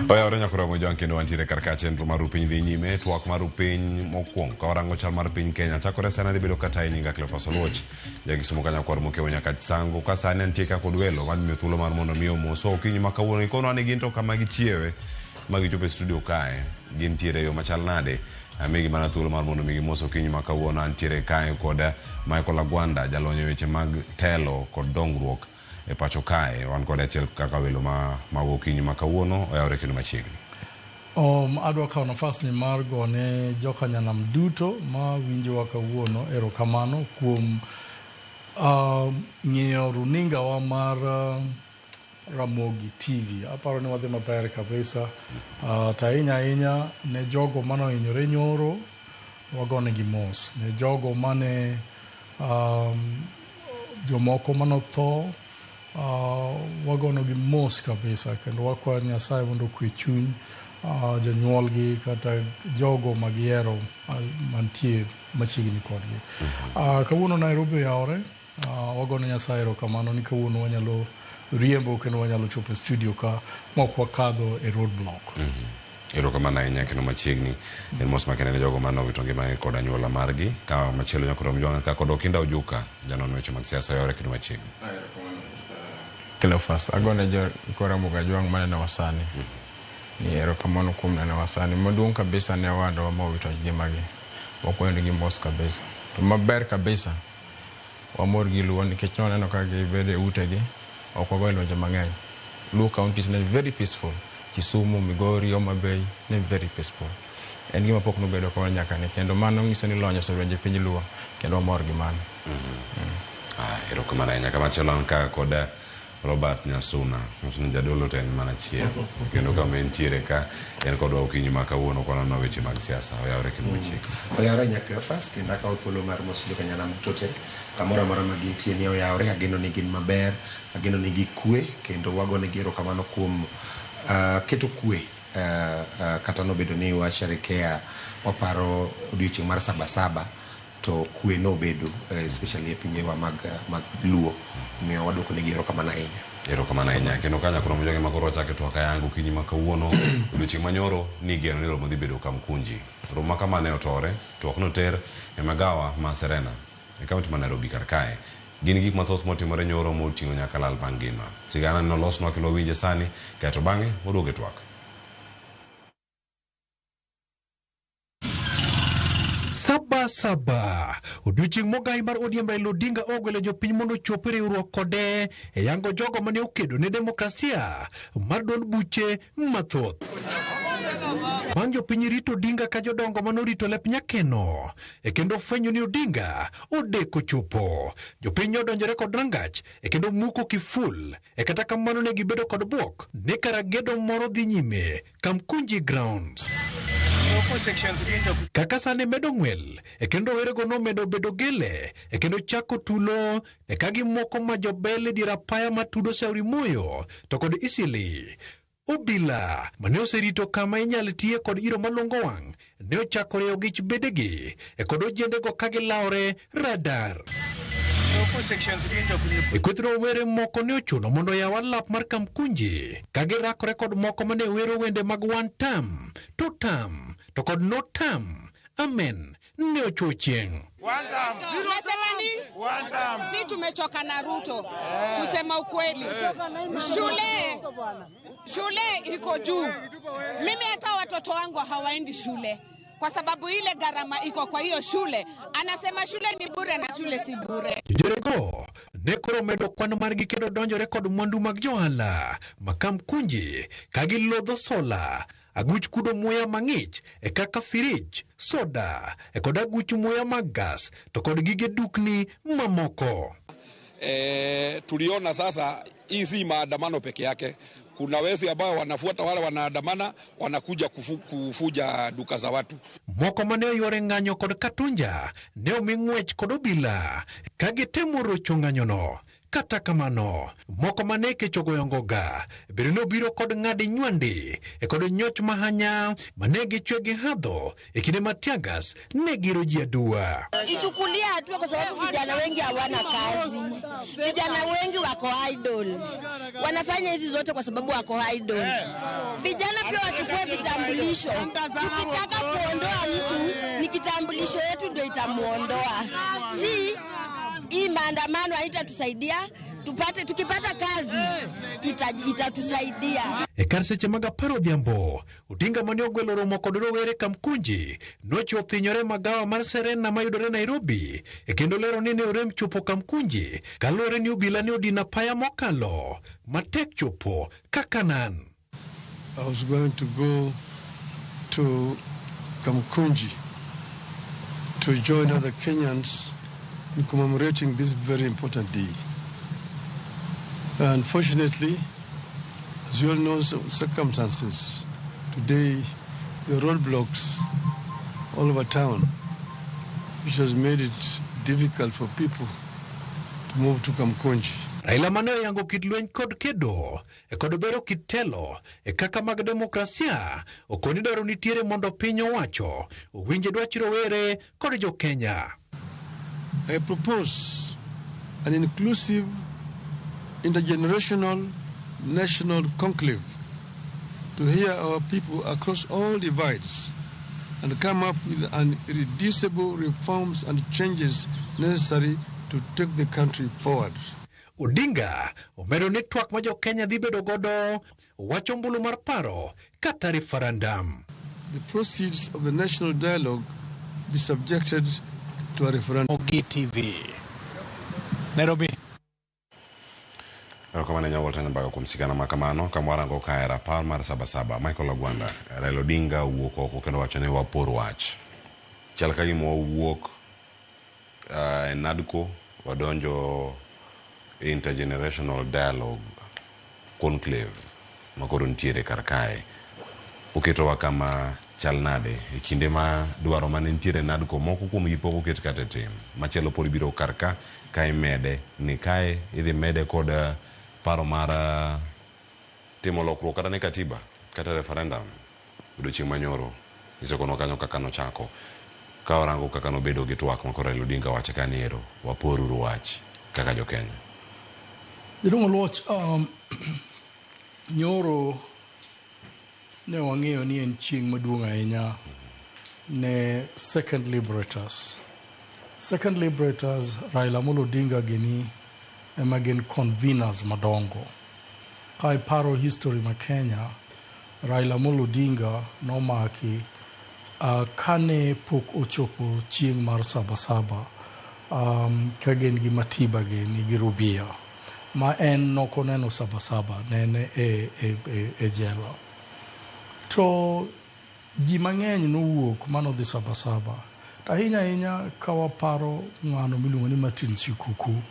Oyawore nyakoro Mojwang' kendo wantiere kar ka chenro mar Rupiny dhi nyime twak mar Rupiny mokwongo ka warango chal mar piny Kenya chakore sani adhi bedo kata e nyinga Cleophas Oluoch jakisumo ka nyakwar Mokewo nyaka Sango ka sani antie ka kod welo madhi miyo thuolo mar mondo mi omoswa okinyi ma kawuono gikonwa ni gin to kama gichiewe ma gichopo e studio kae gintiere e yo machal nade amigi mana thuolo mar mondo mi gimos okinyi ma kawuono antiere kae kod Michael Agwanda jalony e weche mag telo kod dongruok e pacho kae wan kode achiel kaka welo ma mago okinyi ma kawuono oyawore kendo machiegni. Adwa kawo nafas ni mar gone jokanyanam duto ma winjowa kawuono erokamano kuom ng'iyo runinga wa mar Ramogi TV. Aparo ni wadhi maber kabisa. To ahinya ahinya ne jogo mane ohinyore nyoro, wagonegi mos. Ne jogo mane jomoko manotho, wagonogi mos kabisa kendo wakwayo Nyasaye mondo okwe chuny jonyuolgi kata jogo magihero mantie machiegni kodgi. Kawuono Nairobi oyawore, wagone Nyasaye erokamano ni kawuono wanyalo riembo kendo wanyalo chopo e studio ka mok wakadho e road block. Erokamano ahinya kendo machiegni en mos makende ne jogo mane owito ngimagi kod anyuola margi ka machielo nyakoro Mjwang'a ka kod Okinda Ojuka janon weche mag siasa oyawore kendo machiegni. Cleophas, agone jo Ramogi Ajwang' manenowa sani ni erokamano kuom nenowa sani. Maduong' kabisa ne owadwa mowito ngimagi, wakwayonegi mos kabisa. To maber kabisa, wamor gi Luo nikech nwaneno ka gibedo e utegi, ok wagoyo lwenje mang'eny. Luo counties ne very peaceful. Kisumu, Migori, Homa Bay ne very peaceful. En gima pok nobedo kamano nyaka ne kendo mano nyiso ni lony osedonjo e piny Luo kendo wamor gi mano. Erokamano ahinya. Kamachielo an ka kod Robert Nyasuna, wacho ni jadolo to en mana achiel kendo kama entiere ka en kodwa okinyi ma kawuono kwanono weche mag siasa oyawore kendo machiegni. Oyawore nya Cleophas kendo akawo thuolo mar moso jokanyanam duto te kamoro amora ma gintie ni oyawore ageno ni gin maber ageno ni gikwe kendo wagonegi erokamano kuom keto kwe kata nobedo ni washerekea waparo odiochieng' mar sabasaba to kwe nobedo especially e pinjewa mag Luo omiyo waduoko negi erokamano ahinya. Erokamano ahinya kendo ka nyakoro Mojwang' ema koro wachako twak ayanga okinyi ma kawuono odiochieng' manyoro nigeno ni romo dhi bedo Kamkunji. Romo ma kama ne otore, twak noter e magawa ma Serena e kaunti ma Nairobi kar kae. Gin gik mathoth motimore nyoro moting'o nyaka lal bang' ngima. Sigana ni nolosnwa kendo wawinje sani kaeto bang'e waduogo e twak. Saba saba odiochieng' mogai mar ODM Raila Odinga ogwelo jopiny mondo ochop e riwruok kode e yango jogo mane okedo ne demokrasia mar duond buche mathoth. Bang' jopiny rito Odinga ka jodongo mane orito lep nyakeno e kendo fwenyo ni Odinga odeko chopo. Jopiny odonjore kod rangach e kendo muko kiful e kata kamano ne gibedo kod bwok ni kara gedo moro dhi nyime Kamkunji Grounds. Kaka sani medo ng'wel e kendo rowerego nomedo bedo gele e kendo chako tulo e ka gimoko ma jobel e dier apaya matudo Shauri Moyo to kod Isili. Obila mane oserito kama inyal tiye kod iro malongo wang' ne ochako rieyo gich bedegi e kod ojendego ka gilawore radar. E kweth rowere moko ne ochuno mondo oyaw alap mar Kamkunji ka girakore kod moko mane wero wende mag one term, two term to kod no term. Amen ne ochuo chieng'. Tunasema ni si tumechoka na Ruto. Kusema ukweli, shule iko juu. Mimi hata watoto wangu hawaendi shule kwa sababu ile gharama iko kwa hiyo shule. Anasema shule ni bure na shule si bure. Jonjorego ne koro medo kwan margi kendo donjore kod mwandu mag johala ma Kamkunji ka gilodho sola, aguch kudo muya mang'ich e kaka firij, soda e kod aguch muya mag gas to kod gige dukni mamoko. Tuliona sasa hii si maandamano peke yake. Kuna wezi ambao wanafuata wale wanaandamana, wanakuja kufuja duka za watu. Moko mane oyuore ng'anyo kod Katunja ne omi ng'wech kod obila ka gitemo rocho ng'anyono. Kata kamano, moko mane kech ogoyo ngoga bende nobiro kod ng'adi nywandi e kod nyoch mahanya mane gichwe gi hadho e kinde ma teargas ne giro ji aduwa. Ichukulia hatua kwa sababu vijana wengi hawana kazi, vijana wengi wako idle, wanafanya hizi zote kwa sababu wako idle. Vijana pia wachukue vitambulisho. Tukitaka kuondoa mtu ni kitambulisho yetu ndio itamuondoa, si hii maandamano haitatusaidia. Tupate, tukipata kazi itatusaidia. E kar seche mag 10 odhiambo, Odinga mane ogwelo romo kod rowere Kamkunji nochiwo thinyore magawa mar Serena mayudore Nairobi e kendo lero ni ne orem chopo Kamkunji kaluwore ni obila ne odino apaya mokalo matek chopo kaka nan. I was going to go to Kamkunji to join other Kenyans in commemorating this very important day. Unfortunately, as you all know, circumstances, today the roadblocks all over town, which has made it difficult for people to move to Kamkunji. Raila mane oyango kit lweny kod kedo e kod bero kit telo e kaka mag demokrasia okoni dwaro nitiere mondo piny owacho owinj dwach rowere kod jo-Kenya. I propose an inclusive, intergenerational, national conclave to hear our people across all divides and come up with an irreducible reforms and changes necessary to take the country forward. Odinga omedo ni twak ma jo-Kenya dhi bedo godo wacho ombulu mar paro kata referendum. The proceeds of the national dialogue be subjected to a referendum. TV. Nairobi. Erokamano ne Walter Nyambaga kuom sigana ma kamano. Kama warango kae rapar mar Sabasaba, Michael Agwanda, Raila Odinga owuok oko kendo wacho ni wapor wach. Chal ka gima wawuok e NADCO wadonjo intergenerational dialogue conclave makoro nitiere kar kae. Oketowa kama chal nade e kinde ma dwaro mane nitiere NADCO moko kuomgi pok oket kata e tim. Machielo pod biro kar ka ka imede ni kae idhi mede kod paro mar timo lokruok kata ne katiba kata referendum odiochieng' manyoro isekonwa kanyo kaka nochako ka warango kaka nobedo gi twak ma koro Raila Odinga wacho ka ni ero waporuru wach kaka jo-Kenya. Jaduong' Oluoch, nyoro ne wang'eyo ni en chieng' maduong' ahinya ne Second Liberators. Second Liberators, Raila Amolo Odinga gini ema gin conveners madongo. Ka iparo history ma Kenya, Raila Amolo Odinga nomaki kane pok ochopo chieng' mar Sabasaba ka gin gi Matiba gini gi Rubia ma en nokoneno Sabasaba ne en e jela. To ji mang'eny nowuok manodhi Sabasaba. To ahinya ahinya ka waparo ng'ano miluongo ni Martin Shikuku,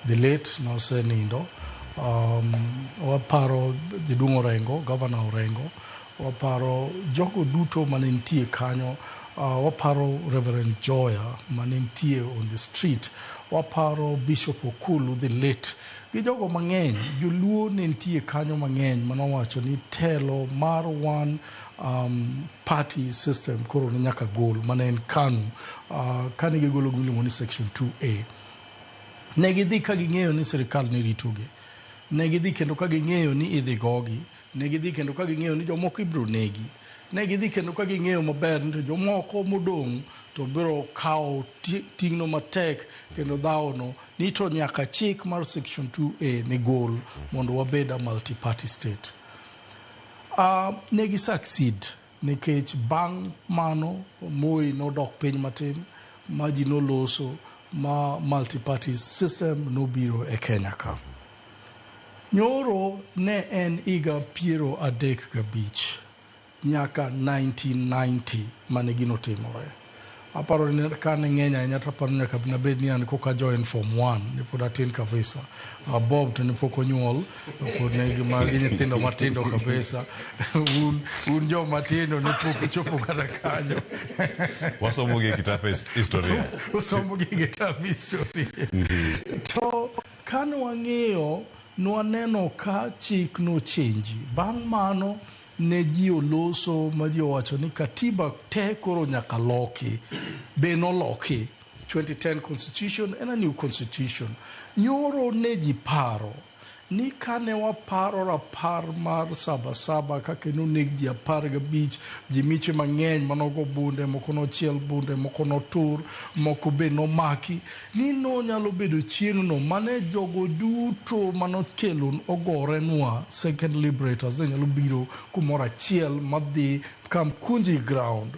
the late nosenindo. Waparo jaduong' Orengo, Governor Orengo, waparo jogo duto mane nitie kanyo, waparo Reverend Joya mane nitie on the street, waparo Bishop Okulu the late, gi jogo mang'eny, joluo ne nitie kanyo mang'eny manowacho ni telo mar one party system koro ne nyaka gol mane en KANU kane gigolo gimiluongo ni section 2A. Ne gidhi ka ging'eyo ni sirikal ne ritogi. Ne gidhi kendo ka ging'eyo ni idhi gogi. Ne gidhi kendo ka ging'eyo ni jomoko ibiro negi. Ne gidhi kendo ka ging'eyo maber ni to jomoko modong' to biro kawo ting'no matek kendo dhawono ni to nyaka chik mar section 2A ne gol mondo wabed a multi-party state. Ne gi succeed nikech bang' mano Moi nodok piny matin ma ji noloso ma multi-party system nobiro e Kenya ka. Nyoro ne en higa 35 nyaka 1990 mane gino timore. Aparo ni kane ng'eny ahinya to aparo ni nyaka nabed ni an koka join form 1 ne pod atin kabisa. Bob to ne pok onyuol, pod ne magi nyithindo matindo kabisa. Un joma tindo ne pok ochopo kata kanyo. Wasomo gi e kitabu historia. Wasomo gi e kitabu historia. To Kane wang'iyo, nwaneno ka chik nochenji. Bang' mano ne ji oloso ma ji owacho ni katiba te koro nyaka loki. Be noloki. 2010 constitution en a new constitution. Nyoro ne ji paro ni kane waparo rapar mar Sabasaba kaka noneg ji 15, ji miche mang'eny manogo bunde, moko nochiel bunde, moko notur, moko be nomaki, ni nonyalo bedo chieng'no mane jogo duto manokelo ogorenwa second liberators ne nyalo biro kumoro achiel madhi Kamkunji ground.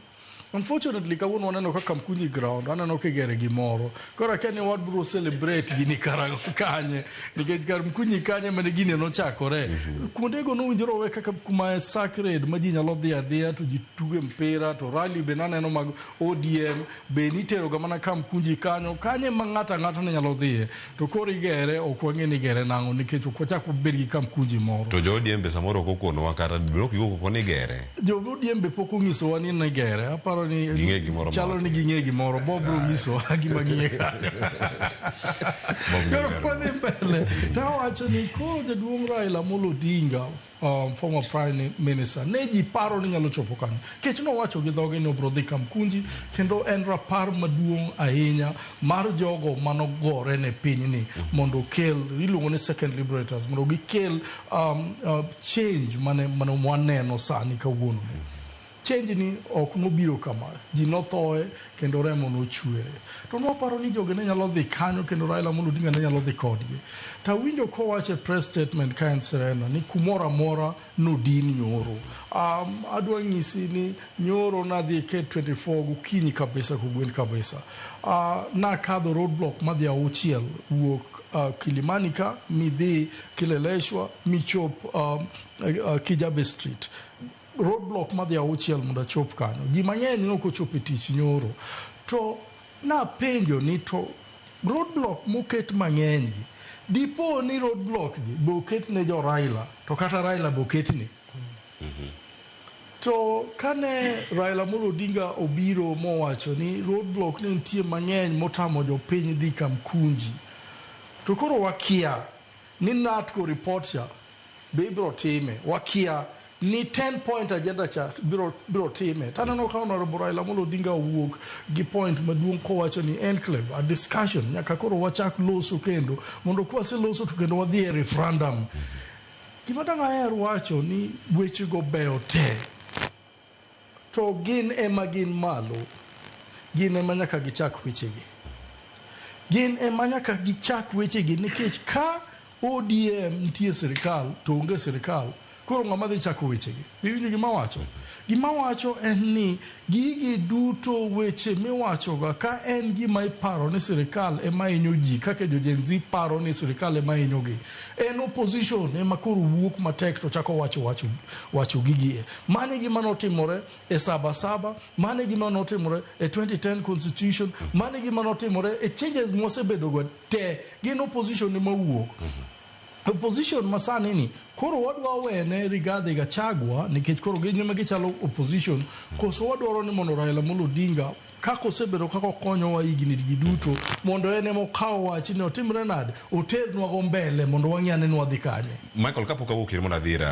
Unfortunately, kawuono waneno ka Kamkunji ground, aneno kigere gimoro. Koro akia ni wabro celebrate gini karang'o kanye, nikech Kamkunji kanye mane gini nochakore. Kuondego nowinjore owe kaka kuma sacred ma ji nyalo dhi adhiya to ji tuge mpira, to rally be naneno mag ODM be niteroga mana Kamkunji kanyo, kanye ma ng'ato ang'ata ne nyalo dhiye. To koro igere, ok wang'e ni igere nang'o nikech ok wachak wabed gi Kamkunji moro. To jo ODM be samoro ok okonowa kata ok giwuok oko ni igere. Jo ODM be pok onyisowa ni ne gere. Aparo ni Ging'e gimoro ma chalo ni watimo. ging'e gimoro. Bob biro nyisowa gima ging'e kanyo. Bob Koro ng'e kwadhi mbele to awacho ni koro jaduong' Raila Amolo Odinga former prime minister ne ji paro ni nyalo chopo kanyo. Kech nowacho gi dhoge ni obiro dhi Kamkunji kendo en rapar maduong' ahinya mar jogo manogore ne pinyni mondo okel iluongo ni second liberators mondo gikel change mane waneno sani kawuono ni. Change ni ok nobiro kama, ji nothoe kendo remo nochwere. To nwaparo ni jogi ne nyalo dhi kanyo kendo Raila Amolo Odinga ne nyalo dhi kodgi. To awinjo kowacho e press statement ka en Serena ni kumoro amora nodin nyoro. Adwa nyisi ni nyoro nadhi e K24 gokinyi kabisa kogwen kabisa. Nakadho roadblock madhi auchiel wuok Kilimani ka midhi Kileleshwa michop Kijabe Street. Roadblock madhi auchiel mondo achop kanyo. Ji mang'eny ne ok ochopo e tich nyoro. To napenjo ni to roadblock moket mang'eny gi, dipo ni roadblock gi be oket ne jo Raila, to kata Raila be oketne. To kane Raila Amolo Odinga obiro mowacho ni roadblock ne nitie mang'eny motamo jopiny dhi Kamkunji, to koro wakia ni NATCO report cha be ibiro time, wakia ni 10 point agenda cha biro time. To aneno ka Honorable Raila Amolo Odinga owuok gi point maduong' kowacho ni enclave, a discussion, nyaka koro wachak loso kendo, mondo kwaseloso to kendo wadhi e referendum. Gima dang' aher wacho ni wechego beyo te, to gin ema gin malo, gin ema nyaka gichak wechegi. Gin ema nyaka gichak wechegi nikech ka ODM nitie sirikal to onge sirikal, koro ng'ama dhi chako wechegi? Iwinjo gima awacho? Gima awacho en ni gigi duto weche miwachoga ka en gima iparo ni sirikal ema hinyo ji kaka jo Gen Z paro ni sirikal ema hinyogi. En opposition ema koro wuok matek to chako wacho gigi e. Mano e gima notimore e Saba Saba, mano e gima notimore e 2010 constitution, mano e gima notimore e changes mwasebedogo te. Gin opposition ema wuok. Opposition masani ni koro wadwa wene Rigathi Gachagua nikech koro gin ema gichalo opposition, koso wadwaro ni mondo Raila Amolo Odinga kaka osebedo kaka okonyowa higni gi duto mondo en ema okaw wach ni otimre nade, oternwago mbele mondo wang'i ane ni wadhi kanye. Michael, kapok awuok iri mondo adhi ir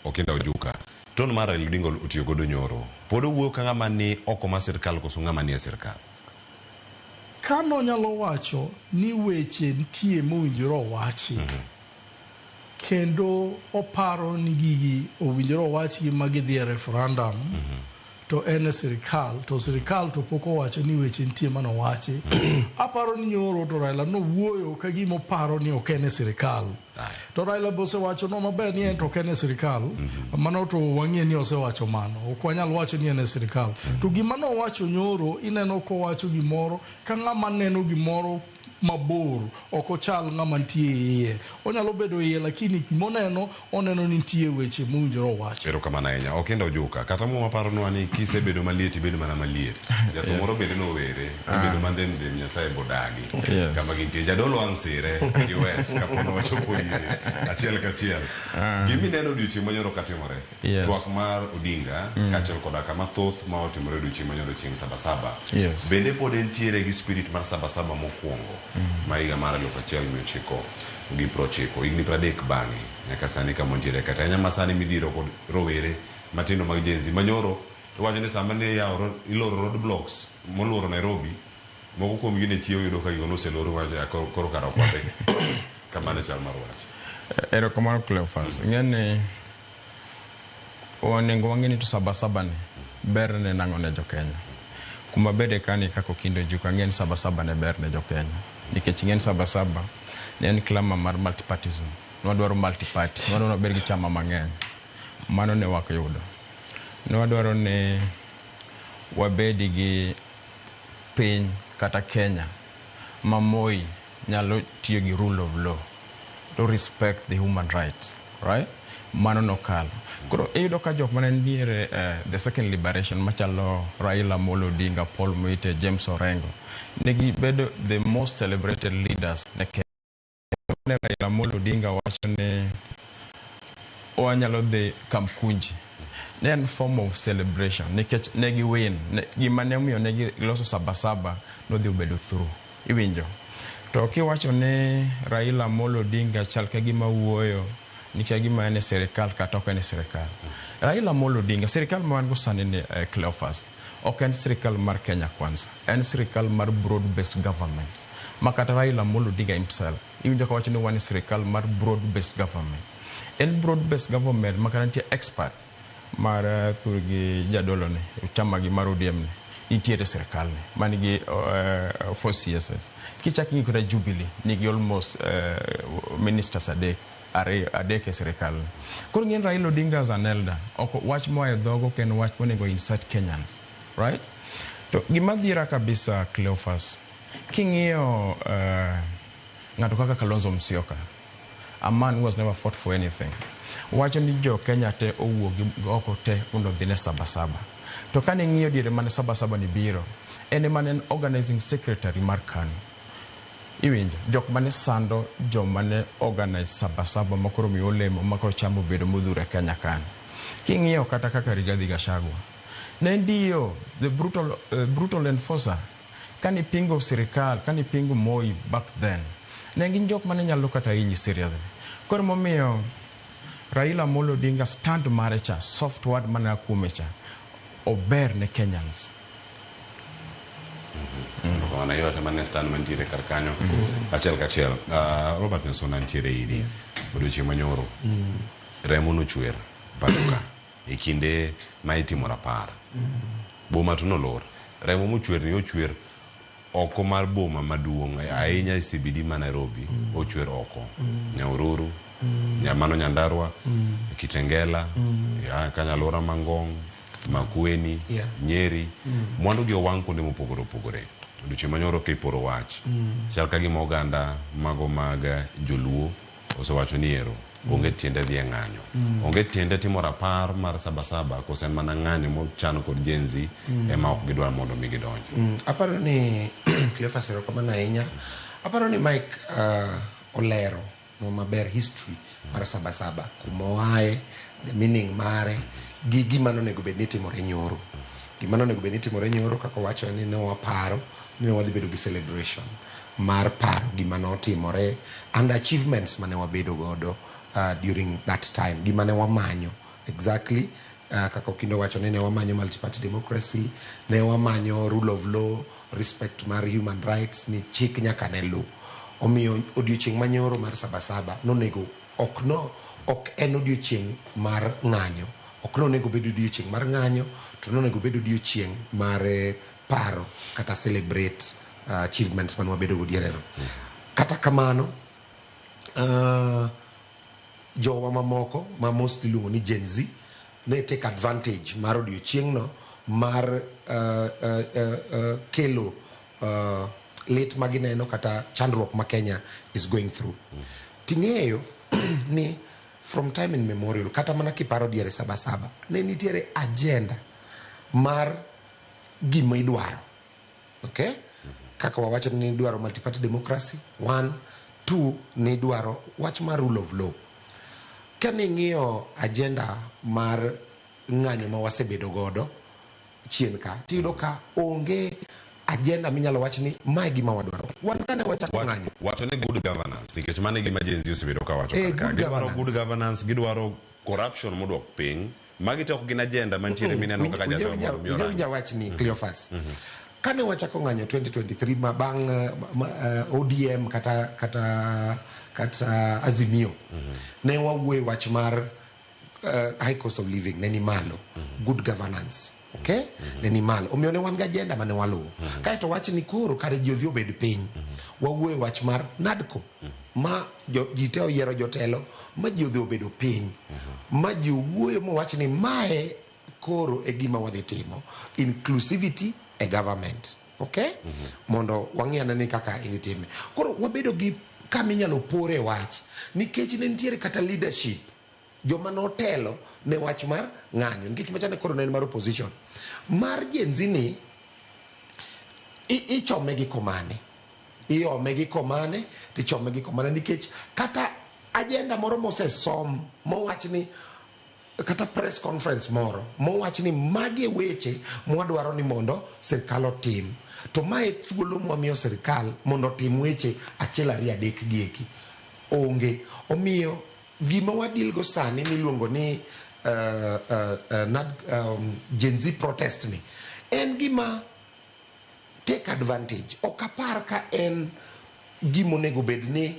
Okinda Ojuka, ton mar Raila Odinga otiyo godo nyoro, pod owuoyo ka ng'ama ni oko mar sirkal koso ng'ama ni e sirkal? Ka nonyalo wacho ni weche nitie mowinjore owachi, kendo oparo ni gigi owinjore owachgi ma gidhi e referendum, to en e sirikal, to sirikal to pok owacho ni weche nitie manowachi. Aparo ni nyoro to Raila nowuoyo ka gima oparo ni ok en e sirikal. To Raila be osewacho no maber ni en to ok en e sirikal. Mano to wang'e ni osewacho mano. Ok wanyal wacho ni en e sirikal. To gima nowacho nyoro, ineno kowacho gimoro ka ng'ama neno gimoro mabor, ok ochal ng'ama nitie iye. Onyalo bedo iye lakini gimoneno, oneno ni nitie weche mowinjore owachi. Erokamano ahinya. Okinda Ojuka, kata muma paronwa ni kisebedo maliet ibedo mana maliet. Jathum moro bende nowere, ibedo mandhem ndhem Nyasaye bodagi. Kama gintie. Jadolo ang' sire gi wes kapo wachopo ire achiel kachiel. Gima ineno odiochieng' manyoro katimore. Twak mar Odinga kaachiel koda kama thoth ma otimore odiochieng' manyoro chieng' Sabasaba. Bende pod entiere gi spirit mar Sabasaba mokwongo. Ma higa mar 1990, higni 30 bang'e nyaka sani kama wantiere kata ahinya masani midhiro kod rowere matindo mag Gen Z manyoro to wacho ni sama ne yawo iloro road blocks moluoro Nairobi, moko kuomgi ne chiewo yudo ka gigo noselor, wacho koro kara ok wadhi. Kamano e chal mar wach. Erokamano Cleophas. Ing'e ni onego wang'e ni to Sabasaba ni ber ne nang'o ne jokenya. Kuma bede kani kaka Okindo Ojuka, ang'e ni Sabasaba ne ber ne jokenya. Nikech ing'e ni Sabasaba ne en clamour mar multipartyism. Nwadwaro multiparty, nwadwaro wabed gi chama mang'eny. Mano ne wak yudo. Ne wadwaro ni wabed gi piny kata Kenya ma Moi nyalo tiyo gi rule of law to respect the human rights, right? Mano nokalo. Koro iyudo ka jok mane nitiere the second liberation machalo Raila Amolo Odinga, Paul Muite, James Orengo, ne gibedo the most celebrated leaders ne Kenya. Ne Raila Amolo Odinga wacho ni wanyalo dhi Kamkunji. Ne en form of celebration nikech ne gi win. Gima ne omiyo ne giloso Sabasaba nodhi obedo through. Iwinjo? To kiwacho ni Raila Amolo Odinga chal ka gima wuoyo nikech gima en e sirikal kata ok en e sirikal. Raila Amolo Odinga, sirikal ma wan go sani ni Cleophas, ok en sirikal mar Kenya Kwanza. En sirikal mar broad based government. Ma kata Raila Amolo Odinga himself, iwinjo ka wacho ni wan e sirikal mar broad based government. En broad based government ma kata nitie expert mar thurgi jadolo ni, chama gi mar ODM ni, nitiere e sirikal ni, man gi four CSs. Kichak ing'iyo kata Jubilee, nigi almost ministers adek, ariyo, adek e sirikal ni. Koro ing'e ni Raila Odinga as an elder, ok wach moa e dhogo ok en wach monego incite Kenyans, right? To gima dhiera kabisa Cleophas, king'iyo ng'ato kaka Kalonzo Musyoka, a man who has never fought for anything, wacho ni jo Kenya te owuok gi oko te mondo odhi ne Sabasaba. To kane ing'iyo diere mane Sabasaba ni biro, en ema ne en organizing secretary mar KANU. Iwinjo, jok mane sando joma ne organize Sabasaba makoro miyo olemo makoro cham obedo modhuro e Kenya kani. King'iyo kata kaka Rigathi Gachagua, ne en DO, the brutal enforcer, kane pingo sirikal, kane pingo Moi back then, ne gin jok mane nyalo kata hinyi seriously. Koro momiyo Raila Amolo Odinga stand mare cha, soft word mane a kuome cha, ober ne Kenyans. Erokamano ahinya mane stand mantiere kar kanyo achiel kachiel. Robert Nyasuna nitiere iri odiochieng' manyoro remo nochwer pacho ka e kinde ma itimo rapar. Boma to nolor. Remo mochwer ni ochwer oko mar boma maduong' ahinya e CBD ma Nairobi, ochwer oko. Nyahururu, Nyamano Nyandarua, Kitengela, ya kanyo alwora Mangong, Makueni, Nyeri, mwandu gi owang' kuonde mopogore opogore. Odiochieng' manyoro kiporo wach, chal ka gima oganda mago mag joluo osewacho ni ero onge tiende dhi e ng'anyo. Onge tiende timo rapar mar Sabasaba koso en mana ng'anyo mochan kod Gen Z ema ok gidwar mondo mi gidonji. Aparo ni Cleophas, erokamano ahinya. Aparo ni Mike olero no maber history mar Sabasaba, kuma oaye, the meaning mare, gi gima nonego bed ni timore nyoro. Gima nonego bed ni timore nyoro kaka owacho ni ne waparo ni ne wadhi bedo gi celebration mar paro gima notimore and achievements mane wabedo godo during that time. Gima ne wamanyo exactly kaka Okindo wacho ni ne wamanyo multi-party democracy, ne wamanyo rule of law, respect mar human rights, ni chik nyaka ne lu. Omiyo odiochieng' manyoro mar Sabasaba nonego ok no ok en odiochieng' mar ng'anyo, ok nonego bed odiochieng' mar ng'anyo, to nonego bed odiochieng' mar paro kata celebrate achievements mane wabedo go diereno. Kata kamano, jowa mamoko ma mostly iluongo ni Gen Z ne take advantage mar odiochieng'no mar kelo lit ma gineno kata chandruok ma Kenya is going through. Ting'eyo ni from time immemorial, kata mana kiparo diere Sabasaba, ne nitiere agenda mar gima idwaro. Okay? Kaka wawacho ni idwaro multi-party democracy, one, two, ni idwaro wach mar rule of law. Kane ing'iyo agenda mar ng'anyo ma wasebedo godo chien ka, tiyudo ka onge agenda minyalo wach ni mae gima wadwaro. Wan kane wachako ng'anyo. Wacho ni good governance nikech mano e gima Gen Z osebedo ka wacho kar ka. Good Gidwaro governance. good governance, gidwaro corruption modwok piny. Magi te ok gin agenda mantiere mineno kaka jatelo mondo mi orang. Winja wachni Cleophas. Kane wachako ng'anyo 2023 ma bang' ODM kata Azimio, ne wawuoye wach mar high cost of living ne ni malo, good governance, okay, ne ni malo, omiyo ne wan gi agenda mane waluwo. Kaeto wach ni koro kare ji odhi obed piny, wawuoye wach mar NADCO ma ji te oyiero jotelo ma ji odhi obedo piny ma ji owuoyo mowach ni mae koro e gima wadhi timo, inclusivity e government, okay, mondo wang'i ane ni kaka idhi time. Koro wabedo gi kama inyalo pore wach nikech ne nitiere kata leadership joma notelo ne wach mar ng'anyo, nikech machane koro ne en mar opposition. Mar Gen Z ni ichome gi komane, iome gi komane, tichome gi komane, nikech kata agenda moro mosesom mowach ni kata press conference moro mowach ni magi e weche mwadwaro ni mondo sirkal otim, to mae thuolo mwamiyo sirkal mondo otim weche achiel ariyo adek gi eki onge. Omiyo gima wadil go sani miluongo ni Gen Z protest ni en gima take advantage. Ok apar ka en gima onego bed ni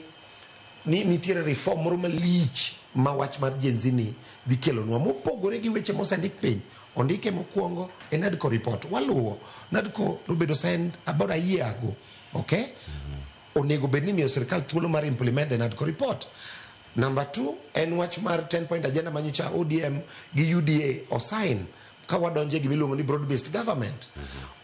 nitiere reform moro malich ma wach mar Gen Z ni dhi kelonwa mopogore gi weche mosendik piny. Ondike mokwongo e NADCO report, waluwo NADCO nobedo signed about a year ago, okay? Onego bed ni miyo sirkal thuolo mar implement the NADCO report. Number 2 en wach mar 10 point agenda manyocha ODM gi UDA osign ka wadonje gima iluongo ni broad based government.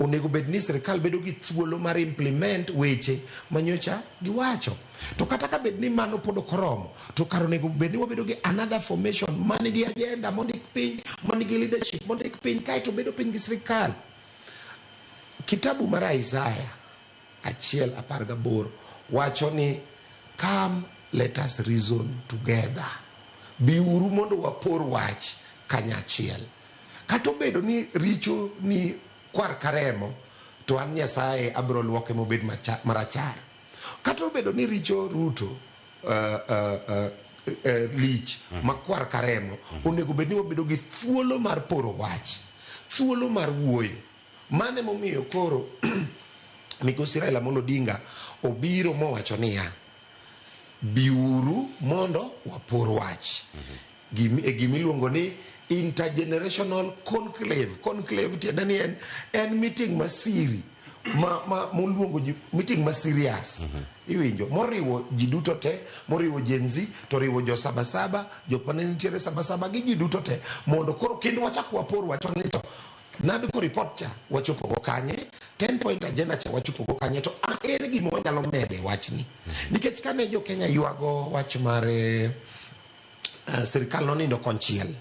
Onego bed ni sirkal bedo gi thuolo mar implement weche manyocha giwacho. To kata ka bed ni mano pod ok oromo, to kar onego bed ni wabedo gi another formation manigi agenda mondik piny, manigi leadership mondik piny, kaeto bedo piny gi sirkal. Kitabu mar Isaiah 1:18 wacho ni come let us reason together. Biuru mondo wapor wach kanyachiel. Kata obedo ni richo ni kwar karemo, to an Nyasaye abiro luoke mobed marachar. Kata obedo ni richo Ruto lich makwar karemo, onego bed ni wabedo gi thuolo mar poro wach, thuolo mar wuoyo. Mane momiyo koro Migosi Raila Amolo Odinga obiro mowacho niya, biuru mondo wapor wach. Gimiluongo ni intergenerational conclave. Conclave tiende ni en meeting masiri ma moluongo ji, meeting ma serious. Iwinjo moriwo ji duto te, moriwo Gen Z, to oriwo jo Sabasaba, jok mane nitiere Sabasaba gi ji duto te, mondo koro kendo wachak wapor wach ni to NADCO report cha wachopo go kanye, 10 point agenda cha wachopo go kanye, to ere gima wanyalo mede wachni. Nikech kane jo Kenya ywago wach mar sirkal nonindo konchiel,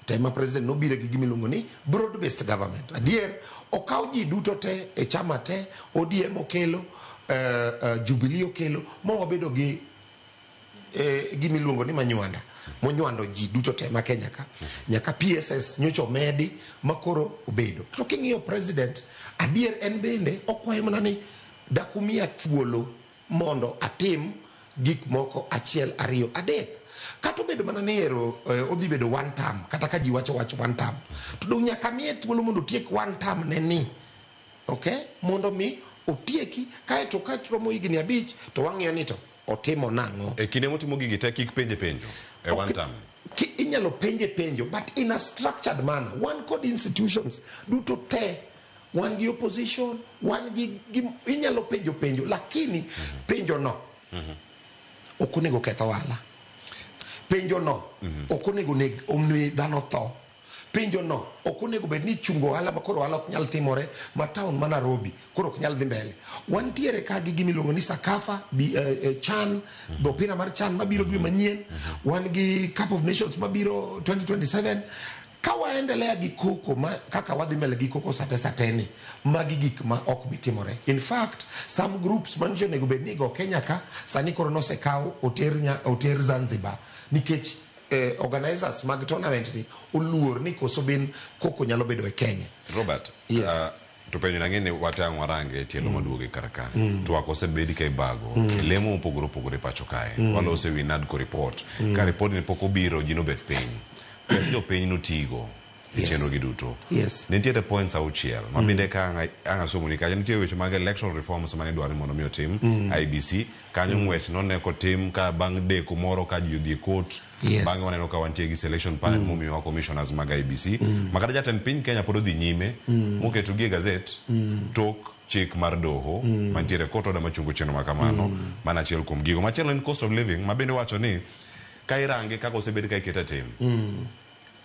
to ema president nobiro gi gima iluongo ni broad based government. Adier okaw ji duto te e chama te, ODM okelo, Jubilee okelo, ma wabedo gi gima iluongo ni manywanda, monywando ji duto te ma Kenya ka, nyaka PSS nyocha omedi ma koro obedo. To king'iyo president, adier en bende okwayo mana ni dakumiya thuolo mondo atim gik moko achiel ariyo adek. Kata obedo mana ni ero odhi bedo one term, kata ka ji wacho wach one term, to dong nyaka miye thuolo mondo otiek one term ne ni, okay, mondo mi otieki, kaeto ka romo higni 5 to wang'iyo ni to otimo nang'o. E kinde motimo gigi te kik penje penjo e one term. Inyalo penje penjo, but in a structured manner. Wan kod institutions duto te, wan gi opposition, wan gi inyalo penjo penjo, lakini penjo no ok onego keth ohala. Penjo no ok onego omi dhano tho. Penjo no ok onego bed ni chungo ohala ma koro ohala ok nyal timore ma town ma Nairobi koro ok nyal dhi mbele. Wantiere ka gi gima iluongo ni Sakafa, CHAN, opira mar CHAN mabiro dwe manyien. Wan gi Cup of Nations mabiro 2027. Ka waendelea gi koko ma kaka wadhi mbele gi koko sate sateni, magi gik ma ok bi timore. In fact, some groups manyiso onego bed ni go Kenya ka sani koro nosekaw oter Zanzibar nikech organizers mag tournament ni oluor ni koso bin koko nyalo bedo e Kenya. Robert, Yes. To penjo nang'e ni watang' warange tielo maduoge kar ka. Twak osebedi ka ibago. Lemo mopogore opogore pacho kae. Walose wi NADCO report. Ka report ni pok obiro ji nobet piny. Pes jopiny notigo e chenro gi duto. Nitiere points 6 ma bende ka ang' asomoni kacha nitie weche mag electoral reforms mane idwaro ni mondo mi otim IEBC kanyo ng'wech none kotim ka bang' deko moro ka ji odhi e court. Bang'e waneno ka wantie gi selection panel momiyowa commissioners mag IEBC ma kata jatend piny Kenya pod odhi nyime moketo gi e gazet tok chik mar doho mantiere court order machungo chenro ma kamano. Mano achiel kuom gigo. Machielo en cost of living ma bende wacho ni ka irange kaka osebed ka ikete tim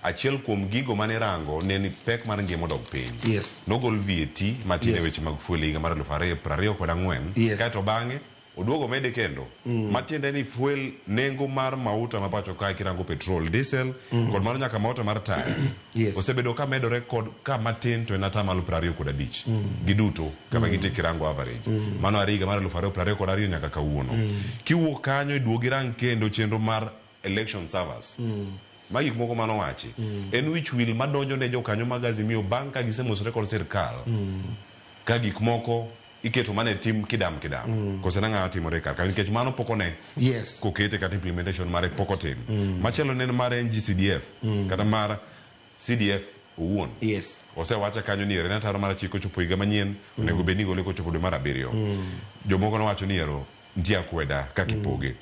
achiel kuom gigo mane irango ne ni pek mar ngima odok piny. Nogol VAT matin e weche mag fuel e higa mar 2024 kaeto bang'e oduogo mede kendo. Matiende ni fuel nengo mar mauta ma pacho kae kirango petrol, diesel kod mano nyaka mauta mar taya osebedo ka medore kod ka matin to en atamalo 25 giduto kama gintie kirango average. Mano are higa mar 2022 nyaka kawuono. Kiwuok kanyo iduog irang kendo chenro mar election servers. Ma gik moko manowachi. En wich wil madonjo ne jokanyo mag Azimio bang' ka gisemosore kod sirkal. Ka gik moko iketo mana e tim kidam kidam. Kose nang'o timore kar ka nikech mano pok one. Kokete kata implementation mare pok otim. Machielo ne en mar NGCDF kata mar CDF owuon. Osewache kanyo ni ero en ataro mar chik kochopo higa manyien onego bed ni igole kochopo dwe mar 7. Jomoko nowacho ni ero nitie akweda kaka ipoge.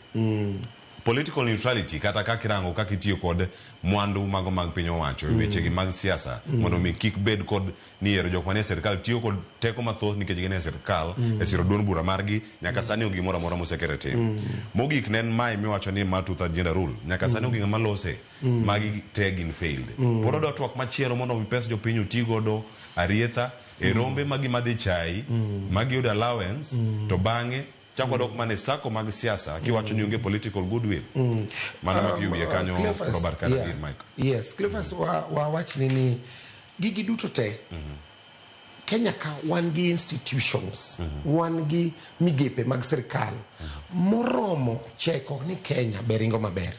Political neutrality kata kaka irango kaka itiyo kod mwandu mago mag piny owacho e wechegi mag siasa mondo mi kik bed kod ni ero jok manie sirkal tiyo kod teko mathoth nikech gin e sirkal e siro duond bura margi nyaka sani onge gimoro amora mosekete tim. Mogik ne en mae miwacho ni mar two-third gender rule nyaka sani onge ng'ama lose magi te gin failed. Pod odwa twak machielo mondo mi pes jopiny oti godo arietha e rombe magi madhi chai magi yudo allowance to bang'e chak wadok mana e sako mag siasa kiwacho ni onge political goodwill. Mano mapiyo wiye kanyo Robert Karadir Mike. Yes, Cleophas wawachni ni gigi duto te Kenya ka wan gi institutions, wan gi migepe mag sirkal moromo cheko ni Kenya be ringo maber.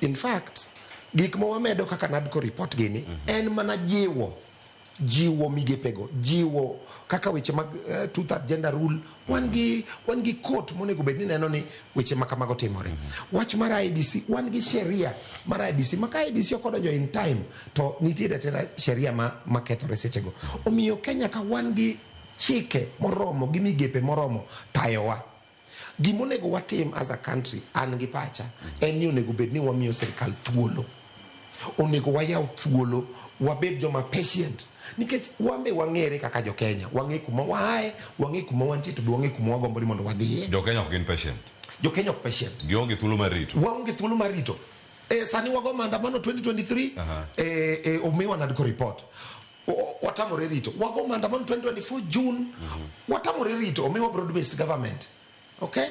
In fact, gik ma wamedo kaka NADCO report gini en mana jiwo migepego, jiwo kaka weche mag two-third gender rule, wan gi court monego bed ni neno ni weche ma kamago timore. Wach mar IEBC, wan gi sheria mar IEBC, ma ka IEBC ok odonjo in time to nitie atera sheria ma kethore sechego. Omiyo Kenya ka wan gi chike moromo gi migepe moromo tayowa. Gimonego watim as a country, an gi pacha, en ni onego bed ni wamiyo sirkal thuolo. Onego wayaw thuolo, wabed joma patient. Nikech wan be wang'ere kaka jo Kenya, wang'e kuma waaye, wang'e kuma wantie to be wang'e kuma wagombo ni mondo wadhiye. Jo Kenya ok gin patient. Jo Kenya ok patient. Gionge thuolo mar rito. Waonge thuolo mar rito. Sani wago maandamano 2023, omiwa NADCO report. Watamore rito. Wago maandamano 2024 June, watamore rito, omiwa broad based government. Okay?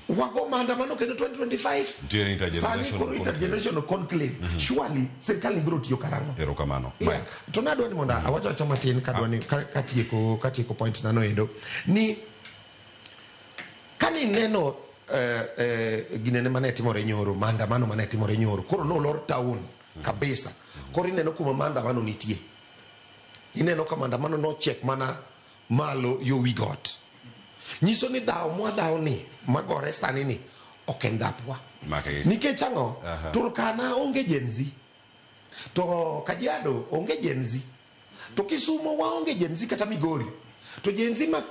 Wago maandamano kendo 2025. Nitiere intergenerational Sani koro intergenerational conclave. Surely sirkal ni biro tiyo karang'o? Erokamano. Yeah. To nadwa ni mondo awach awacha matin kadwa ni katieko point nano endo ni kani neno ginene mane timore nyoro, maandamano mane timore nyoro, koro nolor town kabisa. Koro ineno kuma maandamano nitie. Ineno ka maandamano nochiek mana malo yo wi got. Nyiso ni dhawo mwadhawo ni magore sani ni ok en dhapwa. Nikech ang'o? Turkana onge Gen Z. To Kajiado onge Gen Z. To Kisumo waonge Gen Z kata Migori. To Gen Z ma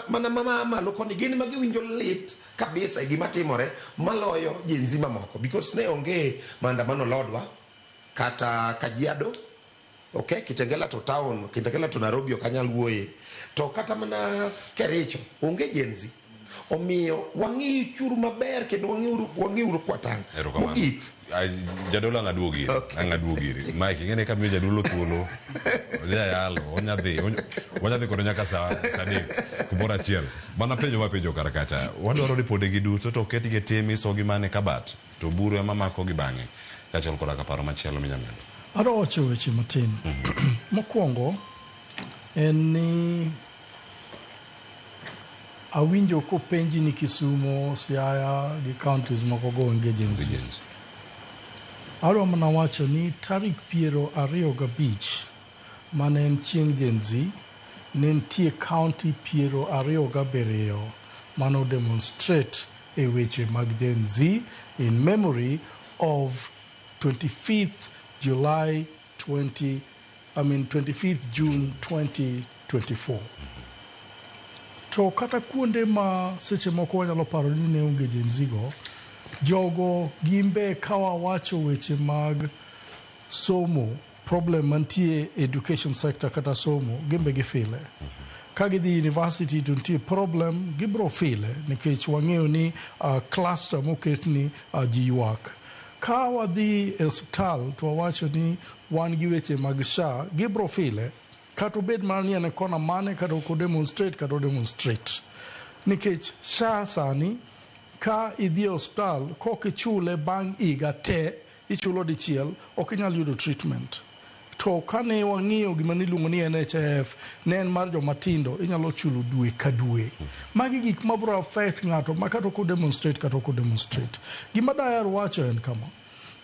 mana malo koni gin ma giwinjo lit kabisa e gima timore maloyo Gen Z mamoko because ne onge maandamano Lodwa kata Kajiado. Okay, Kitengela to town, Kitengela to Nairobi ok anyal wuoye. To kata mana Kericho onge Gen Z. Omiyo wang'iyo churu maber kendo wang'iuru kwatang'. Mogik jadolo ang' aduogi ire. Ang' aduogi ire. Mike, ing'e ni kamiyo jadolo thuolo, onyayalo, onyadhi kode nyaka saa 3 kumoro achiel. Mana penjo mapenjo kar kacha. Wadwaro ripode gi duto to oketgi e tim isogi mana e kabat to buru ema mako gi bang'e. Kaachiel koda ka paro machielo minyalo medo. Adwa wacho weche matin. Mokwongo en ni awinjo kopenji ni Kisumo, Siaya gi counties moko go onge Gen Z. Adwa mana wacho ni tarik 25 mane en chieng' Gen Z Ne nitie county 27 mano demonstrate e weche mag Gen Z in memory of 25th July 20, I mean 25th June 2024. To kata kuonde ma seche moko wanyalo paro ni ne onge Gen Z go, jogo gimbe ka wawacho weche mag somo, problem mantie education sector kata somo, gimbe gifile. Ka gidhi university to nitie problem, gibro file nikech wang'eyo ni cluster moket ni ji ywak. Ka wadhi e osiptal to wawacho ni wan gi weche mag SHA, gibro file. Kata obed mana ni en e kona mane, kata ok odemonstrate, kata odemonstrate. Nikech SHA sani, ka idhi e osiptal, kok ichule bang' higa te, ichulo dichiel, ok inyal yudo treatment. To kane wang'iyo gima niluongo ni NHIF, ne en mar joma tindo, inyalo chulo dwe ka dwe. Magi gik mabro affect ng'ato ma kata ok odemonstrate kata ok odemonstrate. Gima daher wacho en kama,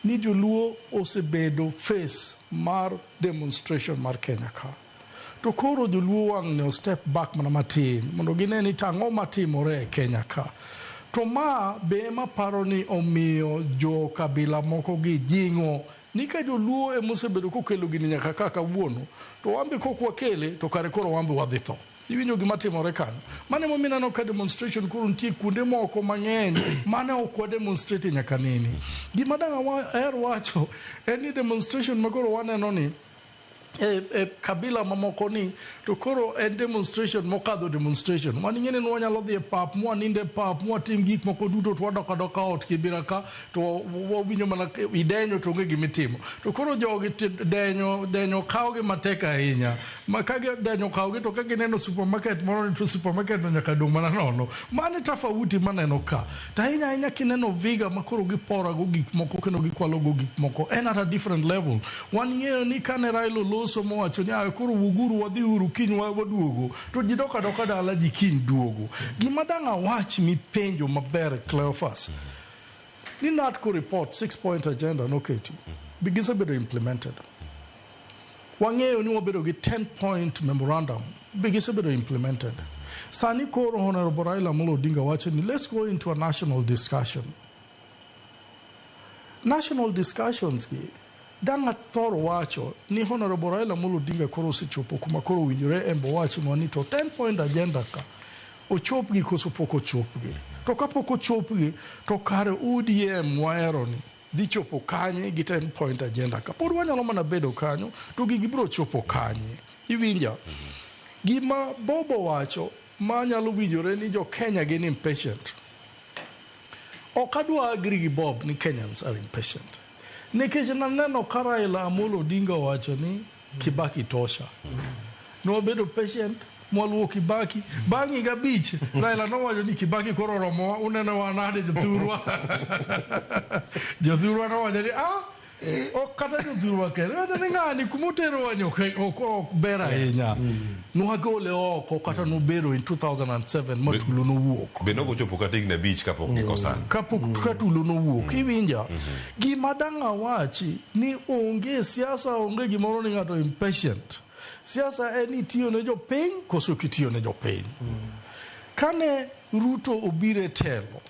ni joluo osebedo face mar demonstration mar Kenya ka. To koro joluo wang' ne step back mana matin mondo gine ni tang'o matimore e Kenya ka. To ma be ema paro ni omiyo jo kabila moko gi jing'o ni ka joluo emosebedo kokelo gini nyaka ka kawuono, to wambe kok wakele to kare koro wambe wadhi tho. Iwinjo gima timore kanyo. Mano emomiyo ineno ka demonstration koro nitie kuonde moko mang'eny mane ok wa demonstrate nyaka nene. Gima dang' aher wacho en ni demonstration ma koro waneno ni e kabila mamoko ni to koro en demonstration mokadho demonstration. Wan ing'e ni wanyalo dhi e pap, mwaninde e pap, mwatim gik moko duto to wadok adoka ot Kibera ka to wawinjo mana idenyo to onge gimitimo. To koro jogi denyo kawogi matek ahinya. Ma ka denyo kawogi to ka gineno supermarket moro to supermarket no nyaka dong' mana nono. Mano e tofauti maneno ka. To ahinya ahinya kineno viga ma koro giporago gik moko kendo gikwalogo gik moko en at a different level. Wan ing'eyo ni kane Raila oloso mowacho ni koro wuoguru wadhi uru kiny waduogo to ji dok adoka dala ji kiny duogo. Gima dang' awach mipenjo maber Cleophas ni NADCO report 6 point agenda noketi be gisebedo implemented. Wang'eyo ni wabedo gi 10 point memorandum be gisebedo implemented. Sani koro Honorable Raila Amolo Odinga wacho ni let's go into a national discussion. National discussions gi dang' athor wacho ni Honorable Raila Amolo Odinga koro osechopo kuma koro owinjore en be owachnwa ni to 10 point agenda ka ochopgi koso pok ochopgi. To kapok ochopgi to kare ODM wahero ni dhi chopo kanye gi 10 point agenda ka. Pod wanyalo mana bedo kanyo to gigi biro chopo kanye. Iwinja? Gima Bob owacho ma nyalo winjore ni jo Kenya gin impatient. Ok adwa agree gi Bob ni Kenyans are impatient. Nikech naneno ka Raila Amolo Odinga owacho ni Kibaki tosha. Nwabedo patient mwaluwo Kibaki. Bang' higa 5 Raila nowacho ni Kibaki koro oromowa, uneno wa nade jothurwa. Jothurwa nowacho ni ok kata jothurwa kende. Nowacho ni ng'ani kumoterowa ni ok ber ahinya. Nwagole oko kata nobedo in 2007 ma tulo nowuok. Be nogochopo kata higni 5 kapok gikosana. Kapok ka tulo nowuok. Iwinja? Gima dang' awachi ni onge siasa, onge gimoro ni ng'ato impatient. Siasa en itiyo ne jopiny koso ok itiyo ne jopiny. Kane Ruto obiro e telo,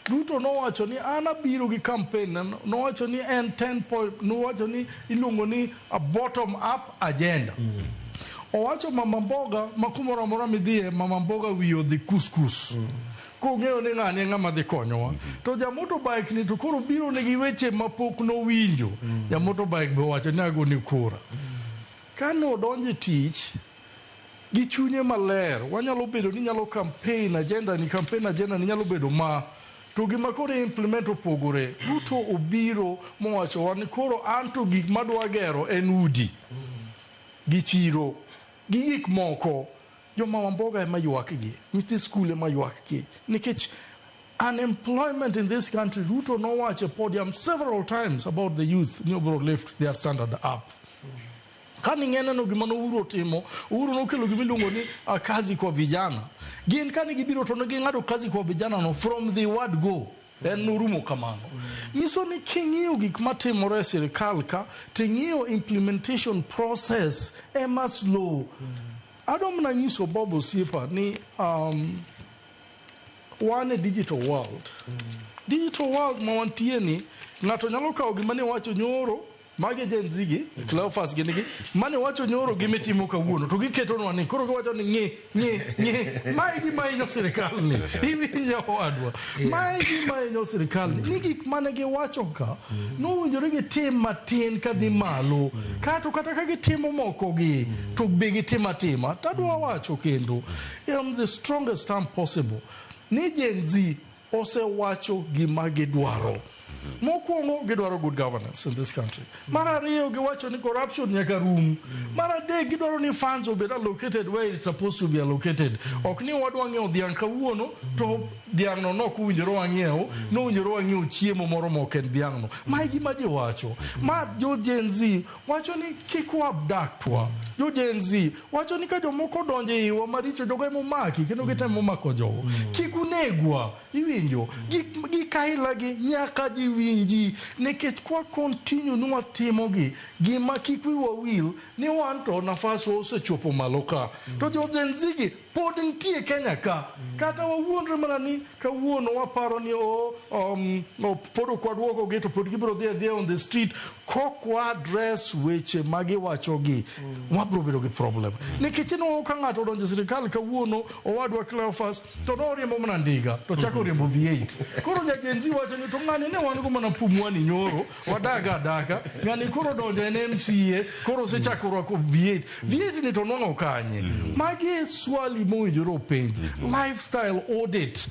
Ruto nowacho ni an abiro gi campaign, nowacho ni en 10 point, nowacho ni iluongo ni a bottom up agenda. Owacho mama mboga ma kumoro amora midhiye, mama mboga wiye odhi kuskus. Kong'eyo ni ng'ani e ng'ama dhi konyowa. To ja motorbike ni to koro biro nigi weche mapok nowinjo. Ja motorbike be owacho ni agoni kura. Kane odonjo e tich gi chunye maler, wanyalo bedo ni nyalo campaign agenda ni, campaign agenda ni nyalo bedo ma to gima koro implement opogore. Ruto obiro mowacho wa ni koro an to gik madwa gero en udi gi chiro gi gik moko. Joma mboga ema ywak gi, nyithi skul ema ywak gi, nikech unemployment in this country, Ruto nowacho e podium several times about the youth ni obiro lift their standard up. Kane ing'eneno gima ne Uhuru otimo, Uhuru nokelo gima iluongo ni kazi kwa vijana. Gin kane gibiro to ne ging'ado kazi kwa vijana no from the word go. En norumo kamano. Nyiso ni king'iyo gik matimore e sirikal ka, ting'iyo implementation process ema slow. Adwa mana nyiso Bob osiepa ni wan e digital world. Digital world ma wantie ni ng'ato nyalo kawo gima ne wacho nyoro magi Gen Z gi Cleophas gini gi mane wacho nyoro gi mitimo kawuono to giketonwa ni koro giwacho ni ng'i ng'i ng'i mae gima hinyo sirikal ni iwinjo owadwa mae gima hinyo sirikal ni ni gik mane giwacho ka nowinjore gitim matin kadhi malo kato kata ka gitimo moko gi to be gitim atima tadwa wacho kendo in the strongest term possible ni Gen Z osewacho gima gidwaro. Mokwongo gidwaro good governance in this country. Mar ariyo giwacho ni corruption nyaka rum. Mar adek gidwaro ni funds obed allocated where it's supposed to be allocated. Ok ni wadwa ng'iewo dhiang' kawuono to dhiang' no nok owinjore wang'iew, nowinjore wang'iew chiemo moro ma ok en dhiang' no. Ma e gima ji wacho. Ma jo Gen Z wacho ni kik wabductwa. Jo Gen Z wacho ni ka jomoko odonjo e iwa maricho jogo emomaki kendo gitemo mako jogo. Kik unegwa. Iwinjo? Gik gik aila gi nyaka ji winji nikech kwa continue ni watimo gi gima kik wiwa wil ni wan to nafas wa osechopo malo ka. To jo Gen Z gi pod nitie Kenya ka. Kata wawuondre mana ni kawuono waparo ni oh, pod ok waduoko gi to pod gibiro dhi adhiya on the street kok wa address weche ma giwacho gi wabiro bedo gi problem. Nikech inwang'o ka ng'ato odonjo e sirikal kawuono owadwa Cleophas to noriembo mana ndiga to chako riembo V8. Koro ja Gen Z wacho ni to ng'ani ne wan go mana pumwani nyoro wadaga adaka ng'ani koro donjo en MCA koro osechako rwako V8. V8 ni to nwang'o kanye? Magi e swali mowinjore openj. Lifestyle audit.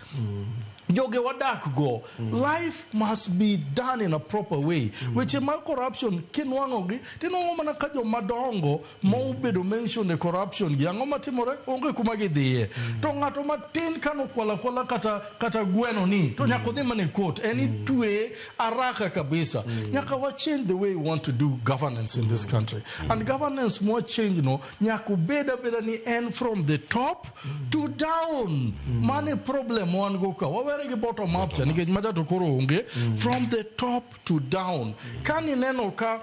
Joge wadak go. Life must be done in a proper way. Weche mag corruption kinwang'o gi tinwang'o mana ka joma dongo ma obedo mention e corruption gi ang'o matimore onge kuma gidhiye. To ng'ato matin kanokwalo akwala kata kata gweno ni to nyaka odhi mana e court en itweye araka kabisa. Nyaka wa change the way we want to do governance in this country. And governance mwa change no nyaka obed abeda ni en from the top to down. Mano e problem wan go ka. Wawere gi bottom up cha nikech macha to koro onge. From the top to down. Kanineno ka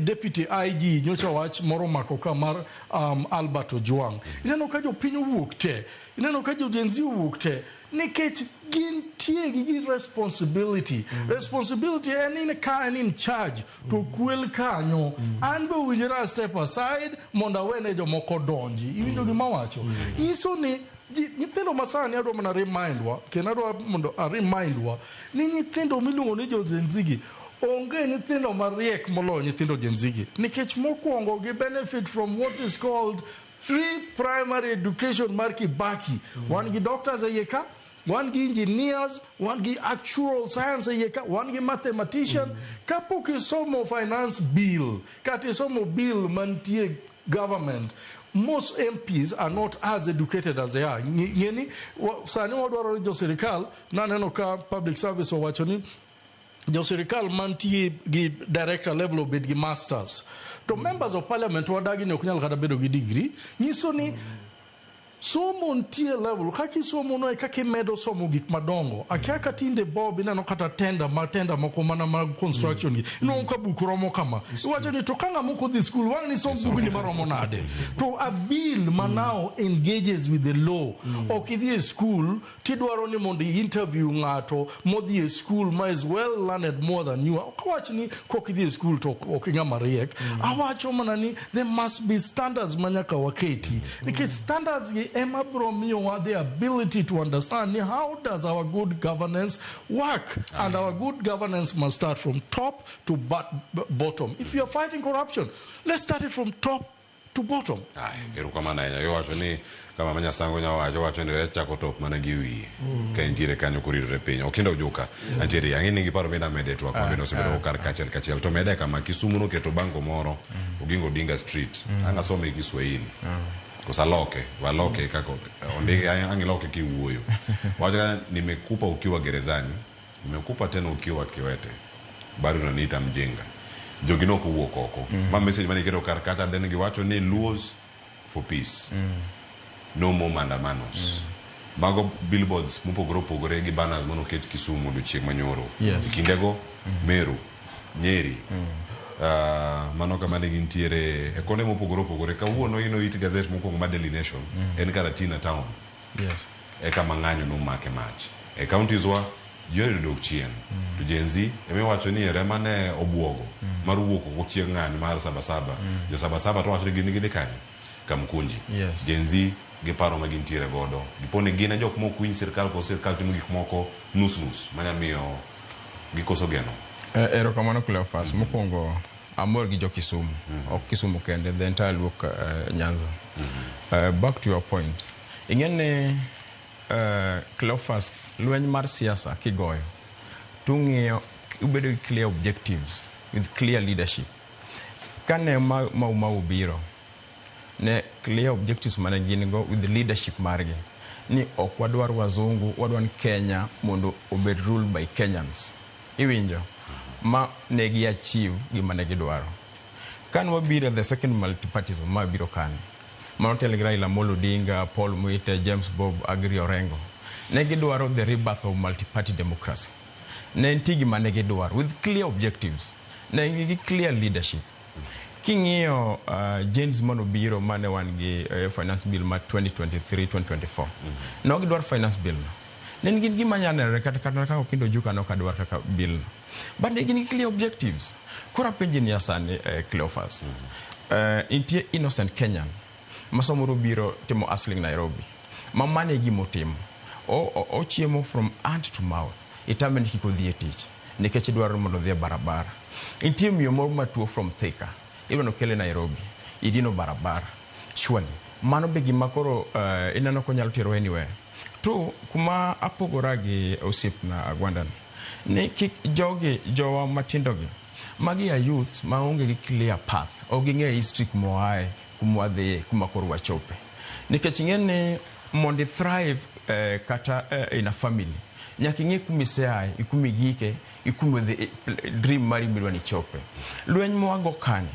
Deputy IG nyocha wach moro mako ka mar Albert Ojwang. Ineno ka jopiny owuok te. Ineno ka jo Gen Z owuok te. Nikech gintie gi responsibility. Responsibility en in ka en in charge to kwel kanyo. An be owinjore a step aside mondo awene jomoko donji. Iwinjo gima awacho? Nyiso ni nyithindo masani adwa mana remind wa kendo adwa mondo a remind wa ni nyithindo miluongo ni jo Gen Z gi onge nyithindo mariek moloyo nyithindo Gen Z gi nikech mokwongo gi benefit from what is called free primary education mar Kibaki. Wan gi doctors e iye ka, wan gi engineers, wan gi actual science e iye ka, wan gi mathematician. Kapok isomo finance bill, kata isomo bill mantie government, most MPs are not as educated as they are. Ng'eni, sani wadwaro ni jo sirikal, naneno ka public service owacho ni jo sirikal mantie gi director level obed gi masters. To members of parliament wadagi ni ok nyal kata bedo gi degree. Nyiso ni somo nitie level kaka isomo no e kaka imedo somo gik madongo. Akia ka tinde Bob ineno kata tender ma tender moko mana mag construction gi. Inwang'o ka buk romo kama. Iwacho ni to ka ng'ama ok odhi school wang' ni som bugni maromo nade. To a bill ma now engages with the law. Ok idhi e school tidwaro ni mondo i interview ng'ato modhi e school ma is well learned more than you. Ok awach ni kok idhi e school to ok ing'ama riek. Awacho mana ni there must be standards ma nyaka waketi. Nikech standards gi ema biro miyowa the ability to understand ni how does our good governance work. And our good governance must start from top to bottom. If you are fighting corruption, let's start it from top to bottom. Ai, erokamano ahinya. Iwacho ni kama Manyasango nya wacho, wacho ni rech chako top mana gi wiye. Ka entiere kanyo koridore piny. Okinda Ojuka, antiere ang'e ni gi paro bende amede twak ma bende osebedo kar kachiel kachiel. To mede kama Kisumu noketo bango moro, Oginga Odinga Street. Ang' asome gi Kiswahili. Koso aloke, waloke kaka ondike, ang' iloke kiwuoyo. Wacho ka nimekupa ukiwa gerezani, nimekupa tena ukiwa kiwete. Bado unaniita mjinga. Jogi nok owuok oko. Ma message mane iketo kar kacha then giwacho ni Luos for peace. No more maandamanos. Mago billboards mopogore opogore gi banners manoket Kisumu odiochieng' manyoro. E kindego, Meru, Nyeri, Mano kama ne gintiere e konde mopogore opogore. Kawuono ino it gazet mokwongo mar Daily Nation en Karatina town. E kama ng'anyo nomake mach. E counties wa ji oyudo dok chien. To Gen Z emiwacho ni ere mane obuogo mar wuok oko chieng' ng'anyo mar Sabasaba. Jo Sabasaba to wacho ni gin gidhi kanye? Kamkunji. Gen Z gi paro ma gintiere godo. Dipo ni gin e jok mok winj sirkal koso sirkal timo gik moko nus nus manya miyo gikoso geno. Erokamano Cleophas. Mokwongo amor gi jo Kisumu. Ok Kisumu kende, the entire Luo Nyanza. Back to your point. Ing'e ni Cleophas, lweny mar siasa kigoyo tung'iyo ubedo gi clear objectives with clear leadership. Kane Mau Mau biro, ne clear objectives mane gin go with leadership margi ni ok wadwar wazungu, wadwar ni Kenya mondo obed ruled by Kenyans. Iwinjo? Ma ne gi achieve gima ne gidwaro. Kane wabiro the second multipartyism ma biro kane, manotel gi Raila Amolo Odinga, Paul Muite, James Bob, Agri Orengo, ne gidwaro the rebirth of multi-party democracy. Ne nitie gima ne gidwaro with clear objectives. Ne gin gi clear leadership. King'iyo Gen Z manobiro mane wan gi finance bill mar 2023-2024. Ne ok gidwar finance bill no. Ne gin gima nyalo nenore kata kaka Okindo Ojuka ne ok adwar kaka bill no. But ne gin gi clear objectives. Koro apenji niya sani Cleophas. Nitie innocent Kenyan ma samoro biro timo hustling Nairobi. Ma mano e gima otimo. Ochiemo from hand to mouth. Itame ni kik odhi e tich nikech idwaro mondo odhi e barabara. Nitie miyo moro matuo from Thika. Idwa nokele Nairobi. Idino barabara. Surely. Mano be gima koro ineno konyalo tero anywhere. To kuma apogora gi osiepna Agwanda ni kik jogi jowa matindo gi magi a youths maonge gi clear path. Ok ging'e history kuma oaye, kuma wadhiye, kuma koro wachope. Nikech ing'e ni mondo i thrive kata in a family, nyaka ing'e kuma iseaye, kuma igike, kuma idhi, dream mari midwa ni ichope. Lweny mwago kani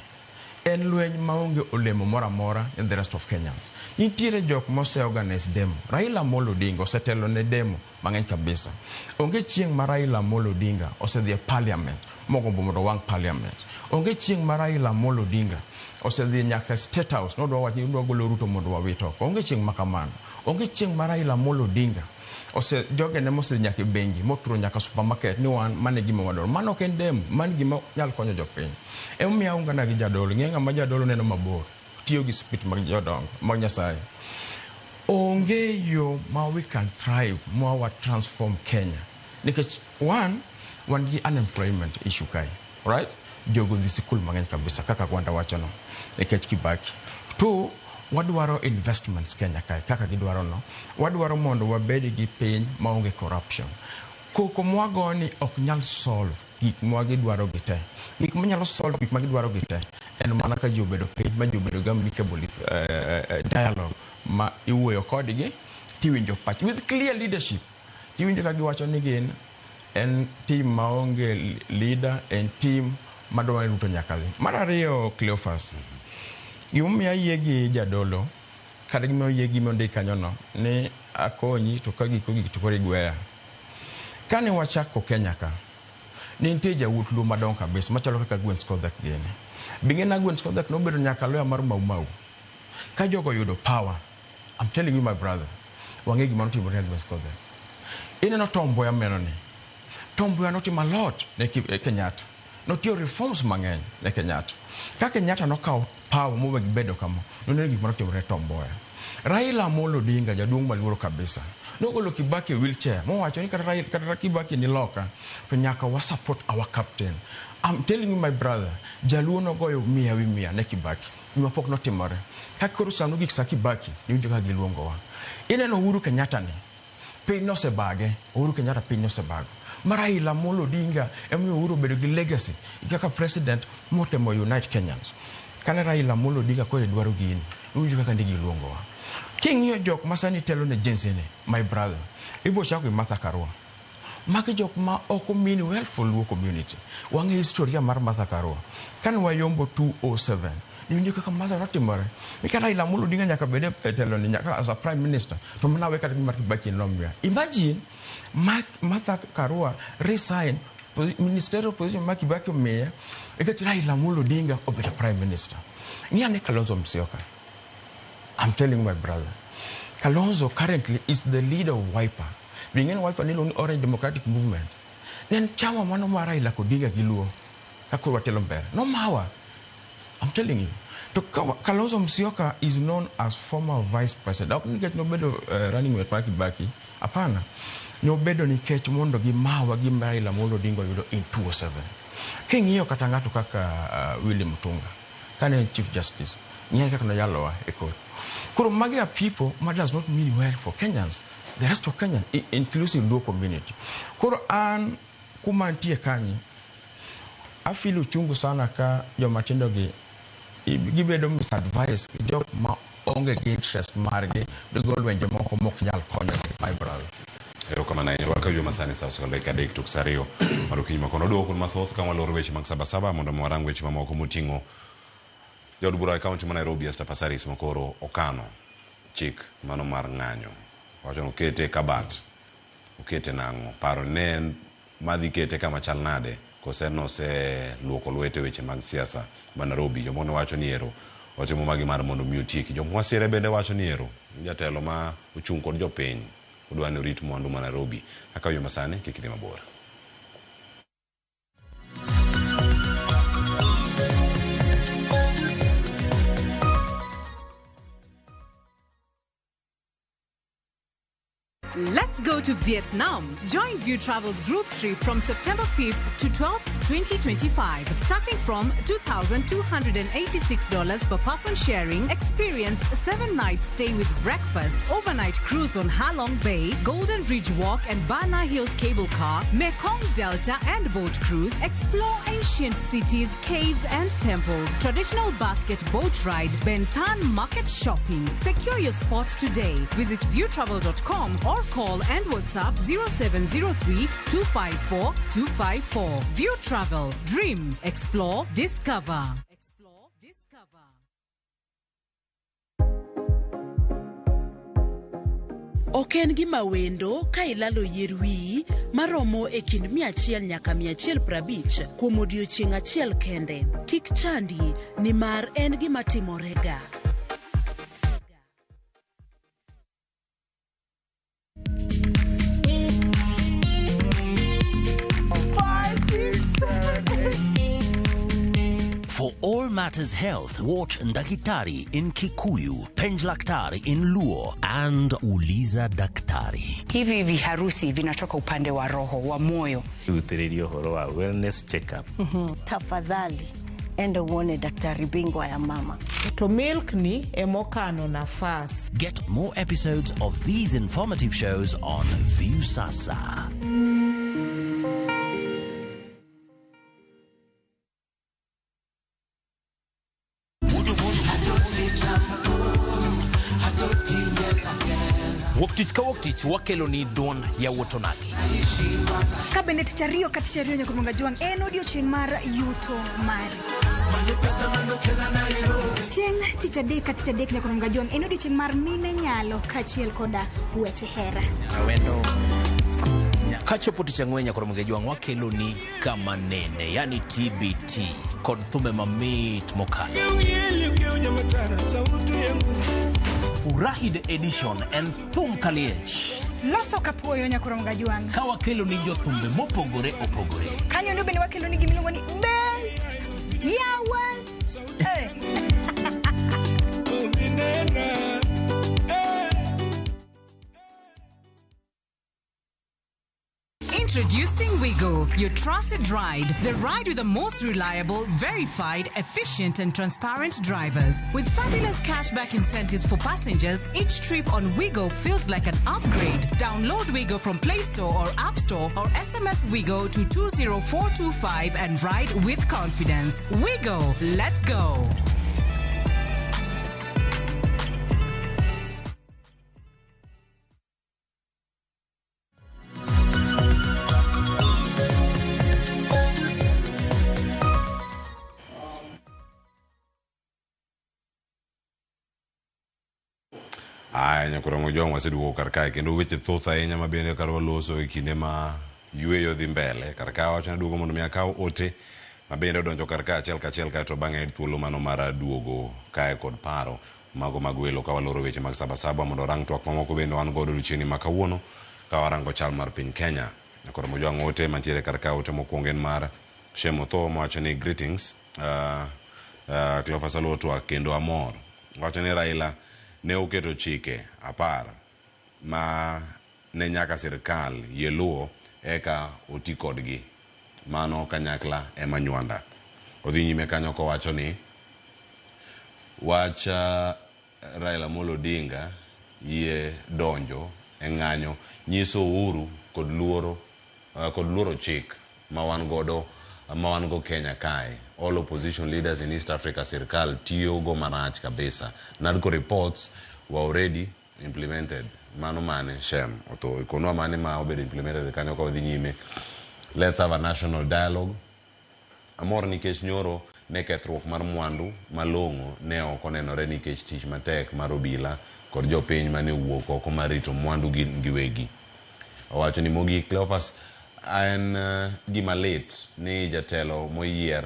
en lweny maonge olemo moro amora in the rest of Kenyans. Nitiere jok mose organize demo. Raila Amolo Odinga osetelo ne demo mang'eny kabisa. Onge chieng' ma Raila Amolo Odinga osedhi e parliament mogombo mondo owang' parliament. Onge chieng' ma Raila Amolo Odinga osedhi nyaka State House nodwa wacho ni odwa golo Ruto mondo wawit oko. Onge chieng' ma kamano. Onge chieng' ma Raila Amolo Odinga ose jogene mosedhi nyaka e bengi moturo nyaka supermarket ni wan mano e gima wadwaro. Mano ok en demo, mano gima nyalo konyo jopiny. Emomiyo aungana gi jadolo. Ing'e ng'ama jadolo neno mabor, tiyo gi spirit mag jodongo, mag Nyasaye. Onge yo ma we can thrive ma wa transform Kenya. Nikech one, wan gi unemployment issue kae, right? Jogo dhi sikul mang'eny kabisa kaka Gwanda wachono nikech Kibaki. Two, wadwaro investments Kenya kae kaka gidwaro no. Wadwaro mondo wabed gi piny maonge corruption. Koko mwago ni ok nyal solve gik ma gidwaro gi te. Gik manyalo solve gik ma gidwaro gi te en mana ka ji obedo piny ma ji obedo gi amicable dialogue ma iwuoyo kodgi tiwinjo pach with clear leadership. Tiwinjo ka giwacho ni gin en team maonge leader, en team madwa ni Ruto nyaka dhi. Mar ariyo, Cleophas, gimomiyo ayie gi jadolo kata gimomiyo ayie gi gima ondik kanyono ni akonyi to ka giko gik to koro igweya. Kane wachako Kenya ka, ne nitie jawuoth Luo madongo kabisa machalo kaka Agwens Kodhek gini. Bing'e ni Agwens Kodhek nobedo nyaka lawyer mar Mau Mau. Ka jogo oyudo power, I'm telling you my brother, wang'e gima notimore ne Agwens Kodhek. Ineno Tom Mboya mineno ni, Tom Mboya notimo a lot ne Kenyatta. Notiyo reforms mang'eny ne Kenyatta. Ka Kenyatta nokawo power mowe gibedo kama, noneno gik manotimore ne Tom Mboya. Raila Amolo Odinga, jaduong' maluoro kabisa, nogolo Kibaki e wheelchair, mowacho ni kata Raila, kata Kibaki ni loka, to nyaka wa support our captain. I'm telling you my brother, jaluo nogoyo mia wi mia ne Kibaki. Gima pok notimore. Ka koro sano gik sa Kibaki, niwinjo kaka giluongowa. Ineno Uhuru Kenyatta ni, piny nosebage, Uhuru Kenyatta piny nosebago. Ma Raila Amolo Odinga emomiyo Uhuru obedo gi legacy kaka president motemo unite Kenyans. Kane Raila Amolo Odinga koro dwaro gini, iwinjo kaka ne giluongowa. King'iyo jok ma sani telo ne Gen Z ni, my brother, ibo chako gi Martha Karua. Magi jok ma ok mean well for Luo community. Wang'e historia mar Martha Karua. Kane wayombo 2007, niwinjo kaka Martha notimore. Ni kata Raila Amolo Odinga nyaka bed e telo ni nyaka as a prime minister, to mana we kata gima Kibaki nomiya. Imagine, Martha Karua resign Ministerial position ma Kibaki omiye nikech Raila Amolo Odinga obedo prime minister. Ng'i ane Kalonzo Musyoka. I'm telling my brother. Kalonzo currently is the leader of Wiper. Be ing'e ni Wiper niluongo ni Orange Democratic Movement. Ne en chama mano mar Raila Odinga gi Luo. Ka koro watelo mbele. Nomawa. I'm telling you. To Kalonzo Musyoka is known as former vice president. Ok nikech nobedo running mate mar Kibaki. Hapana. Nobedo nikech mondo gimawa gima Raila Amolo Odinga oyudo in 2007. King'iyo kata ng'ato kaka Willy Mutunga, kane en Chief Justice, ng'e kaka noyalowa e court. Koro magi are people ma does not mean well for Kenyans, the rest of Kenyans, inclusive Luo community. Koro an kuma antie kanyo, afeel uchungu sana ka joma tindo gi gibedo misadvised gi jok ma onge gi interest margi gigo lwenje moko mok nyal konyogi, my brother. Erokamano ahinya. Wakaw juma sani sa ochiko dakika 3 tok sa 2 mar okinyi makono. Waduogo kuond mathoth ka waloro weche mag Sabasaba mondo mi warang weche mamoko moting'o jaod bura e kaunti ma Nairobi Esther Passaris makoro okano chik mano mar ng'anyo. Wacho ni okete e kabat, okete nang'o? Paro ne en madhi kete kama chal nade? Kose noseluoko lwete weche mag siasa ma Nairobi. Jomoko ne wacho ni ero otimo magi mar mondo mi otieki. Jok mwasire bende wacho ni ero jatelo ma ochung' kod jopiny odwa ni orit mwandu ma Nairobi. Akaw yo masani kik idhi mabor. Let's go to Vietnam. Join View Travel's group trip from September 5th to 12th, 2025. Starting from $2,286 per person sharing, experience 7 nights stay with breakfast, overnight cruise on Halong Bay, Golden Bridge Walk and Bana Hills Cable Car, Mekong Delta and boat cruise, explore ancient cities, caves and temples, traditional basket boat ride, Ben Thanh market shopping. Secure your spot today. Visit viewtravel.com or call and WhatsApp 0703 254 254. View Travel. Dream. Explore. Discover. Explore. Discover. Ok en gima wendo ka ilalo yier wiyi maromo e kind 100 nyaka 150 kuom odiechieng' achiel kende. Kik chandi nimar en gima timorega. For all matters health, watch Ndakitari in Kikuyu, Penjlaktari in Luo, and Uliza Daktari. Hivi viharusi vinatoka upande wa roho, wa moyo. Rutĩrĩria ũhoro wa wellness check-up. Tafadhali enda uone daktari bingwa ya mama. To milk ni emokano nafas. Get more episodes of these informative shows on Viusasa. Wuok tich ka wuok tich wakelo ni duond yawuot onagi. Ka bende tich ariyo ka tich ariyo nyaka Jwang' en odiochieng' mar yuto mari. Chieng' tich adek ka tich adek nyaka Jwang' en odiochieng' mar mine nyalo kaachiel koda weche hera. Kachopo tich ang'wen nyaka Jwang' wakelo ni kama nene, yani TBT kod thumbe mamit mokalo. Furahi the edition and thum kaliech. Loso kapuoyo nyaka Jwang'. Ka wakelo ni jothumbe mopogore opogore. Kanyo ndo bende wakelo ni gimiluongo ni be yawa. Introducing Wigo, your trusted ride. The ride with the most reliable, verified, efficient and transparent drivers. With fabulous cashback incentives for passengers, each trip on Wigo feels like an upgrade. Download Wigo from Play Store or App Store or SMS Wigo to 20425 and ride with confidence. Wigo, let's go. Aya nyakurango jwang' waseduogo kar kae kendo weche thoth ahinya ma bende kar waloso e kinde ma Yueyo dhi mbele. Kar ka wacho ni duogo mondo mi akaw ote ma bende odonjo kar ka achiel kachiel kaeto bang'e ayud thuolo mano mar duogo kae kod paro mago mag welo ka waloro weche mag Sabasaba mondo orang twak mamoko bende wan godo odiochieng'ni ma kawuono ka warango chal mar piny Kenya. Koro mojwang' ote mantiere kar ka ote mokwongo en mar Shem Otho mowacho ni greetings Cleophas Aluo twak kendo amor. Owacho ni Raila ne oketo chike 10 ma ne nyaka sirkal yie luwo eka oti kodgi. Mano kanyakla ema nywanda. Odhi nyime kanyo kowacho ni wach Raila Amolo Odinga yie donjo e ng'anyo nyiso uhuru kod luoro kod luoro chik ma wan godo ma wan go Kenya kae. All opposition leaders in East Africa sirkal tiyo go marach kabisa. NADCO reports were already implemented. Mano mane Shem Otho ikonwa mane ma obedo implemented kanyo ka wadhi nyime. Let's have a national dialogue. Amor nikech nyoro ne kethruok mar mwandu malong'o ne ok onenore nikech tich matek mar obila kod jopiny mane owuok oko mar rito mwandu gin giwegi. Owacho ni mogik Cleophas en gima lit ni jatelo moyier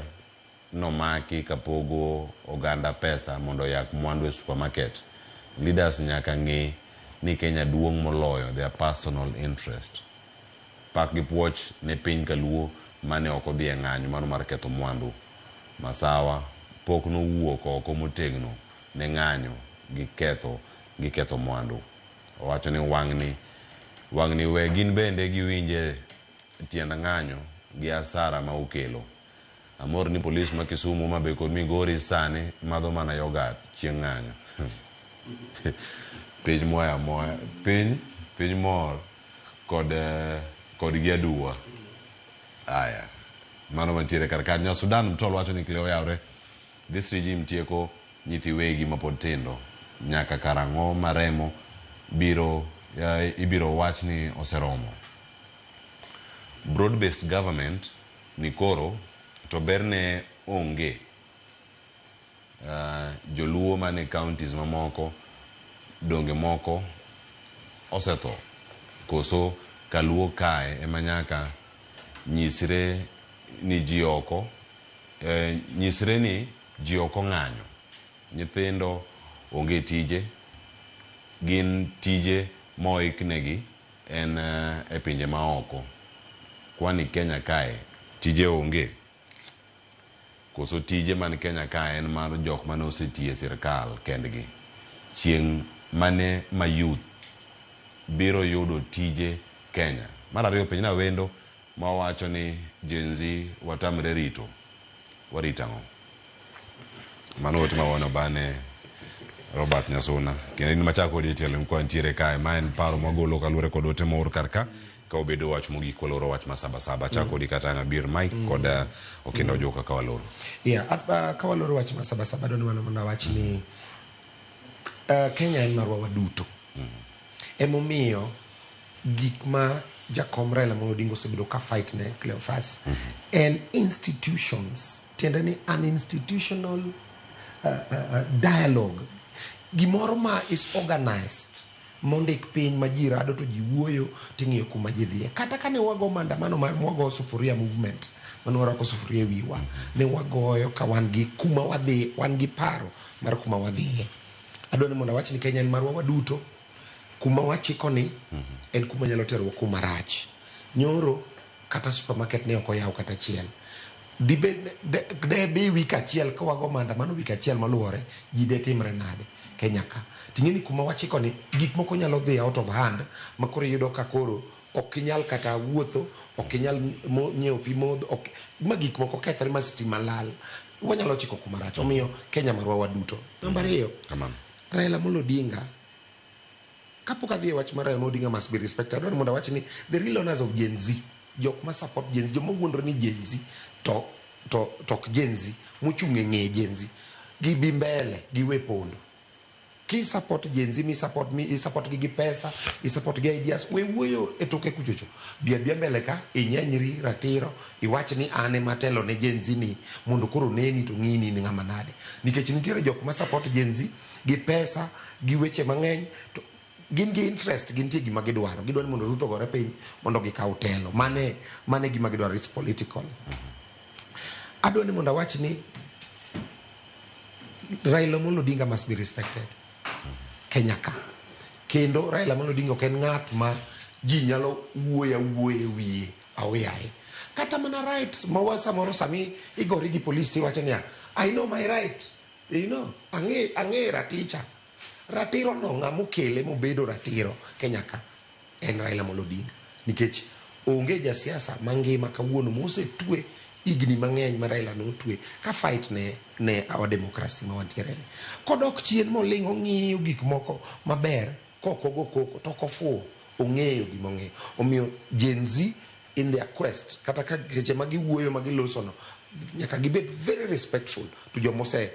nomaki kapogo oganda pesa mondo oyak mwandu e supermarket. Leaders nyaka ng'e ni Kenya duong' moloyo their personal interest. Pak gi puoch ne piny kaluo mane ok odhi e ng'anyo mano mar ketho mwandu. Masawa pok nowuok oko motegno ne ng'anyo gi ketho gi ketho mwandu. Owacho ni wang'ni wang'ni we gin bende giwinje tiend ng'anyo gi asara ma okelo. Amor ni polis ma Kisumu, Homa Bay kod Migori sani madho mana yoghurt chieng' ng'anyo. Piny moya moya piny piny mor kod kod gi aduwa. Aya. Mano mantiere kar kanyo. Sudan Mtol wacho ni Cleo oyawre. This regime tieko nyithi wegi mapod tindo. Nyaka karang'o ma remo biro ibiro wach ni oseromo. Broad based government ni koro to berne onge. Joluo mane counties mamoko donge moko osetho koso kaluo kae ema nyaka nyisre ni ji oko nyisre ni ji ok ong'anyo. Nyithindo onge tije, gin tije moiknegi en e pinje maoko. Kwani Kenya kae tije onge? Koso tije man Kenya kae en mar jok mane osetiyo e sirkal kendgi. Chieng' mane ma youth biro yudo tije Kenya? Mar ariyo penjna wendo ma wacho ni Gen Z watamre rito. Warito ang'o? Mano ote ma wano bane Robert Nyasuna. Kendo in machako kodi e tielo kwa ntiere kae. Ma en paro mwagolo kaluwore kod ote moor kar ka. Ka obedo wach mogik waloro wach ma Sabasaba. Achako kodi kata ang' abir Mike kod Okinda Ojuka ka waloro. Yeah, ka waloro wach ma Sabasaba adwaro mana mondo awach ni Kenya en marwa waduto. Emomiyo gik ma jakom Raila Amolo Odinga osebedo ka fight ne Cleophas en institutions, tiende ni an institutional dialogue, gimoro ma is organized mondik piny ma ji rado to ji wuoyo ting'iyo kuma ji dhiye. Kata kane wago maandamano ma wago sufuria movement mane warwako sufuria e wiwa, ne wagoyo ka wan gi kuma wadhi, wan gi paro mar kuma wadhiye. Adwa ni mondo awach ni Kenya en marwa waduto. Kuma wachiko ni en kuma nyalo terowa kuma rach. Nyoro kata supermarket ne ok oyaw kata achiel. Dibed de be wik achiel ka wago maandamano wik achiel maluwore, ji de timre nade Kenya ka? Ting'e ni kuma wachiko ni gik moko nyalo dhi out of hand ma koro iyudo ka koro ok inyal kata wuotho, ok inyal nyiewo pi modho, ok ma gik moko kethre ma stima lal. Wanyalo chiko kuma rach. Omiyo Kenya marwa waduto. Namba ariyo, Raila Amolo Odinga, kapok adhi e wach mar Raila Amolo Odinga must be respected, adwaro mondo awach ni the real owners of Gen Z, jok ma support Gen Z, joma wuondore ni Gen Z to to to ok Gen Z, mochung' e ng'e Gen Z, gibi mbele, giwe pondo. Ki support Gen Z, mi support mi support gi gi pesa, i support gi ideas, we wuoyo e toke kuchocho. Bi abia mbele ka, inyenyri ratiro, iwach ni an ema atelo ne Gen Z ni, mondo koro neni to ng'i ni in ng'ama nade. Nikech nitiere jok ma support Gen Z gi pesa, gi weche mang'eny, to Gin gi interest, gintie gima gidwaro. Gidwaro ni mondo Ruto ogore piny mondo gikaw telo. Mane mane gima gidwaro, it's political. Adwa ni mondo awach ni Raila Amolo Odinga must be respected. Kenya ka. Kendo Raila Amolo Odinga ok en ng'at ma ji nyalo wuoyo awuoya e wiye aoyaye. Kata mana rights ma wa samoro sami igori gi polis tiwacho niya, I know my right. You know, ang'e ang'e raticha. Ratiro no ng'ama okele mobedo ratiro Kenya ka en Raila Amolo Odinga. Nikech onge jasiasa mangima kawuono mosetwe higni mang'eny ma Raila notwe ka fight ne ne our democracy ma wantiere ni. Kodok chien moling' ong'iyo gik moko maber kok ogo koko to ok ofuwo ong'eyo gima ong'eyo. Omiyo Gen Z in their quest kata ka seche ma giwuoyo ma giloso no nyaka gibed very respectful to joma ose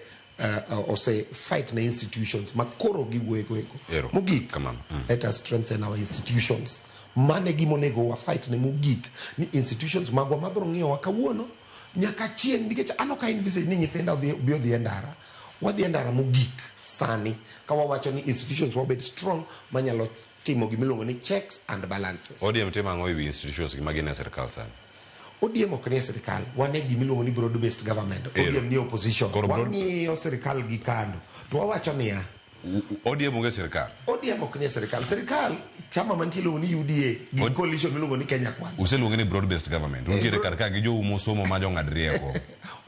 ose fight ne institutions ma koro giwuoyo go eko. Ero. Mogik, Kamano. let us strengthen our institutions. Mano e gima onego wa fight ne mogik ni institutions magwa mabiro ng'iyowa kawuono nyaka chieng' nikech an ok envisage ni nyithinda odhi bi odhi e ndara. Wadhi e ndara mogik sani ka wawacho ni institutions wa obed strong manyalo timo gimiluongo ni checks and balances. ODM timo ang'o ewi institutions gi magin e sirkal sani? ODM ok nie sirkal, wan e gimiluongo ni broad based government. Ero. ODM ni opposition. Koro broad- Wang'iyo sirkal gi kando. To wawacho niya, ODM onge sirkal. ODM ok nie sirkal. Sirkal chama mantie iluongo ni UDA gi coalition miluongo ni Kenya Kwanza. Useluonge ni broad based government. Untiere kar ka gi jou mosomo ma jong'ad rieko.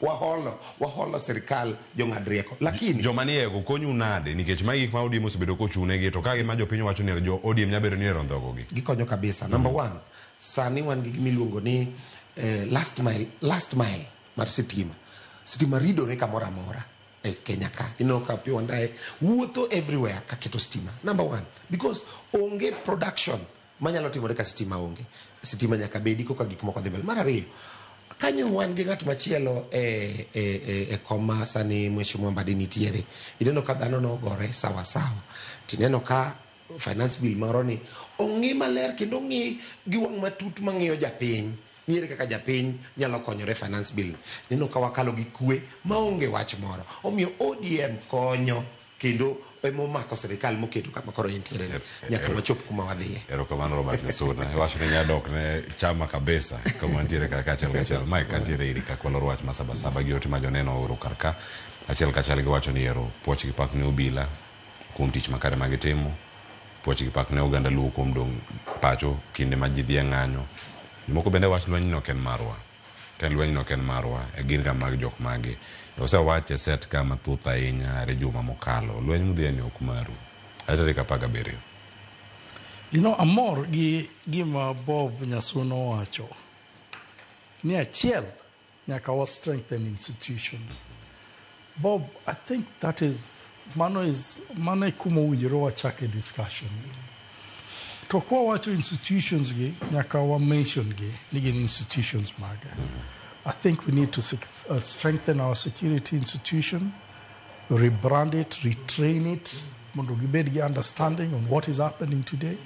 Waholo, waholo sirkal jong'ad rieko. Lakini joma nie go konyu nade nikech magi gik ma ODM osebedo kochunegi to ka gima jopiny wacho ni jo ODM nyalo bedo ni ero ndhogogi. Gikonyo kabisa. Number one, sani wan gi gimiluongo ni last mile mar sitima. Sitima ridore kamoro amora e Kenya ka. Ineno ka Opiyo Wandayi wuotho everywhere kaketo stima. Number one, because onge production manyalo timore ka sitima onge. Sitima nyaka bedi koka gik moko dhi mbele. Mar ariyo, kanyo wan gi ng'at machielo e koma sani Mheshimiwa Mbadi nitiere. Ineno ka dhano nogore sawa sawa. Tineno ka finance bill moro ni ong'i maler kendo ong'i gi wang' matut mang'iyo japiny. Ni ere kaka japiny nyalo konyore finance bill. Neno ka wakalo gi kwe maonge wach moro. Omiyo ODM konyo kendo emomako sirikal moketo kama koro entiere ni. Nyaka wachop kuma wadhiye. Erokamano Robert Nyasuna. Iwacho ni nyadok ne chama kabisa kama wantiere kar ka achiel kachiel. Mike antiere iri ka kwaloro wach ma sabasaba gi ote ma joneno ooro kar ka. Achiel kachiel giwacho ni ero puoch gi pak ne obila kuom tich makare ma gitimo. Puoch gi pak ne oganda Luo kuom dong' pacho kinde ma ji dhi e ng'anyo. Jomoko bende wach lweny ni ok en marwa. Ka lweny no ok en marwa, e gin ka mag jok mage. Osewache set ka mathoth ahinya are juma mokalo. Lweny mudhiye ni ok maru. Ae tarik 17. You know, amor gi gima Bob Nyasuno owacho ni achiel nyaka wa strengthen institutions. Bob, I think that is mano is mano e kuma owinjore wachake discussion. To kwa wacho institutions gi nyaka wa mention gi ni gin institutions mage. I think we need to strengthen our security institution, rebrand it, retrain it, mondo gibed gi understanding on what is happening today.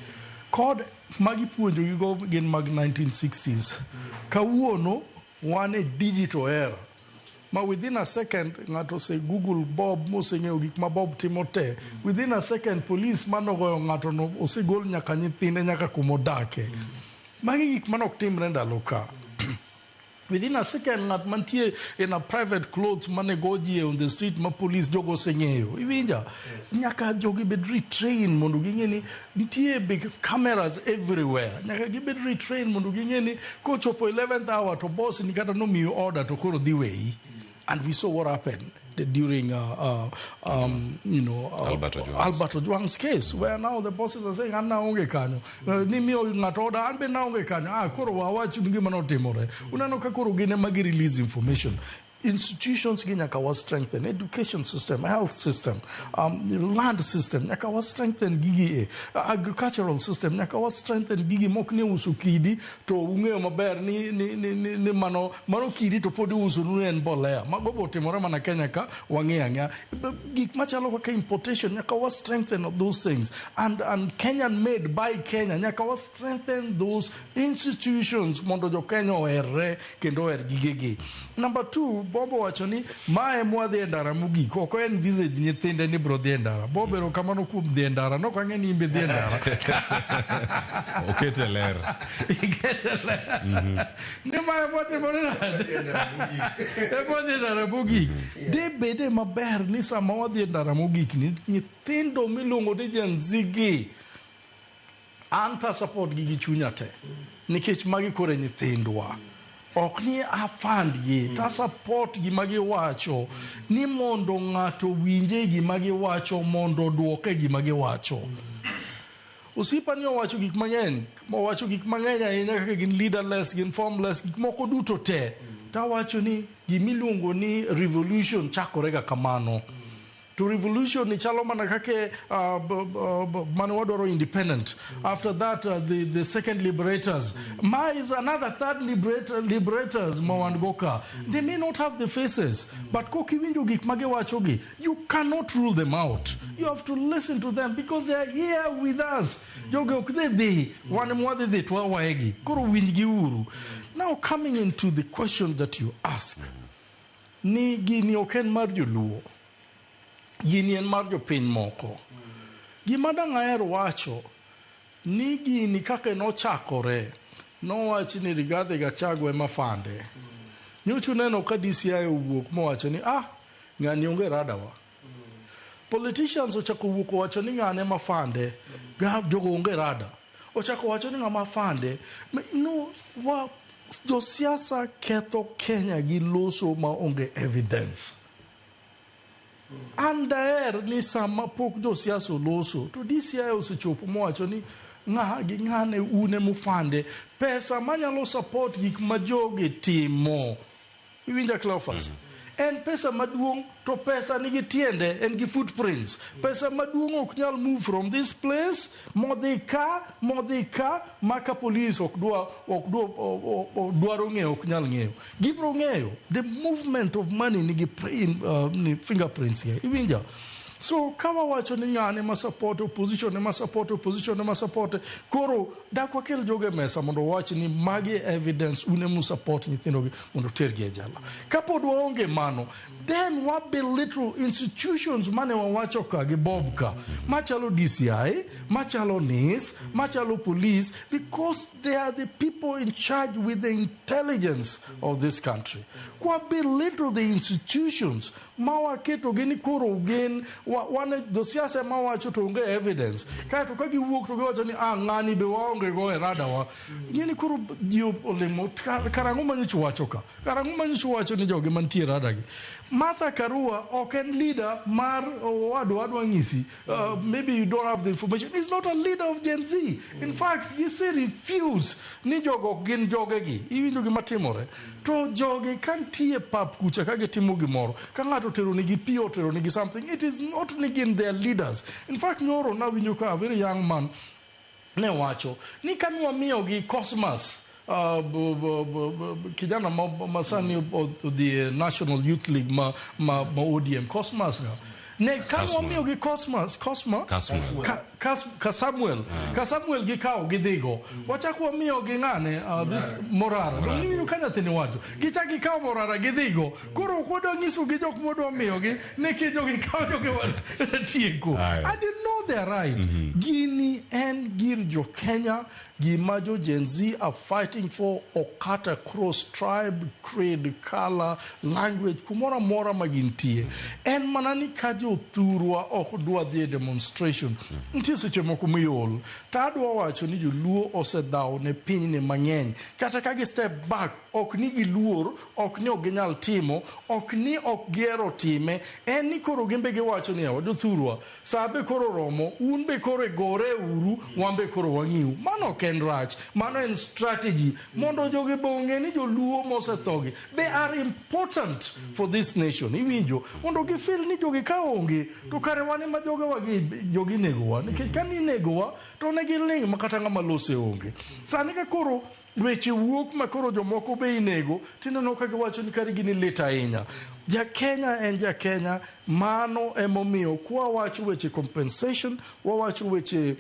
Kod magi puonjo gigo gin mag 1960s. Kawuono wan e digital era. Ma within a second ng'ato ose Google Bob moseng'eyo gik ma Bob timo te. Within a second police manogoyo ng'ato no osegol nyaka nyithinde nyaka kumodake. Magi gik manok timre ndalo ka. Within a second ng'at mantie in a private clothes mane go ji on the street ma police jogo oseng'eyo. Iwinja? Nyaka jogi bed retrain mondo ging'e ni nitie big cameras everywhere. Nyaka gibed retrain mondo ging'e ni kochopo 11th hour to boss ni kata nomiyo order to koro dhi weyi. And we saw what happened during Albert Ojwang's. Albert Ojwang's case, where now the bosses are saying, an naonge kanyo. Ni miyo ng'ato order, an be naonge kanyo. Koro wawach gima notimore. Uneno ka koro gin ema gi release information. Institutions gi nyaka wa strengthen, education system, health system, land system, nyaka wa strengthen gigi e. Agricultural system, nyaka wa strengthen gigi mok ni uso kidi to ung'eyo maber ni mano kidi to pod iuso nu en mbolea. Mago bo timore mana Kenya ka wang'eyo ang'eya. Gik machalo kaka importation, nyaka wa strengthen those things. And Kenyan made by Kenya, nyaka wa strengthen those institutions mondo jo Kenya oherre kendo oher gigegi. Number two, Bob owacho ni mae mwadhi e ndara mogik ok o envisage nyithinde ni bro dhi e ndara. Bob erokamano kuom dhi e ndara nok ang'e ni in be dhi e ndara. Okete ler. Ikete ler. Ni mae mwatimore nade? Ema wadhi e ndara mogik. De bede maber ni sama wadhi e ndara mogik ni nyithindo miluongo ni Gen Z gi an to support gi gi chunya te nikech magi koro e nyithindwa ok ni afund gi to support gima giwacho ni mondo ng'ato winje gima giwacho mondo oduoke gima giwacho Osiepa ni owacho gik mang'eny, owacho gik mang'eny ahinya kaka gin leaderless, gin formless, gik moko duto te. To awacho ni gimiluongo ni revolution chakore ga kamano. To revolution ni chalo mana kaka mane wadwaro independent. After that, the second liberators. Ma is another third liberators ma wan go ka. They may not have the faces, but kokiwinjo gik magiwacho gi, you cannot rule them out. You have to listen to them because they are here with us. Jogi ok dhi dhi, wan ema wadhi dhi to wawegi. Koro winjgi uru. Now coming into the question that you ask, ni gini ok en mar joluo. Gini en mar jopiny moko. Gima dang' aher wacho ni gini kaka nochakore, nowach ni Rigathi Gachagua ema fande. Nyocha uneno ka DCI owuok mowacho ni ah, ng'ani onge radawa. Politicians ochako wuok owacho ni ng'ane ema fande, jogo onge rada. Ochako wacho ni ng'ama fande. No, wa, josiasa ketho Kenya gi loso ma onge evidence. An daher ni sama pok josiasa oloso to DCI osechopo mowacho ni ng'a gi ng'ane un emufande pesa manyalo support gik ma jogi timo. Iwinja Cleophas? En pesa maduong' to pesa nigi tiende, en gi footprints. Pesa maduong' ok nyal move from this place modhi ka modhi ka ma ka police ok dwa ok dwa dwaro ng'eyo ok nyal ng'eyo. Gibro ng'eyo the movement of money nigi ni fingerprints ge. Iwinja? So ka wawacho ni ng'ane ma support opposition ema support opposition ema support koro dak wakel jogo e mesa mondo wawach ni magi evidence un emu support nyithindogi mondo otergi e jela. Kapod waonge mano, then wa belittle institutions mane wawacho ka gi Bob ka machalo DCI, machalo NIS, machalo police because they are the people in charge with the intelligence of this country. Kwa belittle the institutions ma waketo gi ni koro gin wan josiasa ema wacho to onge evidence kaeto ka giwuok to giwacho ni ah ng'ani be waonge go e radawa ing'e ni koro ji olimo karang'o manyocha wacho ka karang'o manyocha wacho ni jogi mantie e radagi Martha Karua ok en leader mar owadwa adwa ng'isi maybe you don't have the information he's not a leader of Gen Z in fact gise refuse ni jogo ok gin jogegi iwinjo gima timore to jogi ka nitie pap kucha ka gitimo gimoro ka ng'ato otero nigi pi otero nigi something it is not ni gin their leaders in fact nyoro nawinjo ka a very young man ne wacho ni ka nwamiyogi Cosmas kijana ma sani odhi e National Youth League ma ODM Cosmas nga ne ka nwamiyogi Cosmas Cosma Kasmuel. Ka Samuel ka Samuel gikawo gidhigo wachak wamiyogi ng'ane this Morara Morara. iwinjo ka nyathini wacho gichak gikawo Morara gidhigo koro ok wadwa nyiso gi jok mwadwa miyogi nikech jogi kawo jogi tieko Aye. and you know they're right gini en gir jo Kenya gima jo Gen Z are fighting for okat across tribe, creed, color, language kumoro amora ma gintie en mana ni ka jothurwa ok dwa dhi e demonstration nitie seche moko miol to adwa wacho ni joluo osedhawo ne pinyni mang'eny kata ka gi step back ok ni giluor ok ni ok ginyal timo ok ni ok gihero time en ni koro gin be giwacho ni yawa jothurwa sa be koro romo un be koro e gore uru wan be koro wang'iu mano ok en rach mano en strategy mondo jogi be ong'e ni joluo mosethogi they are important for this nation iwinjo mondo gifeel ni jogi ka onge to kare wan ema jogewa gi jogi negowa nikech ka ninegowa to ne giling' ma kata ng'ama lose onge sani ka koro weche wuok ma koro jomoko be inego tineno ka giwacho ni kare gini lit ahinya ja Kenya en ja Kenya mano emomiyo kwa wacho weche compensation wawacho weche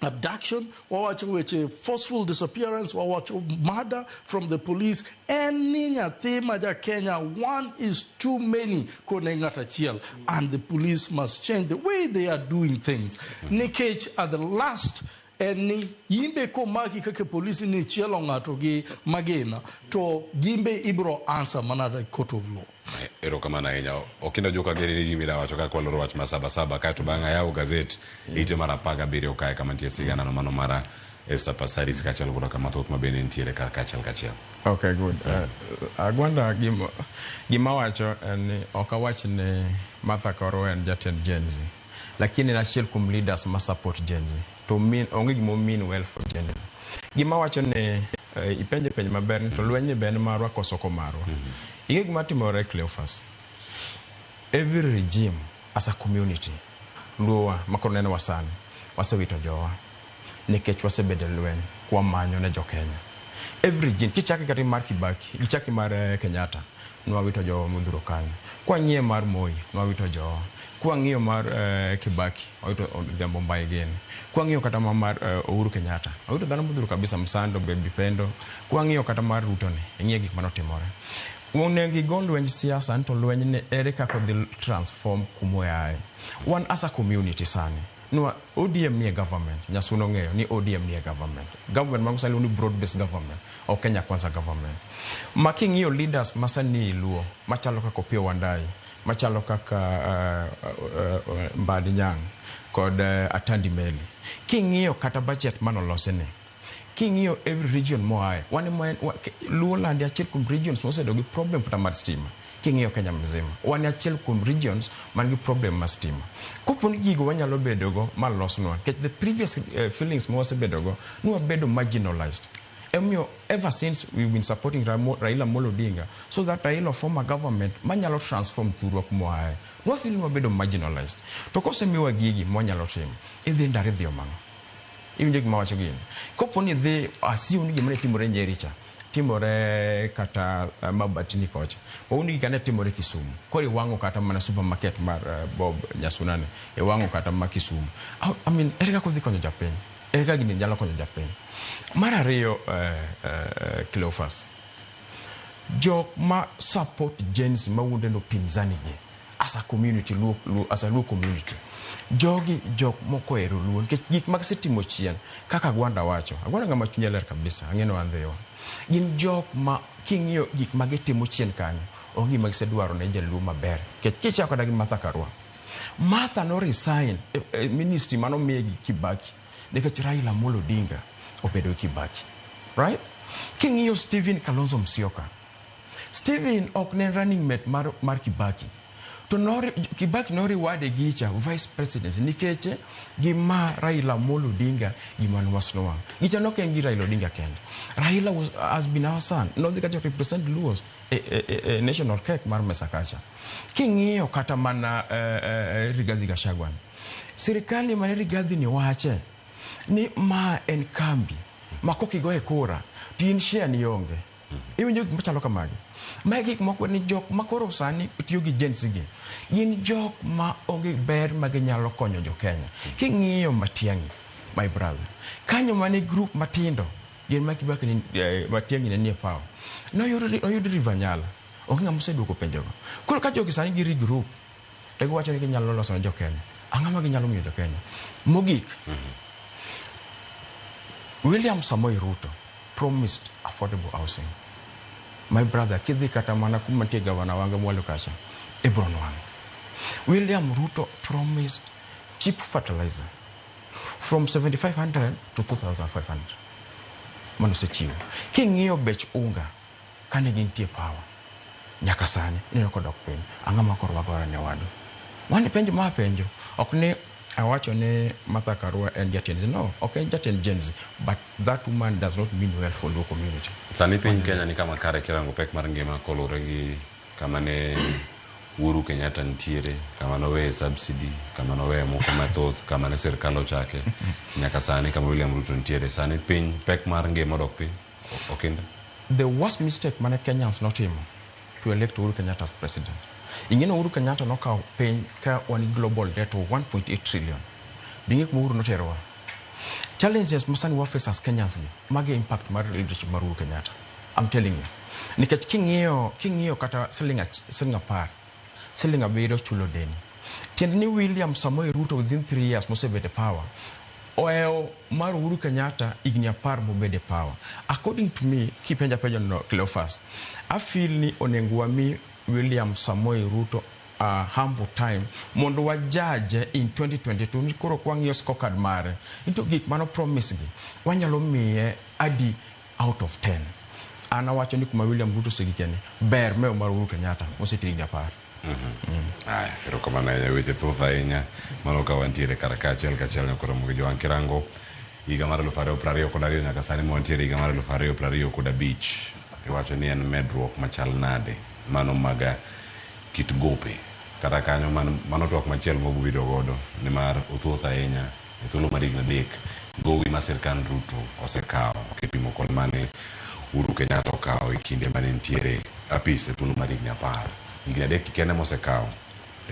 Abduction, wawacho weche forceful disappearance, wawacho murder from the police. En ni nyathi ma ja Kenya, one is too many kone ng'at achiel, and the police must change the way they are doing things. Nikech at the last en ni yimbe komaki kaka polisi ni chielo ng'ato gi magina to gimbe ibro answer mana at a court of law. Erokamano ahinya. Okinda Joka geni ni gima idawacho ka kwaloro wach ma saba saba kaeto bang'e ayawo gazet ite mar 17 kae kama nitie sigana no mano mara Esther Passaris kaachiel koda kama thoth ma bende nitiere kar kaachiel kachiel. Okay, good. Agwanda gima wacho en ni ok awach ni Martha Karua en jatend Gen Z. Lakini en achiel kuom leaders ma support Gen Z. To mean, onge gima mean well for Gen Z. Gima wacho ni ipenjo penjo maber ni to lweny ni be en marwa koso ok marwa. Ing'e gima timore Cleophas. Every regime as a community, Luowa makoro neno sani, wasewito jowa nikech wasebedo e lweny kwamanyo ne jo-Kenya. Every regime, kichake kata mar Kibaki, gichaki mar Kenyatta, nwawito jowa modhuro kanyo. Kwang'iye mar Moi, nwawito jowa. Kwang'iyo mar Kibaki, wawito Odhiambo Mbai gini. Kwang'iyo kata mar Uhuru Kenyatta, wawito dhano modhuro kabisa, Msando, Baby Pendo. Kwang'iyo kata mar Ruto ni, ing'iye gik manotimore. Onego igo lwenj siasa ni to lweny ni ere kaka odhi transform kumoaye. Wan as a community sani, nwa ODM nie government, Nyasuno ong'eyo ni ODM nie government. Government mago sani ni broad based government, ok Kenya Kwanza government. Ma king'iyo leaders ma sani e Luo, machalo kaka Opiyo Wandayi, machalo kaka Mbadi Nyang' kod Atandi Meli. King'iyo kata budget manolosi ni, king'iyo every region moaye, wan ema Luo land achiel kuom regions mosebedo gi problem kata mar stima. King'iyo Kenya mzima, wan achiel kuom regions man gi problem mar stima. Kopo ni gigo wanyalo bedogo ma losnwa, nikech the previous feelings ma wasebedogo, ni wabedo marginalized. Emomiyo ever since we've been supporting Raila Amolo Odinga, so that Raila form a government manyalo transform thurwa kumoaye. Nwafeel ni wabedo marginalized. To kosemiwa gigi mwanyalo timo, idhi ndara idhi omang'o. Iwinjo gima awacho gini? Kopo ni idhi, assume ni gima ne timore Nyeri cha, timore kata Mabatini kocha. Wauni gika ne timore Kisumu. Koro iwang'o kata mana supermarket mar Bob Nyasuna ni, iwang'o kata ma Kisumu. I mean, ere kaka odhi konyo japiny? Ere kaka gini nyalo konyo japiny? Mar ariyo, Cleophas, jok ma support Gen Z mawuonde no pinzani gi, as a community, Luo, Luo, as a Luo community, jogi jok moko ohero Luo, nikech gik ma gisetimo chien, kaka Agwanda wacho, Agwanda ng'ama chunye ler kabisa, ang'e ni wan dhiwa. Gin jok ma king'iyo gik ma gitimo chien kanyo, onge gima gisedwaro ne jaluo maber. Nikech kichako kata gi Martha Karua, Martha no resign e ministry manomiye gi Kibaki, nikech Raila Amolo Odinga obedo gi Kibaki. Right? King'iyo Stephen Kalonzo Musyoka, Stephen ok ne en running mate mar Kibaki. To Kibaki noriwade gicha vice presidency nikech gima Raila Amolo Odinga gima nwasnwang'. Gicha nok en gi Raila Odinga kende. Raila has been our son. Nodhi kacha represent Luos e national cake mar mesa kacha. King'iyo kata mana Rigathi Gachagua. Sirikali mane Rigathi ni wache ni ma en kambi ma kok igoye kura to in share ni onge. Iwinjo gik machalo kamagi. Mae gik moko ni jok ma koro sani tiyo gi Gen Z gi, gin jok ma onge ber ma ginyalo konyo jo Kenya. King'iyo Matiang'i, my brother, kanyo mane group matindo, gin ma Kibaki ni, Matiang'i ne nie power. Noyud River Nyala, onge ng'ama oseduoko penjogo. Koro ka jogi sani gi regroup, to giwacho ni ginyalo loso ne jo Kenya. Ang'o ma ginyalo miyo jo Kenya? Mogik, William Samoei Ruto promised affordable housing. My brother, kidhi kata mana kuma nitie gavana Wanga mwalo kacha, ibro nwang'o. William Ruto promised cheap fertilizer from 7,500 to 2,500. Mano osechiwo. King'iyo bech unga, kane gintie power, nyaka sani, ineno kodok piny. Ang'o ma koro wagore ne wadu? Mano penjo ma apenjo. Ok ni awacho ni Martha Karua en jatend Z. No, ok en jatend Gen Z, but that woman does not mean well for Luo community. Sani piny Kenya ni kama kare kirango pek mar ngima koluwore gi kama ne Uhuru Kenyatta nitiere, kama noweye subsidy, kama noweye moko mathoth, kama ne sirkal ochake, nyaka sani kama William Ruto nitiere. Sani piny pek mar ngima odok piny, Okinda? The worst mistake mane Kenyans notimo to elect Uhuru Kenyatta as president. Ing'e ni Uhuru Kenyatta nokawo piny ka wan gi global debt of 1.8 trillion. Bing'e kuma Uhuru noterowa. Challenges ma sani wa face as Kenyans gi, magi e impact mar leadership mar Uhuru Kenyatta. I'm telling you. Nikech king'iyo kata siling 10, siling 7 chulo deni. Tiende ni William Samoei Ruto within 3 years mosebet e power, ohewo mar Uhuru Kenyatta higni 10 mobede e power. According to me, kipenja penjo no Cleophas, I feel ni onego wami William Samoei Ruto humble time mondo wajaje in 2022 ni koro kwang'iyo scorecard mare into gik mano promise gi wanyalo miye adi out of 10. An awacho ni kuma William Ruto osegikeni ber mewo mar Uhuru Kenyatta mosetiyo higni 10. Aya, erokamano ahinya, weche thoth ahinya mano ka wantiere kar ka achiel kachiel nyakoro Ramogi Jowang' kirango higa mar 2022 nyaka sani ma wantiere higa mar 2025 iwacho ni en medruok machal nade mano maga kit gope kata kanyo mano twak machielo mobiro godo nimar othoth ahinya e thuolo mar higni 3 gowi ma sirkand Ruto osekawo kipimo kod mane Uhuru Kenyatta okawo e kinde mane nitiere apis e thuolo mar higni 10. Higni 3 kende mosekawo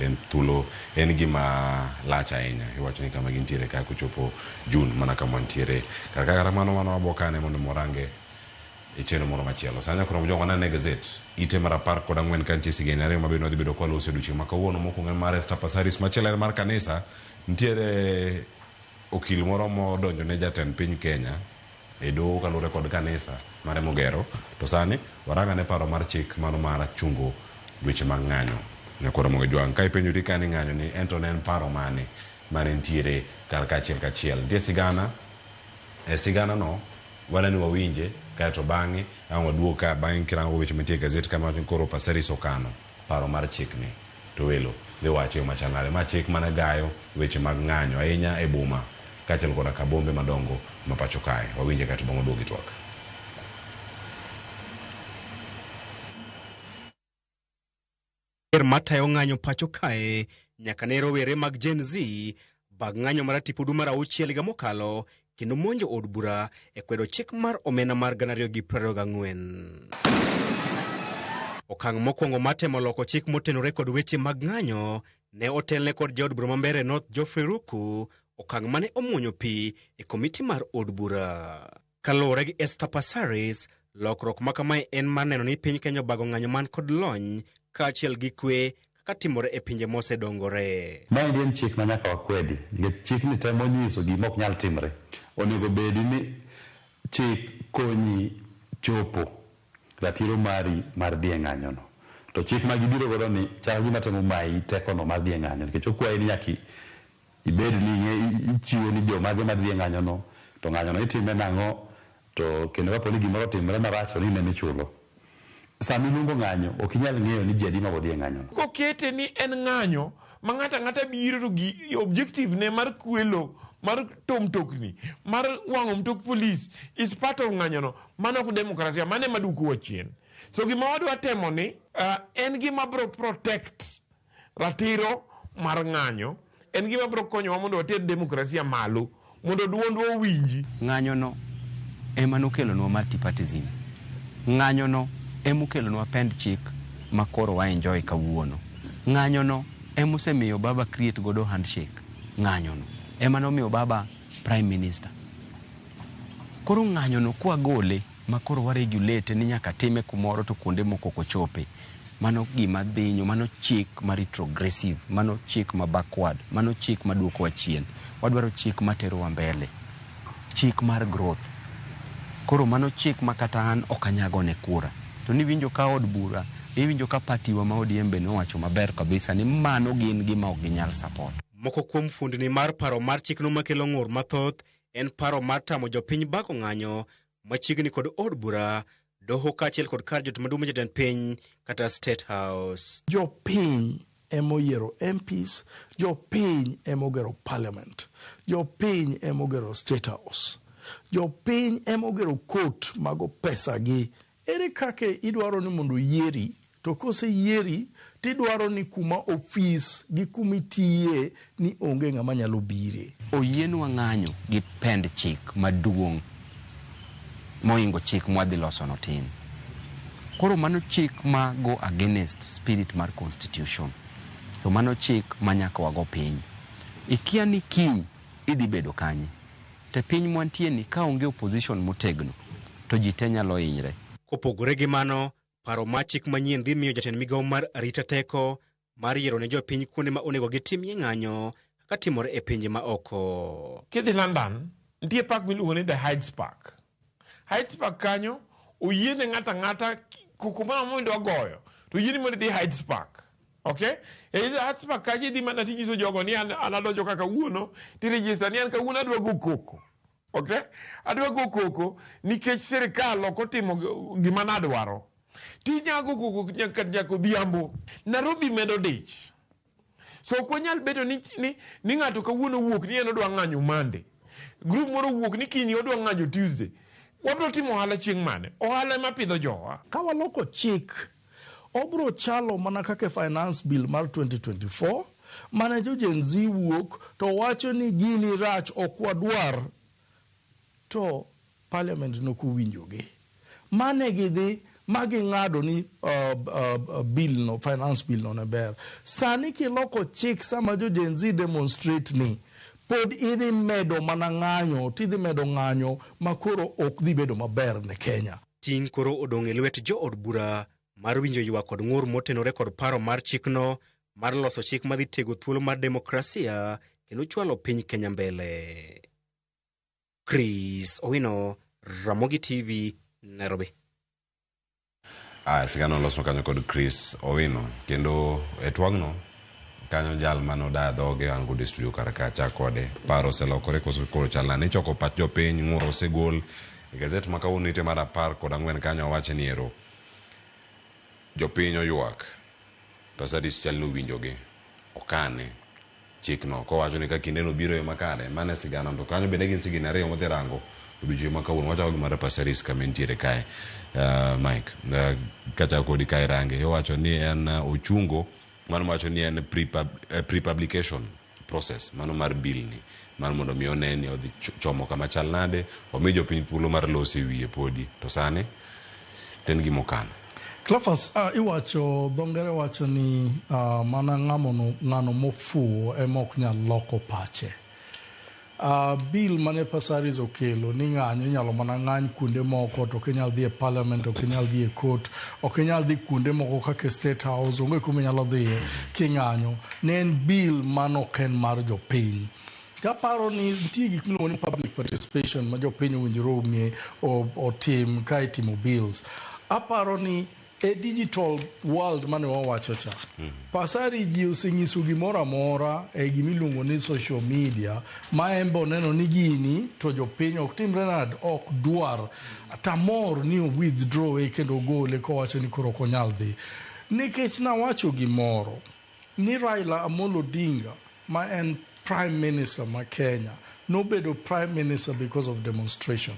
en thuolo en gima lach ahinya iwacho ni kama gintiere ka kochopo June mana kama wantiere kar ka kata mano mano wabokane mondo morange e chenro moro machielo. Sani nyakoro jogo wanene e gazet ite mar 14 ka nitie sigana ariyo mabende wadhi bedo kwaloso e odiochieng' ma kawuono. Mokwongo en mar Esther Passaris, machielo en mar kanisa. Nitiere okil moro modonjo ne jatend piny Kenya e doho kaluwore kod kanisa mare mogero. To sani warangane paro mar chik mano mar chungo weche mag ng'anyo. Nyakoro Ramogi Jwang' ka ipenjori ka ni ng'anyo ni en to ne en paro mane mane nitiere kar kaachiel kachiel. Nitie sigana, e sigana no wane ni wawinje kaeto bang'e ang' waduog ka bang'e kirango weche mantie e gazet kama wacho ni koro Passaris okano paro mar chikni to welo dhi wache yo machal nade. Ma chik mane gayo weche mag ng'anyo ahinya e boma kaachiel koda ka bombe madongo ma pacho kae. Wawinje kaeto bang'e waduog gi twak. Ker matayo ng'anyo pacho kae nyaka ne rowere mag Gen Z bag ng'anyo mar tipo dwe mar 6 higa mokalo kendo monjo od bura e kwedo chik mar omenda mar 2024. Okang' mokwongo mar temo loko chik motenore kod weche mag ng'anyo ne otelne kod jaod bura ma Mbeere North Geoffrey Ruku, okang' mane omuonyo pi e komiti mar od bura. Kaluwore gi Esther Passaris, lokruok ma kamae en mar neno ni piny Kenya obago ng'anyo man kod lony kaachiel gi kwe kaka timore e pinje mosedongore. Maendi en chik ma nyaka wakwedi nikech chikni temo nyiso gima ok nyal timre. Onego bedi ni chik konyi chopo ratiro mari mar dhi e ng'anyono. To chik ma gibiro godo ni chal gima temo mayi tekono mar dhi e ng'anyo nikech okwayi ni nyaka ibed ni ichiwo ni jomage mar dhi e ng'anyono, to ng'anyono itime nang'o, to kendo kapo ni gimoro otimore marach to ni in ema ichulo. Sama iluongo ng'anyo, ok inyal ng'eyo ni ji adi ma bodhi e ng'anyono. Kokete ni en ng'anyo ma ng'ato ang'ata biro to gi objective ne mar kwelo, mar to mtokni, mar wang'o mtok polis is part of ng'anyono. Mano ok demokrasia, mano ema duokowa chien. So gima wadwa temo ni en gima biro protect ratiro mar ng'anyo, en gima biro konyowa mondo water demokrasia malo, mondo duondwa owinji. Ng'anyono ema nokelonwa multipartyism. Ng'anyono ema okelonwa pend chik ma koro wa enjoy kawuono. Ng'anyono ema osemiyo baba create godo handshake. Ng'anyono ema nomiyo baba prime minister. Koro ng'anyono kwagole ma koro wa regulate ni nyaka time kumoro to kuonde moko ok ochope. Mano gima dhinyo, mano chik ma retrogressive, mano chik ma backward, mano chik ma duokowa chien. Wadwaro chik ma terowa mbele, chik mar growth. Koro mano chik ma kata an ok anyagone kura. To niwinjo ka od bura, iwinjo ka party wa ma ODM be nowacho maber kabisa ni mano gin gima ok ginyal support. Moko kuom fundni mar paro mar chikno makelo ng'ur mathoth en paro mar tamo jopiny bago ng'anyo machiegni kod od bura, doho kaachiel kod kar jot maduong' jatend piny kata State House. Jopiny emoyiero MPs, jopiny emogero parliament, jopiny emogero State House, jopiny emogero court mago pesa gi. Ere kaka idwaro ni mondo yieri, to koseyieri tidwaro ni kuma ofis gi kuma itiye ni onge ng'ama nyalo bire. Oyienwa ng'anyo gi pend chik maduong' mohingo chik mwadhi loso no tin. Koro mano chik ma go against spirit mar constitution. To mano chik ma nyaka wago piny. Ikia ni kiny idhi bedo kanye. To e piny mwantie ni ka onge opposition motegno to ji te nyalo hinyre. Kopogore gi mano, paro mar chik manyien dhi miyo jatend migawo mar arita teko mar yiero ne jopiny kuonde ma onego gitimie ng'anyo kaka timore e pinje ma oko. Kidhi London, nitie park miluongo ni the Hydes Park. Hydes Park kanyo oyiene ng'ato ang'ata koko moro amora midwa goyo to oyieni mondo idhi Hydes Park. Okay? E Hydes Park kanyo idhi mana tinyiso jogo ni an an adonjo kaka kawuono tiregister ni an kawuono adwa go koko. Okay? Adwa go koko nikech sirikal ok otimo gima nadwaro. Tinyago koko nyaka nyaka odhiambo. Nairobi medo dich. So ok wanyal bedo ni, ni, ni ng'ato kawuono owuok ni en odwa ng'anyo Monday. Group moro owuok ni kiny odwa ng'anyo Tuesday. Wabro timo ohala chieng' mane? Ohala ema pidho jowa. Ka waloko chik, obro chalo mana kaka e finance bill mar 2024 mane jo Gen Z wuok to wacho ni gini rach ok wadwar to parliament nokowinjogi. Mane gidhi ma ging'ado ni bill no, finance bill no ne ber. Sani kiloko chik sama jo Gen Z demonstrate ni, pod idhi medo mana ng'anyo, tidhi medo ng'anyo ma koro ok dhi bedo maber ne Kenya. Ting' koro odong' e lwet jood bura mar winjo ywak kod ng'ur motenore kod paro mar chikno mar loso chik madhi tego thuolo mar demokrasia kendo chwalo piny Kenya mbele. Chris Owino, Ramogi TV, Nairobi. Aya, sigana olosno kanyo kod Chris Owino kendo e twagno kanyo jal mane odaya dhoge an godo e studio kar ka achak kode paro oselokore koso koro chal nade ichoko pach jopiny ng'ur osegol e gazet ma kawuono ite mar 14 kanyo owache ni ero jopiny oywak Passaris chal ni owinjogi okane chikno kowacho ni ka kindeno biro e yo makare, mano e sigana. To kanyo bende gin sigini ariyo modhi rango odiochieng' ma kawuono. Wachako gi mar Passaris kama entiere kae. Mike, kachako kodi kae range, iwacho ni en ochungo mano mawacho ni en pre-publication process mano mar bill ni mar mondo mi one ni odhi chomo kama chal nade, omi jopiny thuolo mar loso e wiye podi. To sani to en gima okano. Cleophas, iwacho, dho ngere wacho ni mana ng'amono, ng'ano mofuwo ema ok nyal loko pache. Bill mane Passaris okelo ni ng'anyo inyalo mana ng'any kuonde moko to ok inyal dhi e parliament, ok inyal dhi e court, ok inyal dhi kuonde moko kaka e state house, onge kuma inyalo dhiye king'anyo. Ne en bill mane ok en mar jopiny. Kaparo ni nitie gik miluongo ni public participation ma jopiny owinjore ong'e otim ka itimo bills. Aparo ni e digital world mane wawacho cha, Pasari ji osenyiso gimoro amora e gimiluongo ni social media ma en be oneno ni gini to jopiny ok timre nade, ok dwar. Tamor ni o withdraw e kendo ogole kowacho ni koro ok onyal dhi. Nikech nawacho gimoro ni Raila Amolo Odinga ma en Prime Minister ma Kenya nobedo Prime Minister because of demonstration.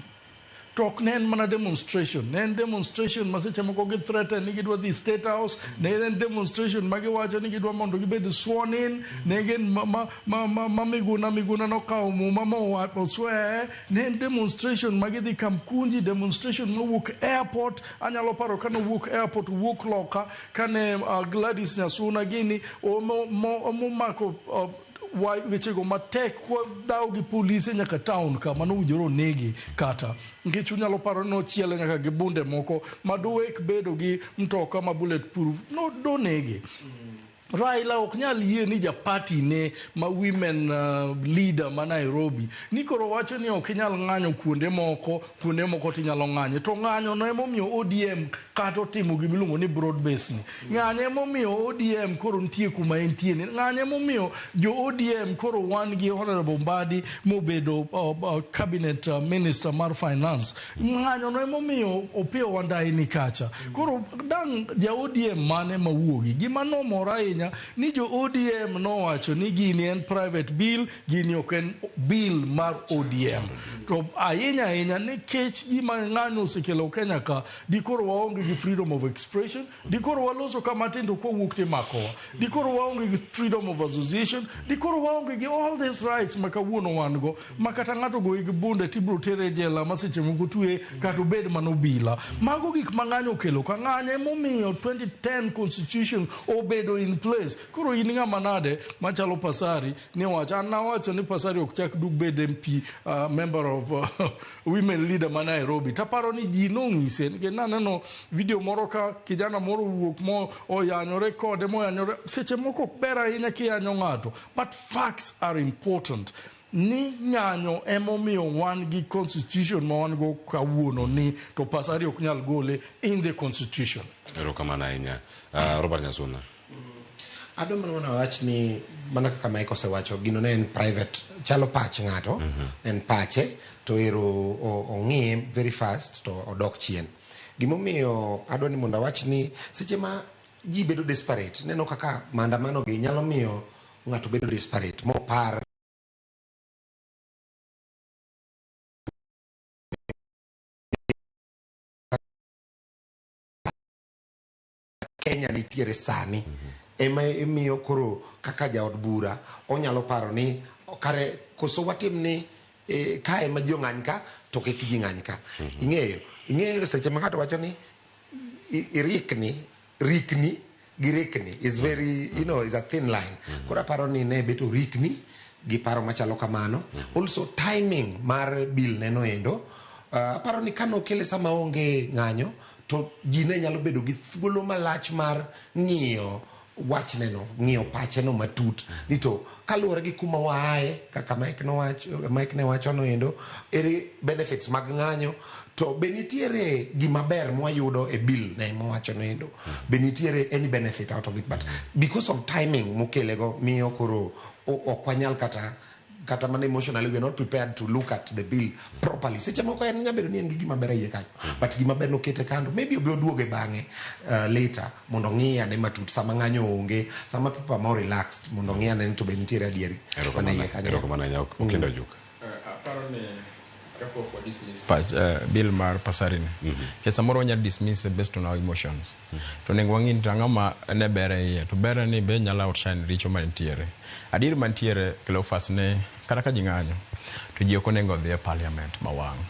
To ok ne en mana demonstration, ne en demonstration ma seche moko gi threaten ni gidwa dhi State House, ne en demonstration ma giwacho ni gidwa mondo gibed sworn in, ne gin ma, ma, ma, ma, ma Miguna Miguna nokawo muma ma osweye, ne en demonstration ma gidhi Kamkunji, demonstration mawuok airport, anyalo paro kane owuok airport owuok loka, kane Gladys Nyasuna gini omako wechego matek kwa dhawo gi polise nyaka town ka mano owinjore onege kata nikech unyalo paro ni nochiele nyaka gi bunde moko ma dowek bedo gi mtoka ma bullet proof no donege. Raila ok nyal yie ni japati ne ma women leader ma Nairobi ni koro wacho ni ok inyal ng'anyo kuonde moko, kuonde moko tinyalo ng'anye. To ng'anyo no emomiyo ODM kata otimo gima iluongo ni broad base ni. Ng'anyo emomiyo ODM koro nitie kuma entie ni. Ng'anyo emomiyo jo ODM koro wan gi Honorable Mbadi mobedo cabinet minister mar finance. Ng'anyo no emomiyo Opiyo Wandayi ni kacha. Koro dang' ja ODM mane mawuogi. Gima nomora ahinya ni jo ODM nowacho ni gini en private bill, gini ok en bill mar ODM. To ahinya ahinya nikech gima ng'anyo osekelo Kenya ka, dikoro waonge gi freedom of expression, dikoro waloso kama tindo kwawuok timakowa, dikoro waonge gi freedom of association, dikoro waonge gi all these rights ma kawuono wan go, ma kata ng'ato goyi gi bunde tibiro tere e jela ma seche moko twe kata obed mana obila. Mago gik ma ng'anyo okelo ka. Ng'anyo emomiyo 2010 constitution obedo in place. place. Koro in ng'ama nade machalo Pasari ni wacho an nawacho ni Pasari ok chak dug bed MP, member of women leader ma Nairobi. Taparo ni ji nong'ise nikech naneno video moro ka kijana moro owuok mo oyanyore kode moyanyore. Seche moko ok ber ahinya kiyanyo ng'ato, but facts are important. Ni ng'anyo emomiyo wan gi constitution ma wan go kawuono ni to Pasari ok nyal gole in the constitution. Erokamano ahinya. Robert Nyasuna. Adwa mana mondo awach ni mana kaka Mike osewacho, gino ne en private, chalo pach ng'ato, en pache, to ero ong'iye very fast to odok chien. Gimomiyo adwa ni mondo awach ni seche ma ji bedo desperate, neno kaka maandamano gi nyalo miyo ng'ato bedo desperate, mopar Kenya nitiere sani. Ema imiyo koro kaka jaod bura onyalo paro ni kare koso watim ni ka ema ji ong'any ka to kik ji ng'any ka. Ing'eyo seche ma ng'ato wacho ni irikni, rikni gi rikni is very, you know, is a thin line. Koro aparo ni ne bet orikni gi paro machalo kamano. Also timing mar bill neno endo, aparo ni kane okele sama onge ng'anyo to ji ne nyalo bedo gi thuolo malach mar ng'iyo wachneno, ng'iyo pacheno matut. Ni to kaluwore gi kuma waaye, kaka Mike ne wacho no endo, ere benefits mag ng'anyo, to be nitiere gima ber mwayudo e bill ne mowacho no endo, be nitiere any benefit out of it, but because of timing mokelego miyo koro ok wanyal kata mana emotionally we are not prepared to look at the bill properly. Seche moko en nyalo bedo ni en gi gima ber e iye kanyo, but gima ber nokete kando, maybe obi oduoge bang'e later mondo ong'i ane matut sama ng'anyo onge, sama people are more relaxed mondo ong'i ane ni to be nitiere adieri mana iye kanyo. Erokamano ahinya, Okindo Ojuka. Aparo ni kapok wa dismiss bill mar Pasari ni, nikech samoro wanyalo dismiss based on our emotions. To onego wang'i ni to ang'o ma ne ber e iye, to ber ni be nyalo outshine richo mantiere. Adier mantiere Cleophas ne kata ka ji ng'anyo to ji ok onego odhi e parliament ma wang'.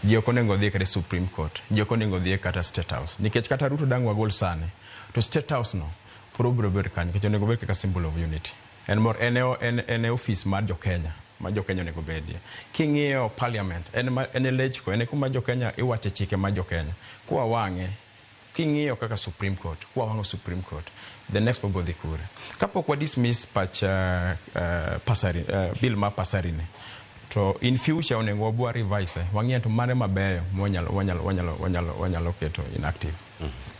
Ji ok onego odhi kata e Supreme Court, ji ok onego odhi kata State House. Nikech kata Ruto dang' wagol sani, to State House no pod obiro bedo kanyo nikech onego obed kaka symbol of unity. En mor en e office mar jo Kenya, ma jo Kenya onego bedie. King'iyo parliament, en e lechko, en e kuma jo Kenya iwache chike mar jo Kenya. Kwa wang'e, king'iyo kaka Supreme Court, kwa wang'o Supreme Court, the next one dhi kure. Kapok wa dismiss pach Pasari, bill mar Pasari ni, to in future onego wabwa revise, wang'iye to mane mabeyo mwanyalo keto inactive.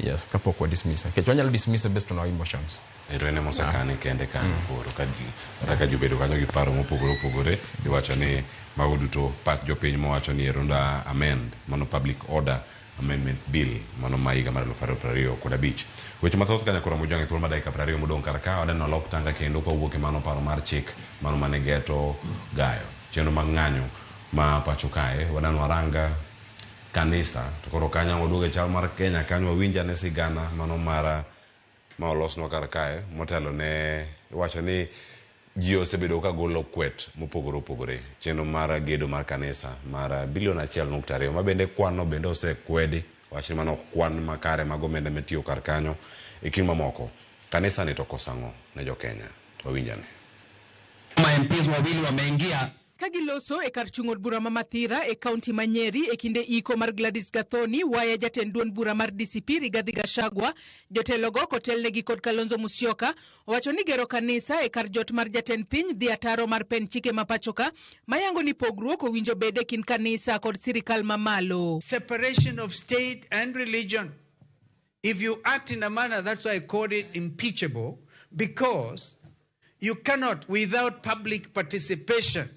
Yes, kapok wa dismiss. Nikech wanyalo dismiss based on our emotions. Ero en emosekane kende kanyo koro ka ji kata ka ji obedo kanyo gi paro mopogore opogore, iwacho ni mago duto pach jopiny mowacho ni ero nda amend mano Public Order Amendment Bill mano ma higa mar 2025. Weche mathoth kanyo koro Mojwang' e thuolo mar dakika 20 modong' kar ka waneno lok tanga kendo kawuok e mano paro mar chik mano mane geto gayo chenro mag ng'anyo ma pacho kae. Waneno waranga kanisa to koro kanyo waduogo e chal mar Kenya kanyo wawinj ane sigana mano mar ma olosnwa kar kae motelo ne iwacho ni ji osebedo ka golo kwet mopogore opogore chenro mar gedo mar kanisa mar bilion 1.2 ma bende kwan no bende osekwedi wach ni mano ok kwan makare mag omenda mitiyo kar kanyo e kind mamoko. Kanisa ni to koso ang'o ne jo Kenya? Wawinj ane. Ma MPs wawili wameingia Ka giloso e kar chung' od bura ma Mathira e kaunti ma Nyeri e kinde iko mar Gladys Gathoni waya jatend duond bura mar DCP Rigathi Gachagua, jotelogo kotelnegi kod Kalonzo Musyoka owacho ni gero kanisa e kar jot mar jatend piny dhi ataro mar pend chike ma pachoka mayango ni pogruok owinjo bed e kind kanisa kod sirikal mamalo. Separation of state and religion. If you act in a manner, that's why I called it impeachable, because you cannot, without public participation,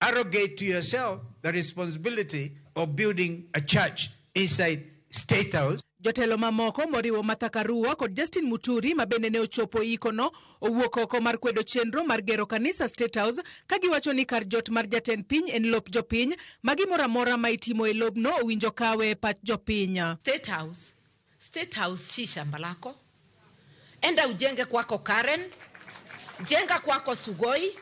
arrogate to yourself the responsibility of building a church inside State House. Jotelo mamoko moriwo Martha Karua kod Justin Muturi ma bende ne ochopo ikono owuok oko mar kwedo chenro mar gero kanisa State House ka giwacho ni kar jot mar jatend piny en lop jopiny ma gimoro amora ma itimo e lobno owinjo kawe e pach jopiny. State House, State House si shamba lako. Enda ujenge kwako Karen, jenga kwako Sugoi,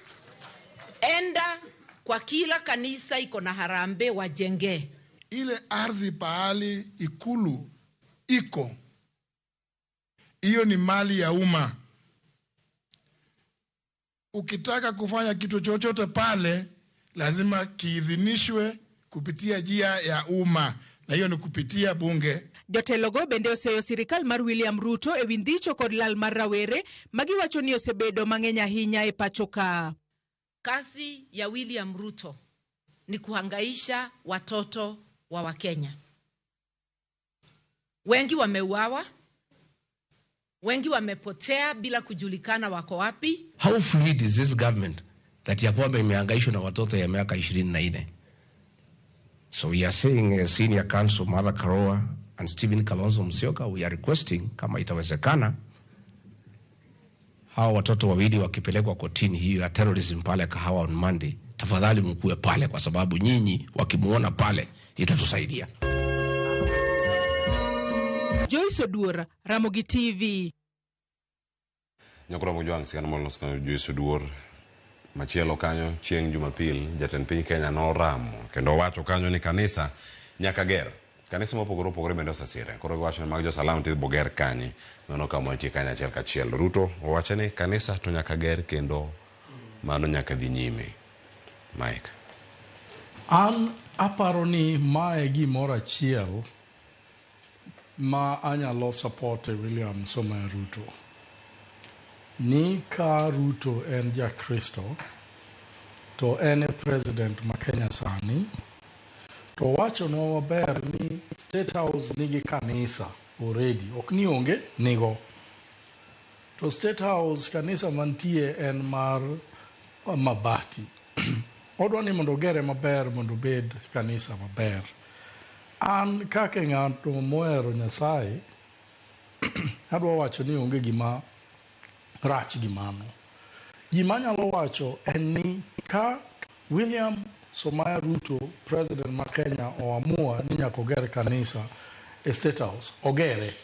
enda kwa kila kanisa iko na harambee wajenge. Ile ardhi pahali ikulu iko Hiyo ni mali ya umma. Ukitaka kufanya kitu chochote pale, lazima kiidhinishwe kupitia njia ya umma, na hiyo ni kupitia bunge. Jotelogo bende oseyo sirikal mar William Ruto ewi ndhicho kod lal mar rawere magiwacho ni osebedo mang'eny ahinya e pacho ka. Kazi ya William Ruto ni kuhangaisha watoto wa Wakenya. Wengi wameuawa, wengi wamepotea bila kujulikana wako wapi. How fluid is this government that ya kwamba imehangaishwa na watoto ya miaka 24? So we are saying as senior counsel Martha Karua and Stephen Kalonzo Musyoka, we are requesting kama itawezekana hawa watoto wawili wakipelekwa kotini hiyo ya terrorism pale Kahawa on Monday, tafadhali mkuwe pale, kwa sababu nyinyi wakimuona pale itatusaidia. Joyce Oduor, Ramogi TV. Nyakura Mojwang' sigana molos kanyo Joyce Oduor. Machielo kanyo chieng' Jumapil jatend piny Kenya noramo kendo owacho kanyo ni kanisa nyaka ger. Kanisa mopogore opogore bende osesire. Koro giwacho ni mag jo-Salam to ibo ger kanye. Mano kama wantie kanyo achiel kachiel. Ruto owacho ni kanisa to nyaka ger kendo mano nyaka dhi nyime. Mike. An aparo ni mae gimoro achiel ma anyalo support e William Samoei Ruto. Ni ka Ruto en ja-Kristo to en e president ma Kenya sani, to owachonwa maber ni State House nigi kanisa already, ok ni onge nigo. To State House kanisa mantie en mar mabati. Odwa ni mondo ogere maber mondo obed kanisa maber. An kaka ng'ato mohero Nyasaye, adwa wacho ni onge gima rach gi mano. Gima anyalo wacho en ni ka William Samoei Ruto, president ma Kenya, oamua ni nyaka oger kanisa e State House, ogere.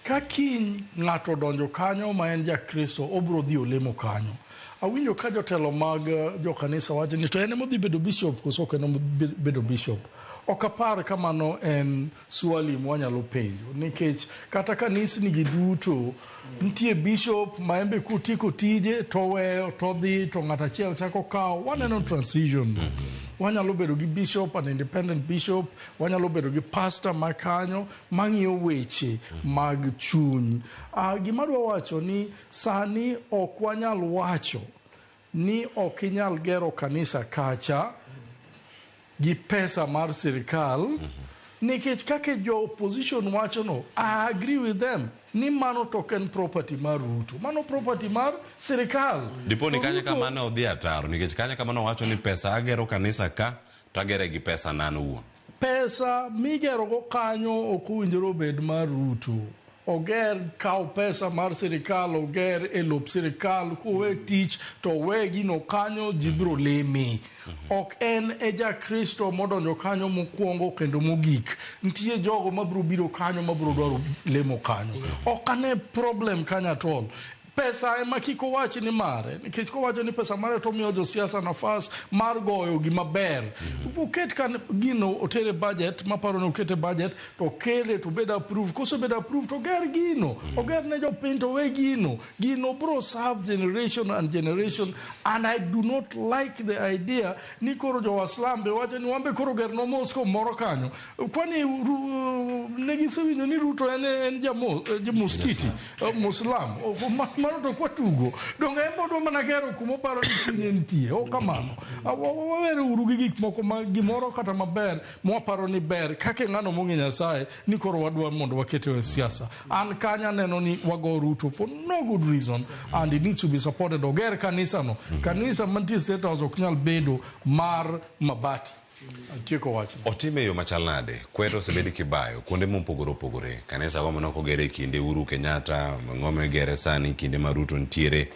Ka kiny ng'ato odonjo kanyo ma en ja-Kristo, obro dhi olemo kanyo. Awinjo ka jotelo mag jokanisa wacho ni to en ema odhi bedo bishop koso ok en ema odhi bedo bishop. Ok apar ka mano en swali mwanyalo penjo, nikech kata kanisni gi duto nitie bishop ma en be kotieko tije to oweyo to odhi to ng'ato achiel chako kawo. Waneno transition. Wanyalo bedo gi bishop, an independent bishop, wanyalo bedo gi pastor ma kanyo mang'iyo weche mag chuny. Gima adwa wacho ni sani ok wanyal wacho ni ok inyal gero kanisa kacha gi pesa mar sirikal, nikech kaka jo opposition wacho no, I agree with them ni mano to ok en property mar Ruto, mano property mar sirikal. Dipo ni To kanya Ruto- kama ne odhi ataro nikech kanya kama nowacho ni pesa agero kanisa ka to agere gi pesa na an owuon. Pesa migerogo kanyo ok owinjore obed mar Ruto. Oger, kaw pesa mar sirikal, oger e lop sirikal, kowe tich to owe gino kanyo, ji biro leme. Ok en e ja-Kristo modonjo kanyo mokwongo kendo mogik. Nitie jogo mabiro biro kanyo mabiro dwaro lemo kanyo. Ok ane problem kanyo at all. Pesa ema kik owach ni mare, nikech kowacho ni pesa mare to omiyo josiasa nafas mar goyo gima ber. Oket kan gino otere budget, maparo ni okete budget, to okele to obed approved. Kosebedo approved to oger gino, oger ne jopiny to owe gino. Gino bro serve generation and generation, and I do not like the idea ni koro jo Waslam be wacho ni wambe koro gernwa mosque moro kanyo. Kwani ne gisewinjo ni Ruto en jamuskiti, Muslim. Mano to kwatugo. Donge en bodwa mana gero kuma oparo ni chunye nitie. Ok kamano. Wawere uru gi gik moko ma gimoro kata maber mwaparo ni ber kaka ng'ano mong'e Nyasaye ni koro wadwa mondo wakete e siasa. An kanyo aneno ni wago Ruto for no good reason and it needs to be supported. Oger kanisa no. Kanisa mantie State House ok nyal bedo mar mabati. Atieko wachno. Otime e yo machal nade? Kweto osebed kibayo kuonde mopogore opogore. Kanisa go mane ok ogere e kinde Uhuru Kenyatta, ang'o migere sani kinde ma Ruto nitiere.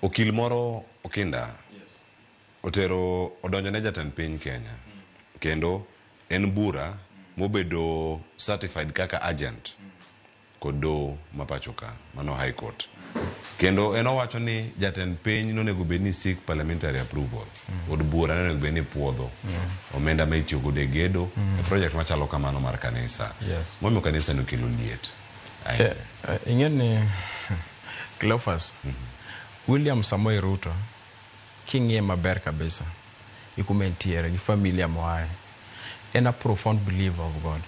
Okil moro Okinda otero odonjo ne jatend piny Kenya kendo en bura mobedo certified kaka agent kod doho ma pacho ka mano High Court. Kendo en owacho ni jatend piny nonego bed ni seek parliamentary approval. Od bura nonego bed ni puodho omenda ma itiyo godo e gedo e project machalo kamano mar kanisa. Momiyo kanisa no kelo liet. ahinya. Ing'e ni Cleophas, William Samoei Ruto king'iye maber kabisa gi kuma entiere gi familia moaye, en a profound believer of God.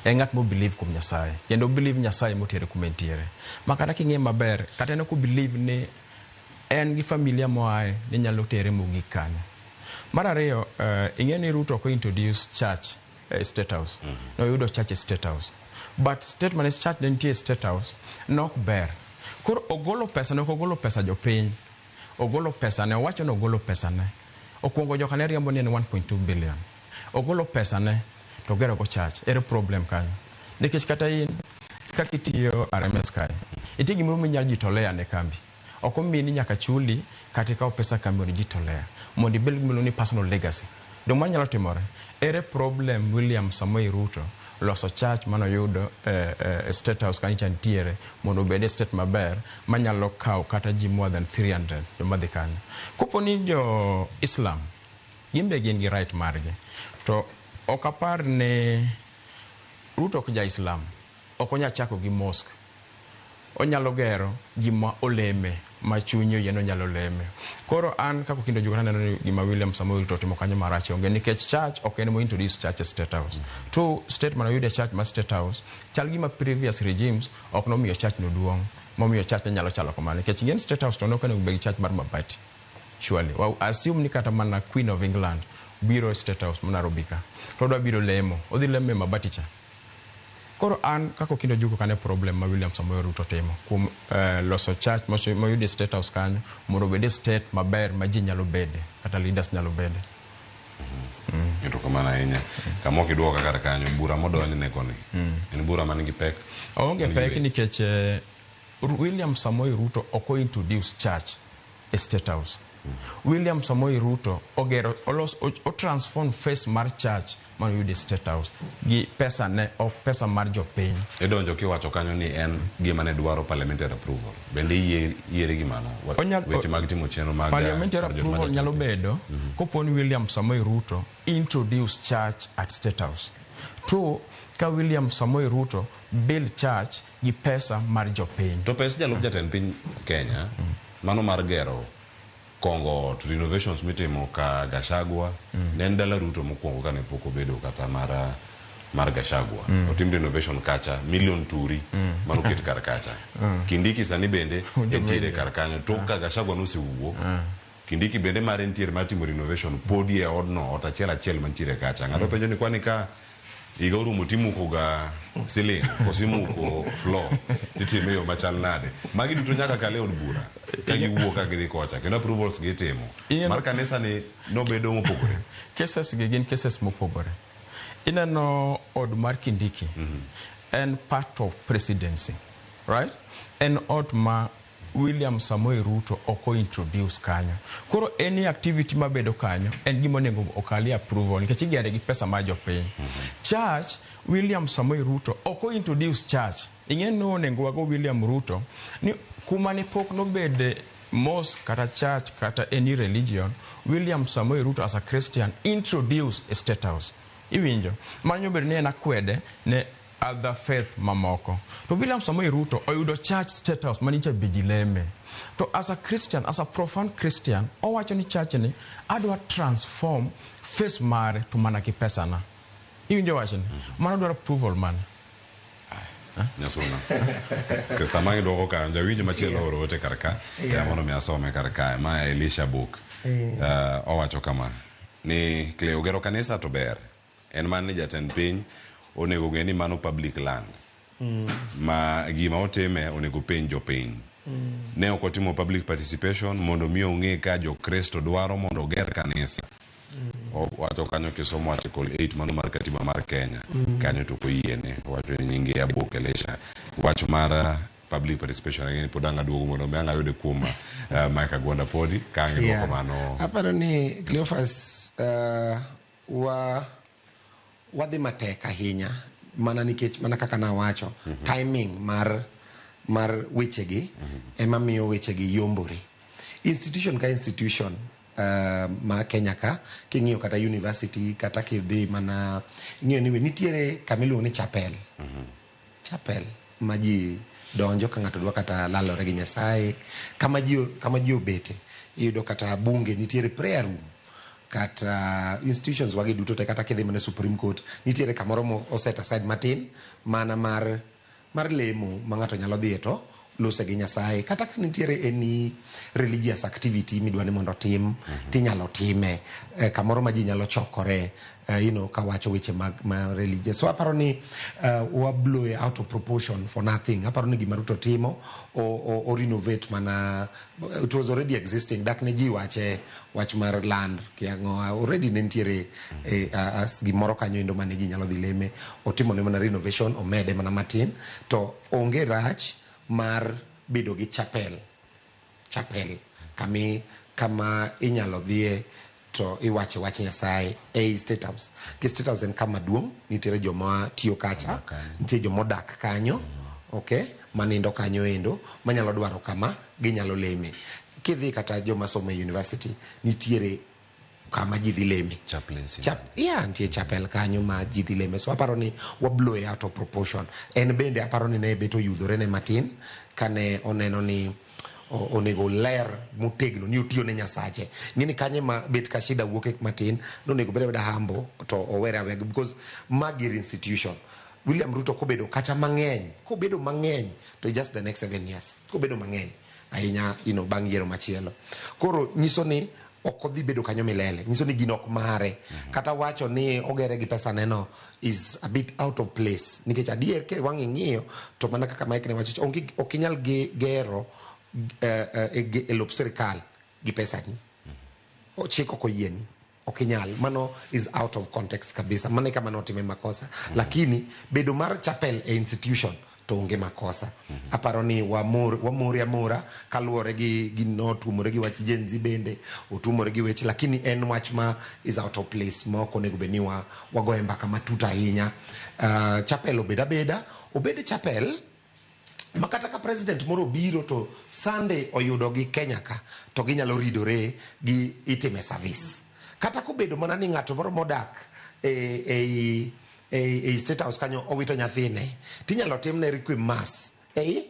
En ng'at mo believe kuom Nyasaye kendo believe Nyasaye motere kuma entiere. Ma kata king'iye maber, kata en ok believe ni en gi familia moaye ni nyalo tere mogik kanyo. Mar ariyo, ing'e ni Ruto ok introduce church e State House. Noyudo church e State House. But state mane church ne nitie e State House nok ber. Koro ogolo pesa ne ok ogolo pesa jopiny. Ogolo pesa ne, owacho ni ogolo pesa ne. Okuongo joka ne riambo ni en 1.2 billion. Ogolo pesa ne to ogero go church. Ere problem kanyo? Nikech kata in kaka itiyo RMS kae, nitie gimoro minyalo jitolea ne kambi. Ok omiyi ni nyaka chuli kata ikaw pesa kambi mondo ijitolea. Mondo ibed gima iluongo ni personal legacy. Donge mano nyalo timore? Ere problem William Samoei Ruto loso church manoyudo e State House kanyo nitiere mondo obed e state maber manyalo kawo kata ji more than 300 joma dhi kanyo. Kopo ni jo Islam, gin be gin gi right margi. To ok apar ni Ruto ok ja Islam, ok onyal chako gi mosque. Onyalo gero gima oleme ma chunye oyie ni onyalo leme. Koro an kaka Okindo Ojuoga aneno ni gima William Samoei Ruto otimo kanyo marach onge nikech church ok en mo introduce church e State House. To state mane oyudo e church mar State House chal gima previous regimes ok nomiyo church no duong' momiyo church ne nyalo chalo kamano nikech ing'e ni State House to ne ok onego bed gi church mar mabati. Surely. Wa assume ni kata mana Queen of England biro e State House ma Nairobi ka to odwa biro lemo, odhi lemo e mabati cha. Koro an kaka Okindo Ojuoga ok ane problem ma William Samoei Ruto timo kuom loso church moyudo e State House kanyo mondo obed e state maber ma ji nyalo bede kata leaders nyalo bede. Erokamano ahinya. Kama ok iduoka kar kanyo, bura modonjne koni en bura man gi pek? Oonge pek nikech William Samoei Ruto ok o introduce church e State House. William Samoei Ruto ogero olos o transform face mar church mane oyudo e State House gi pesa ne ok pesa mar jopiny. Idonjo kiwacho kanyo ni en gima ne dwaro parliamentary approval. Bende iyie yieri gi mano? Weche mag timo chenro mag Parliamentary kar jot approval mar nyalo jatend piny. bedo kopo ni William Samoei Ruto introduce church at State House. To ka William Samoei Ruto build church gi pesa mar jopiny. To pes jalup jatend piny Kenya mano mar gero kongo ot renovations mitimo ka Gachagua ne en dala Ruto mokwongo kane pok obedo kata mar Gachagua. Otim renovation kacha million turi mano ket kar kacha. Kindiki sani bende entiere kar kanyo tok ka Gachagua nosewuok. Kindiki bende mare nitiere mar timo renovation podi e odno ot achiel achiel mantiere kacha. Ng'ato penjo ni kwani ka higa orumo timuko ga ceiling koso imuko floor titime e yo machal nade. Magi duto nyaka kal e od bura ka giwuok ka gidhi kocha kendo approvals gi itimo. Mar kanisa ni nobedo mopogore. Cases gi gin cases mopogore. Ineno od mar Kindiki en part of presidency, right? En ot ma William Samoei Ruto ok o introduce kanyo. Koro any activity mabedo kanyo en gima onego okalie approval nikech igere gi pesa mar jopiny. Church, William Samoei Ruto ok o introduce church. Ing'e ni onego wago William Ruto ni kuma ne pok nobede mosque kata church kata any religion, William Samoei Ruto as a Christian introduce a State House. Iwinjo? Mano obedo ni en akwede ne other faith mamoko. To William Samoei Ruto oyudo church State House manicha be ji leme. To as a Christian, as a profound Christian, owacho ni church ni adwa transform face mare to mana gi pesa na. Iwinjo wachni? Mano dwaro approval mane? Nyasuna. Ke sama idwoko kanyo, jawinjo machielo oro ote kar ka, mondo mi asome kar kae. Ma Elisha Book. Owacho kama ni Cleo gero kanisa to ber. En mana ni jatend piny onego ng'e ni mano public land. Ma gima otime onego penj jopiny. Ne ok otimo public participation mondo mi ong'e ka jokristo dwaro mondo oger kanisa. Owacho kanyo kisomo article 8 mano mar katiba mar Kenya. Kanyo to ok oyiene. Owacho ni nyinge Abok Elisha. Wach mar public participation ang'e ni pod ang' aduogo mondo mi ang' ayude kuom Mike Agwanda podi ka ang' iduoko mano. Aparo ni Cleophas wadhi matek ahinya mana nikech mana kaka nawacho timing mar wechegi ema miyo wechegi yombore. Institution ka institution ma Kenya ka king'iyo kata university kata kidhi mana ing'iyo ni nitiere kama iluongo ni chapel. Chapel ma ji donjo ka ng'ato dwa kata lalore gi Nyasaye, kama ji kama ji obete. Iyudo kata bunge nitiere prayer room kata institutions wagi duto te kata kidhi mana e Supreme Court nitiere kamoro mo oset aside matin mana mar mar lemo ma ng'ato nyalo dhiye to lose gi Nyasaye kata ka nitiere any religious activity midwa ni mondo otim tinyalo time eh, kamoro ma ji nyalo chokore kawacho weche mag ma religious so aparo ni wa blow it out of proportion for nothing aparo ni gima Ruto timo o renovate mana it was already existing dak ne ji wache wach mar land kiang'o already ne nitiere eh, gimoro kanyo endo mane ji nyalo dhi leme otimo ne mana renovation omede mana matin to onge rach mar bedo gi chapel chapel kami kama inyalo dhiye to iwache wach Nyasaye ei State House. Ki State House en kama duong', nitiere joma tiyo kacha, nitie joma odak kanyo, okay, manindo kanyo endo, manyalo dwaro kama ginyalo leme. Kidhi kata joma somo e university, nitiere kama ji dhi leme. Chaplaincy. Yeah, nitie chapel kanyo ma ji dhi leme. So aparo ni wa blow it out of proportion. En bende aparo ni ne bet oyudhore ne matin kane oneno ni onego ler motegno ni otiyo ne Nyasache. Ng'eni kanye ma bet ka shida wuok matin, nonego bed abeda humble to owere aweya because magi institution. William Ruto kobedo kacha mang'eny, kobedo mang'eny to just the next 7 years. Kobedo mang'eny ahinya bang' yiero machielo. Koro nyiso ni ok odhi bedo kanyo milele, nyiso ni gino ok mare. Kata wacho ni ogere gi pesa neno is a bit out of place. Nikech adier ke wang' ing'iyo to mana kaka Mike ne wacho, onge ok inyal gero e lop sirikal gi pesani. Chik ok oyieni. Ok inyal. Mano is out of context kabisa. Mano e kama notime makosa. Lakini bedo mar chapel e institution to onge makosa. Aparo ni wamore amora kaluwore gi notuomore gi wach Gen Z bende, otuomore gi weche, lakini en wach ma is out of place ma ok onego bed ni wagoye mbaka matut ahinya. Chapel obed abeda, obed chapel ma kata ka president moro obiro to Sunday oyudo gi Kenya ka to ginyalo ridore gi itime service. Kata kobedo mana ni ng'ato moro modak e State House kanyo owito nyathine, tinyalo timne requiem mass e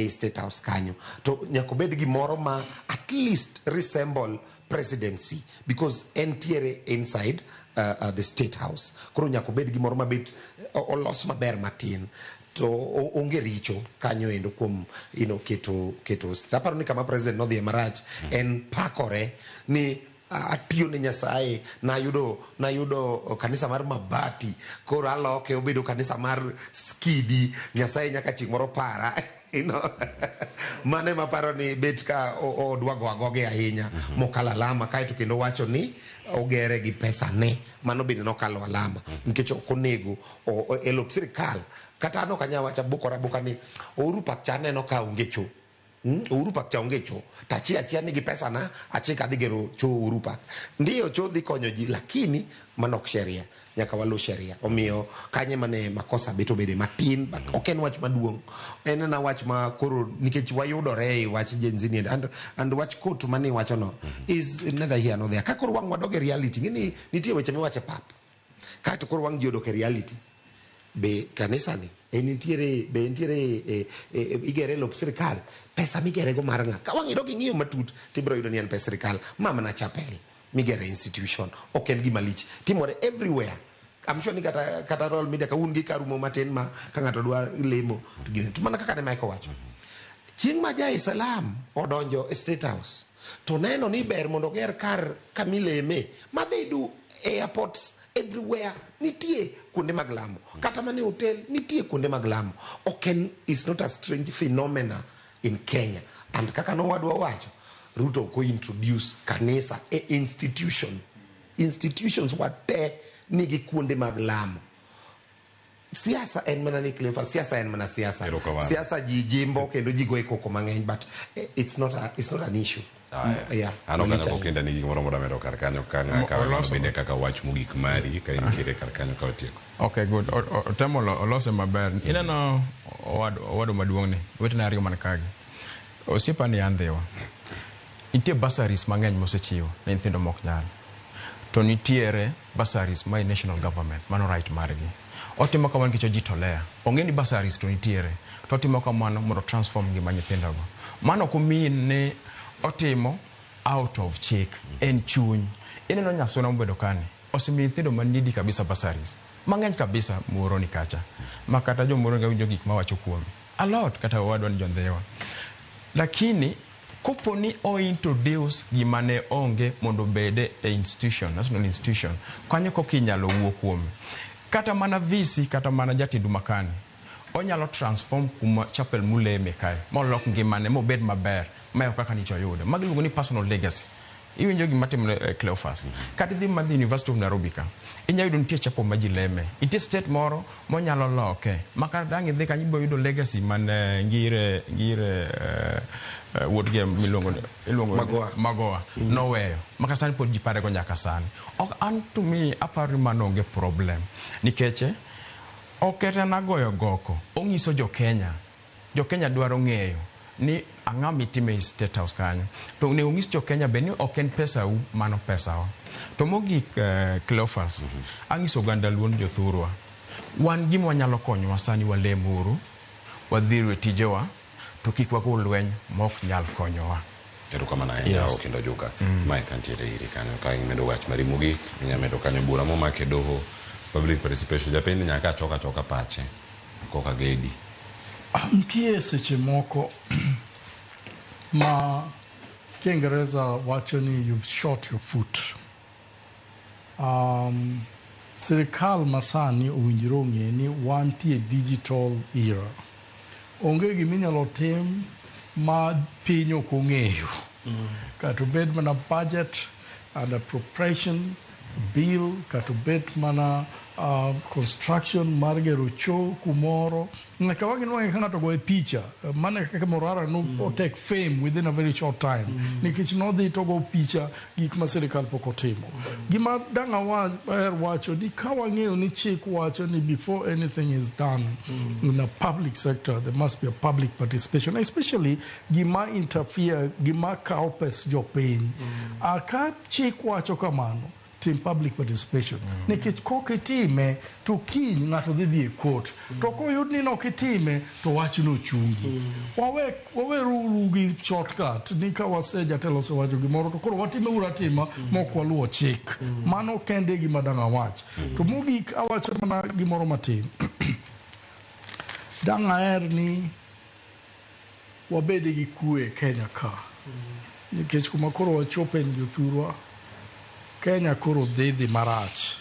State House kanyo. To nyaka obed gimoro ma at least resemble presidency because entiere inside the State House. Koro nyaka obed gimoro mabet olos maber matin. To onge richo kanyo endo kuom keto aparo ni kama president nodhi e marach en pakore ni atiyo ne Nyasaye, nayudo kanisa mar mabati, koro aloke obedo kanisa mar skidi, Nyasaye nyaka chieng' moro para. Mano ema paro ni bet ka odwa go agoge ahinya mokalo alama kaeto kendo wacho ni ogere gi pesa ne, mano bende nokalo alama nikech ok onego e lop sirikal. Kata an ok anyal wacho abukora abuka ni Uhuru Park cha aneno ka onge cho. Uhuru Park cha onge cho. To achia achia nigi pesa na, achik adhi gero cho Uhuru Park. Ndiyo cho dhi konyo ji, lakini mano ok sheria. Nyaka walu sheria. Omiyo kanye mane makosa bet obede matin, ok en wach maduong'. En ena wach ma koro nikech wayudore e wach Gen Z ni and wach court mane iwachono is neither here nor there. Ka koro wang' wadog e reality, ng'eni nitie weche miwacho e pap. Kaeto koro wang' ji odok e reality. Be kanisa ni e nitiere be nitiere igere lop sirikal, pesa migere go mar ng'a? Ka wang' idok ing'iyo matut tibiro yudo ni en pes sirikal ma mana chapel migere institution, ok en gima lich, timore everywhere. I'm sure ni kata Royal Media ka un gi karumo matin ma ka ng'ato dwa lemo to gine. To mana kaka ne Mike owacho, chieng' ma ja Islam odonjo e State House to neno ni ber mondo oger kar kamileme ma they do airports everywhere, nitie kuonde mag lamo, kata mana e hotel nitie kuonde mag lamo. Ok en, is not a strange phenomena in Kenya. And kaka nowadwa wacho, Ruto ok introduce kanisa e institution. Institutions wate nigi kuonde mag lamo. Siasa en mana ni Cleophas, siasa en mana siasa. Siasa ji jimbo kendo ji goye koko mang'eny, but it's not an issue. Yeah. Ano kanyo kokenda nigi gimoro mondo amedo kar kanyo ka bende kaka wach mogik mari ka intiere kar kanyo ka otieko. Okay, good. Otemo olose maber. Ineno owadu maduong' ni, wetena ariyo man kagi. Osiepa ni Andhiwa. Nitie bursaries mang'eny mosechiwo ne nyithindo mok nyal. To nitiere bursaries ma national government, mano right margi. Otimo kamano nikech ojitolea. Ong'e ni bursaries to nitiere. To otimo kamano mondo transform ngima nyithindogo. Mano ok mean ni otimo out of chik, en chuny. Ineno Nyasuna mobedo kani, osemiyo nyithindo manidi kabisa bursaries. Mang'eny kabisa Muhoroni kacha. Ma kata jo Muhoroni ka winjo gik mawacho kuome. A lot kata owadwa ni Jondhiwa. Lakini kopo ni o introduce gima ne onge mondo obede e institution, national institution, kanyo koka inyalo wuo kuome. Kata mana VC, kata mana jatend makani, onyalo transform kuma chapel muleme kae, molok ngimane, mobed maber, mayo kaka nicho oyude. Magi iluongo ni personal legacy. Iwinjo gima timore Cleophas. Kata idhi madhi University of Nairobi ka, inyalo yudo nitie chapel ma ji leme. Nitie state moro monyalo loke. Ma kata dang' idhi kanyo ibiro yudo legacy man Ngire, Ngire wuod gi miluongo ni iluongo ni Magoha. Magoha. Noweyo. Ma kata sani pod ji parego nyaka sani. Ok an to me aparo ni mano onge problem. Nikech ok kata nagoyo goko, onyiso jo Kenya. Jo Kenya dwaro ng'eyo ni ang'o mitimo e State House kanyo. To onego onyis jo Kenya be ni ok en pesau, mano pesawa. To mogik Cleophas, ang'iso oganda luo ni jothurwa, wan gima wanyalo konyowa sani walemuru, wadhiru e tijewa, to kik wago lweny mok nyal konyowa. Erokamano ahinya Yes. Okindo Juka. Mae kantiere iri kanyo ka imedo wach mari mogik, inya medo kanyo bura momaki e doho, public participation, japiny ni nyaka choka choka pache koka gedi. Nitie seche moko ma Kiingereza wacho ni you've shot your foot. Sirikal masani owinjore ong'e ni wantie digital era. Onge giminyalo tim ma piny ok ong'eyo. Kata obed mana budget and appropriation bill, kata obed mana construction mar gero cho kumoro. Nyaka wang'e ni wang'e ka ng'ato goye picha. Mano e kaka Morara no take fame within a very short time. Nikech nodhi to go picha gik ma sirikal pok otimo. Gima dang' aher wacho ni ka wang'eyo ni chik wacho ni before anything is done in a public sector, there must be a public participation, especially gima interfere, gima kawo pes jopiny. Ka chik wacho kamano, tim public participation. Nikech kok itime, to kiny ng'ato dhi dhi e court. To koyud ni nok itime, to wachno chungi. Wawe waweruru gi shortcut ni ka wase jatelo osewacho gimoro to koro watime uru atima mok waluwo chik. Mano kende e gima dang' awach. To mogik awacho mana gimoro matin. Dang' aher ni wabed gi kwe e Kenya ka. Nikech kuma koro wachope ni jothurwa, Kenya koro dhi dhi marach.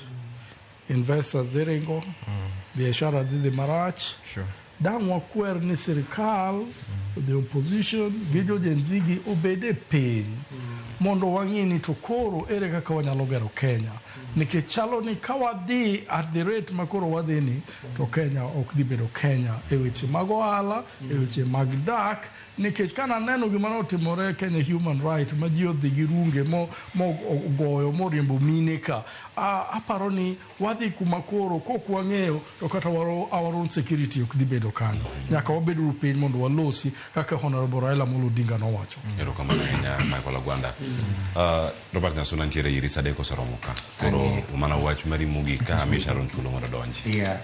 Investors dhi ringo, biashara dhi dhi marach. Dang' wakwer ni sirikal, the opposition, gi jo Gen Z gi obed e piny mondo wang'i ni to koro ere kaka wanyalo gero Kenya. Nikech chalo ni ka wadhi at the rate ma koro wadhi ni, to Kenya ok dhi bedo Kenya e weche mag ohala, e weche mag dak, nikech kana neno gima notimore Kenya Human Right ma ji odhi gi runge mo mo ogoyo moriembo mine ka, aparo ni wadhi kuma koro kok wang'eyo to kata our own security ok dhi bedo kanyo. Nyaka wabed uru piny mondo walosi kaka Honorable Raila Amolo Odinga nowacho. Erokamano ahinya Michael Agwanda. Robert Nyasuna nitiere iri sa adek oseromo ka. Koro mana wach mari mogik ka ami Sharon thuolo mondo odonji. Yeah.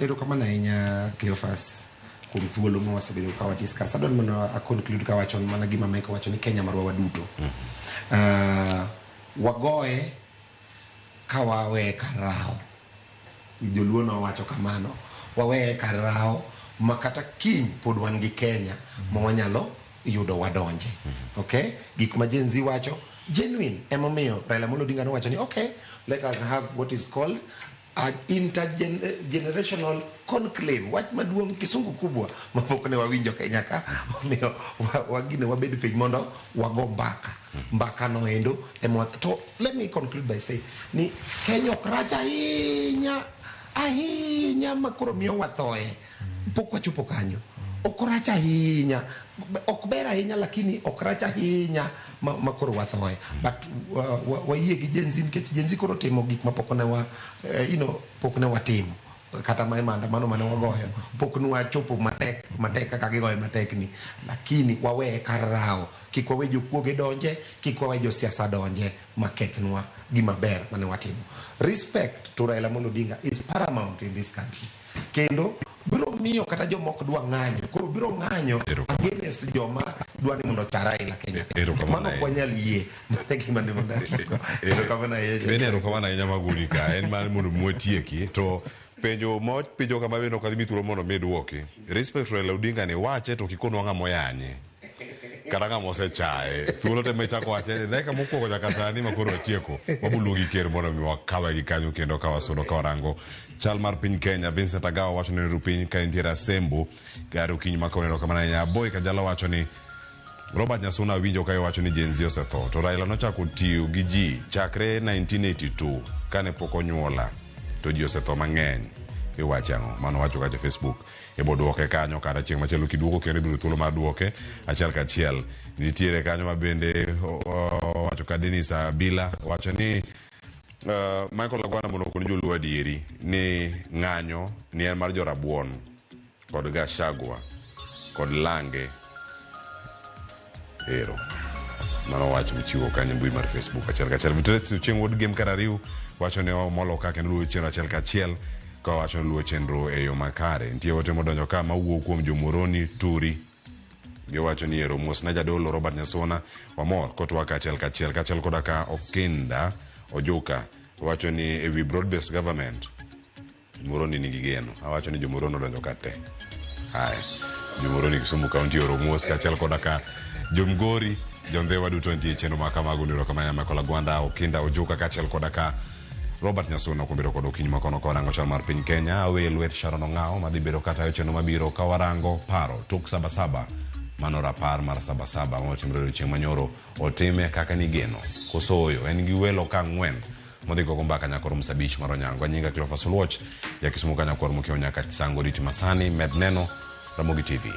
Erokamano ahinya Cleophas kuom thuolo ma wasebedo ka wa discuss. Adwaro mondo a conclude kawacho mana gima Michael wacho ni Kenya marwa waduto. Wagoye ka waweye kar rawo. Joluo nowacho kamano. Waweye kar rawo ma kata kiny pod wan gi Kenya ma wanyalo yudo wadonje. Okay? Gik ma Gen Z wacho genuine. Emomiyo Raila Amolo Odinga nowacho ni okay, let us have what is called an intergenerational conclave. Wach maduong' kisungu kubwa mapok ne wawinjo Kenya ka. Omiyo wagine wabed piny mondo wago mbaka. Mbaka no endo ema to let me conclude by saying ni Kenya ok rach ahinya ahinya ma koro miyo wathoe. Pok wachopo kanyo. Ok rach ahinya. Ok ber ahinya lakini ok rach ahinya ma koro wathoe. But wayie gi Gen Z nikech Gen Z koro timo gik ma pok ne wa, you know, pok ne watimo. Kata ma e maandamano mane wagoyo pok ne wachopo matek matek kaka gigoyo matek ni, lakini waweye kar rawo, kik wawe jokuoge donje, kik wawe josiasa donje makethnwa gima ber mane watimo. Respect to Raila Amolo Odinga is paramount in this country. Kendo Biro miyo kata joma ok dwa ng'anyo koro biro ng'anyo against joma dwa ni mondo ocha Raila Kenya. Mano ok wanyal yie. Mano e gima ne mondo atieko. Erokamano ahinya. Bende erokamano ahinya Magudi ka en mar mondo mwatieki to penjo ma penjo kama bende ok adhi mi thuolo mondo mi duoki. Respect Raila Odinga ni wache to kikonwa ng'ama oyanye kata ng'ama osechaye. Thuolo te michako wache ni dakika mokwongo nyaka sani ma koro watieko waboluongi ker mondo mi wakawe gi kanyo kendo ka wasudo ka warango chal mar piny Kenya. Vincent Agawa wacho ni ru piny ka nitiere Asembo gari okinyi ma kawuono erokamano ahinya. Aboy Kajala wacho ni Robert Nyasuna awinjo ka iwacho ni Gen Z osetho to Raila nochako tiyo gi ji chakre 1982 kane pok onyuola to ji osetho mang'eny. Iwacho ang'o? Mano wacho kacha Facebook. Ibo duoke kanyo kata chieng' machielo kiduogo kendo ibiro thuolo mar duoke achiel kachiel. Nitiere kanyo ma bende owacho ka Dennis Abila wacho ni Michael Agwana mondo okon joluo adieri ni ng'anyo ni en mar jorabuon kod Gachagua kod Lange ero. Mano wach michiwo kanyo e mbui mar Facebook achiel kachiel. Vitrex Ochieng' Wuod Gem Karariu wacho ni omolo ka kendo luwo chenro achiel kachiel ka wacho ni luwo chenro e yo makare. Nitie ote modonjo ka mawuok kuom Jomoroni Turi. Giwacho ni ero mos na jadolo Robert Nyasona wamor kotwak achiel kachiel kaachiel koda ka Okinda Ojuka wacho ni ewi broad based government Moroni nigi geno. Awacho ni jomoroni odonjo ka te. Haya. Jomoroni Kisumu County oro mos kaachiel koda ka jomgori jondhewa duto nitie e chenro ma kamago niro kama ya Michael Agwanda Okinda Ojuka kaachiel koda ka Robert Nyasuna kuom bedo kod okinyi ma kono ka warango chal mar piny Kenya. Awe lwet Sharon Ong'awo madhi bedo katayo chenro mabiro ka warango paro tok Sabasaba. Mano rapar mar Sabasaba ma otimore odiochieng' manyoro otime kaka nigeno koso oyo. En gi welo ka ang'wen modhi gogo mbaka nyaka romo saa abich mar onyango. Anyinga Cleophas Oluoch, ja Kisumu ka nyakwar Mokeo nyaka Sango Riti Masani, med neno Ramogi TV.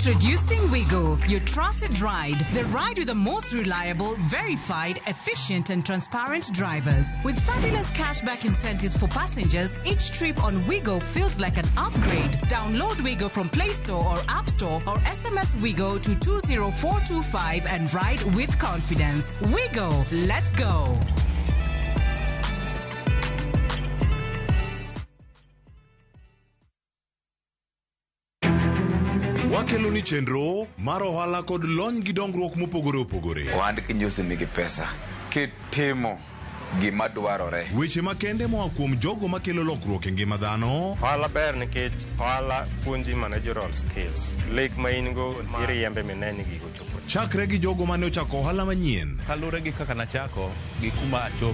Introducing Wigo, your trusted ride. The ride with the most reliable, verified, efficient, and transparent drivers. With fabulous cashback incentives for passengers, each trip on Wigo feels like an upgrade. Download Wigo from Play Store or App Store or SMS Wigo to 20425 and ride with confidence. Wigo, let's go. Wakelo ni chenro mar ohala kod lony gi dongruok mopogore opogore. Ohand kinyosi nigi pesa kitimo gima dwarore. Weche makende moa kuom jogo makelo lokruok e ngima dhano. Ohala ber nikech ohala puonji managerial skills. Lek ma in go iriembe mine ni gigo chopo. Chakre gi jogo mane ochako ohala manyien. Kaluwore gi kaka nachako gi kuma achopo.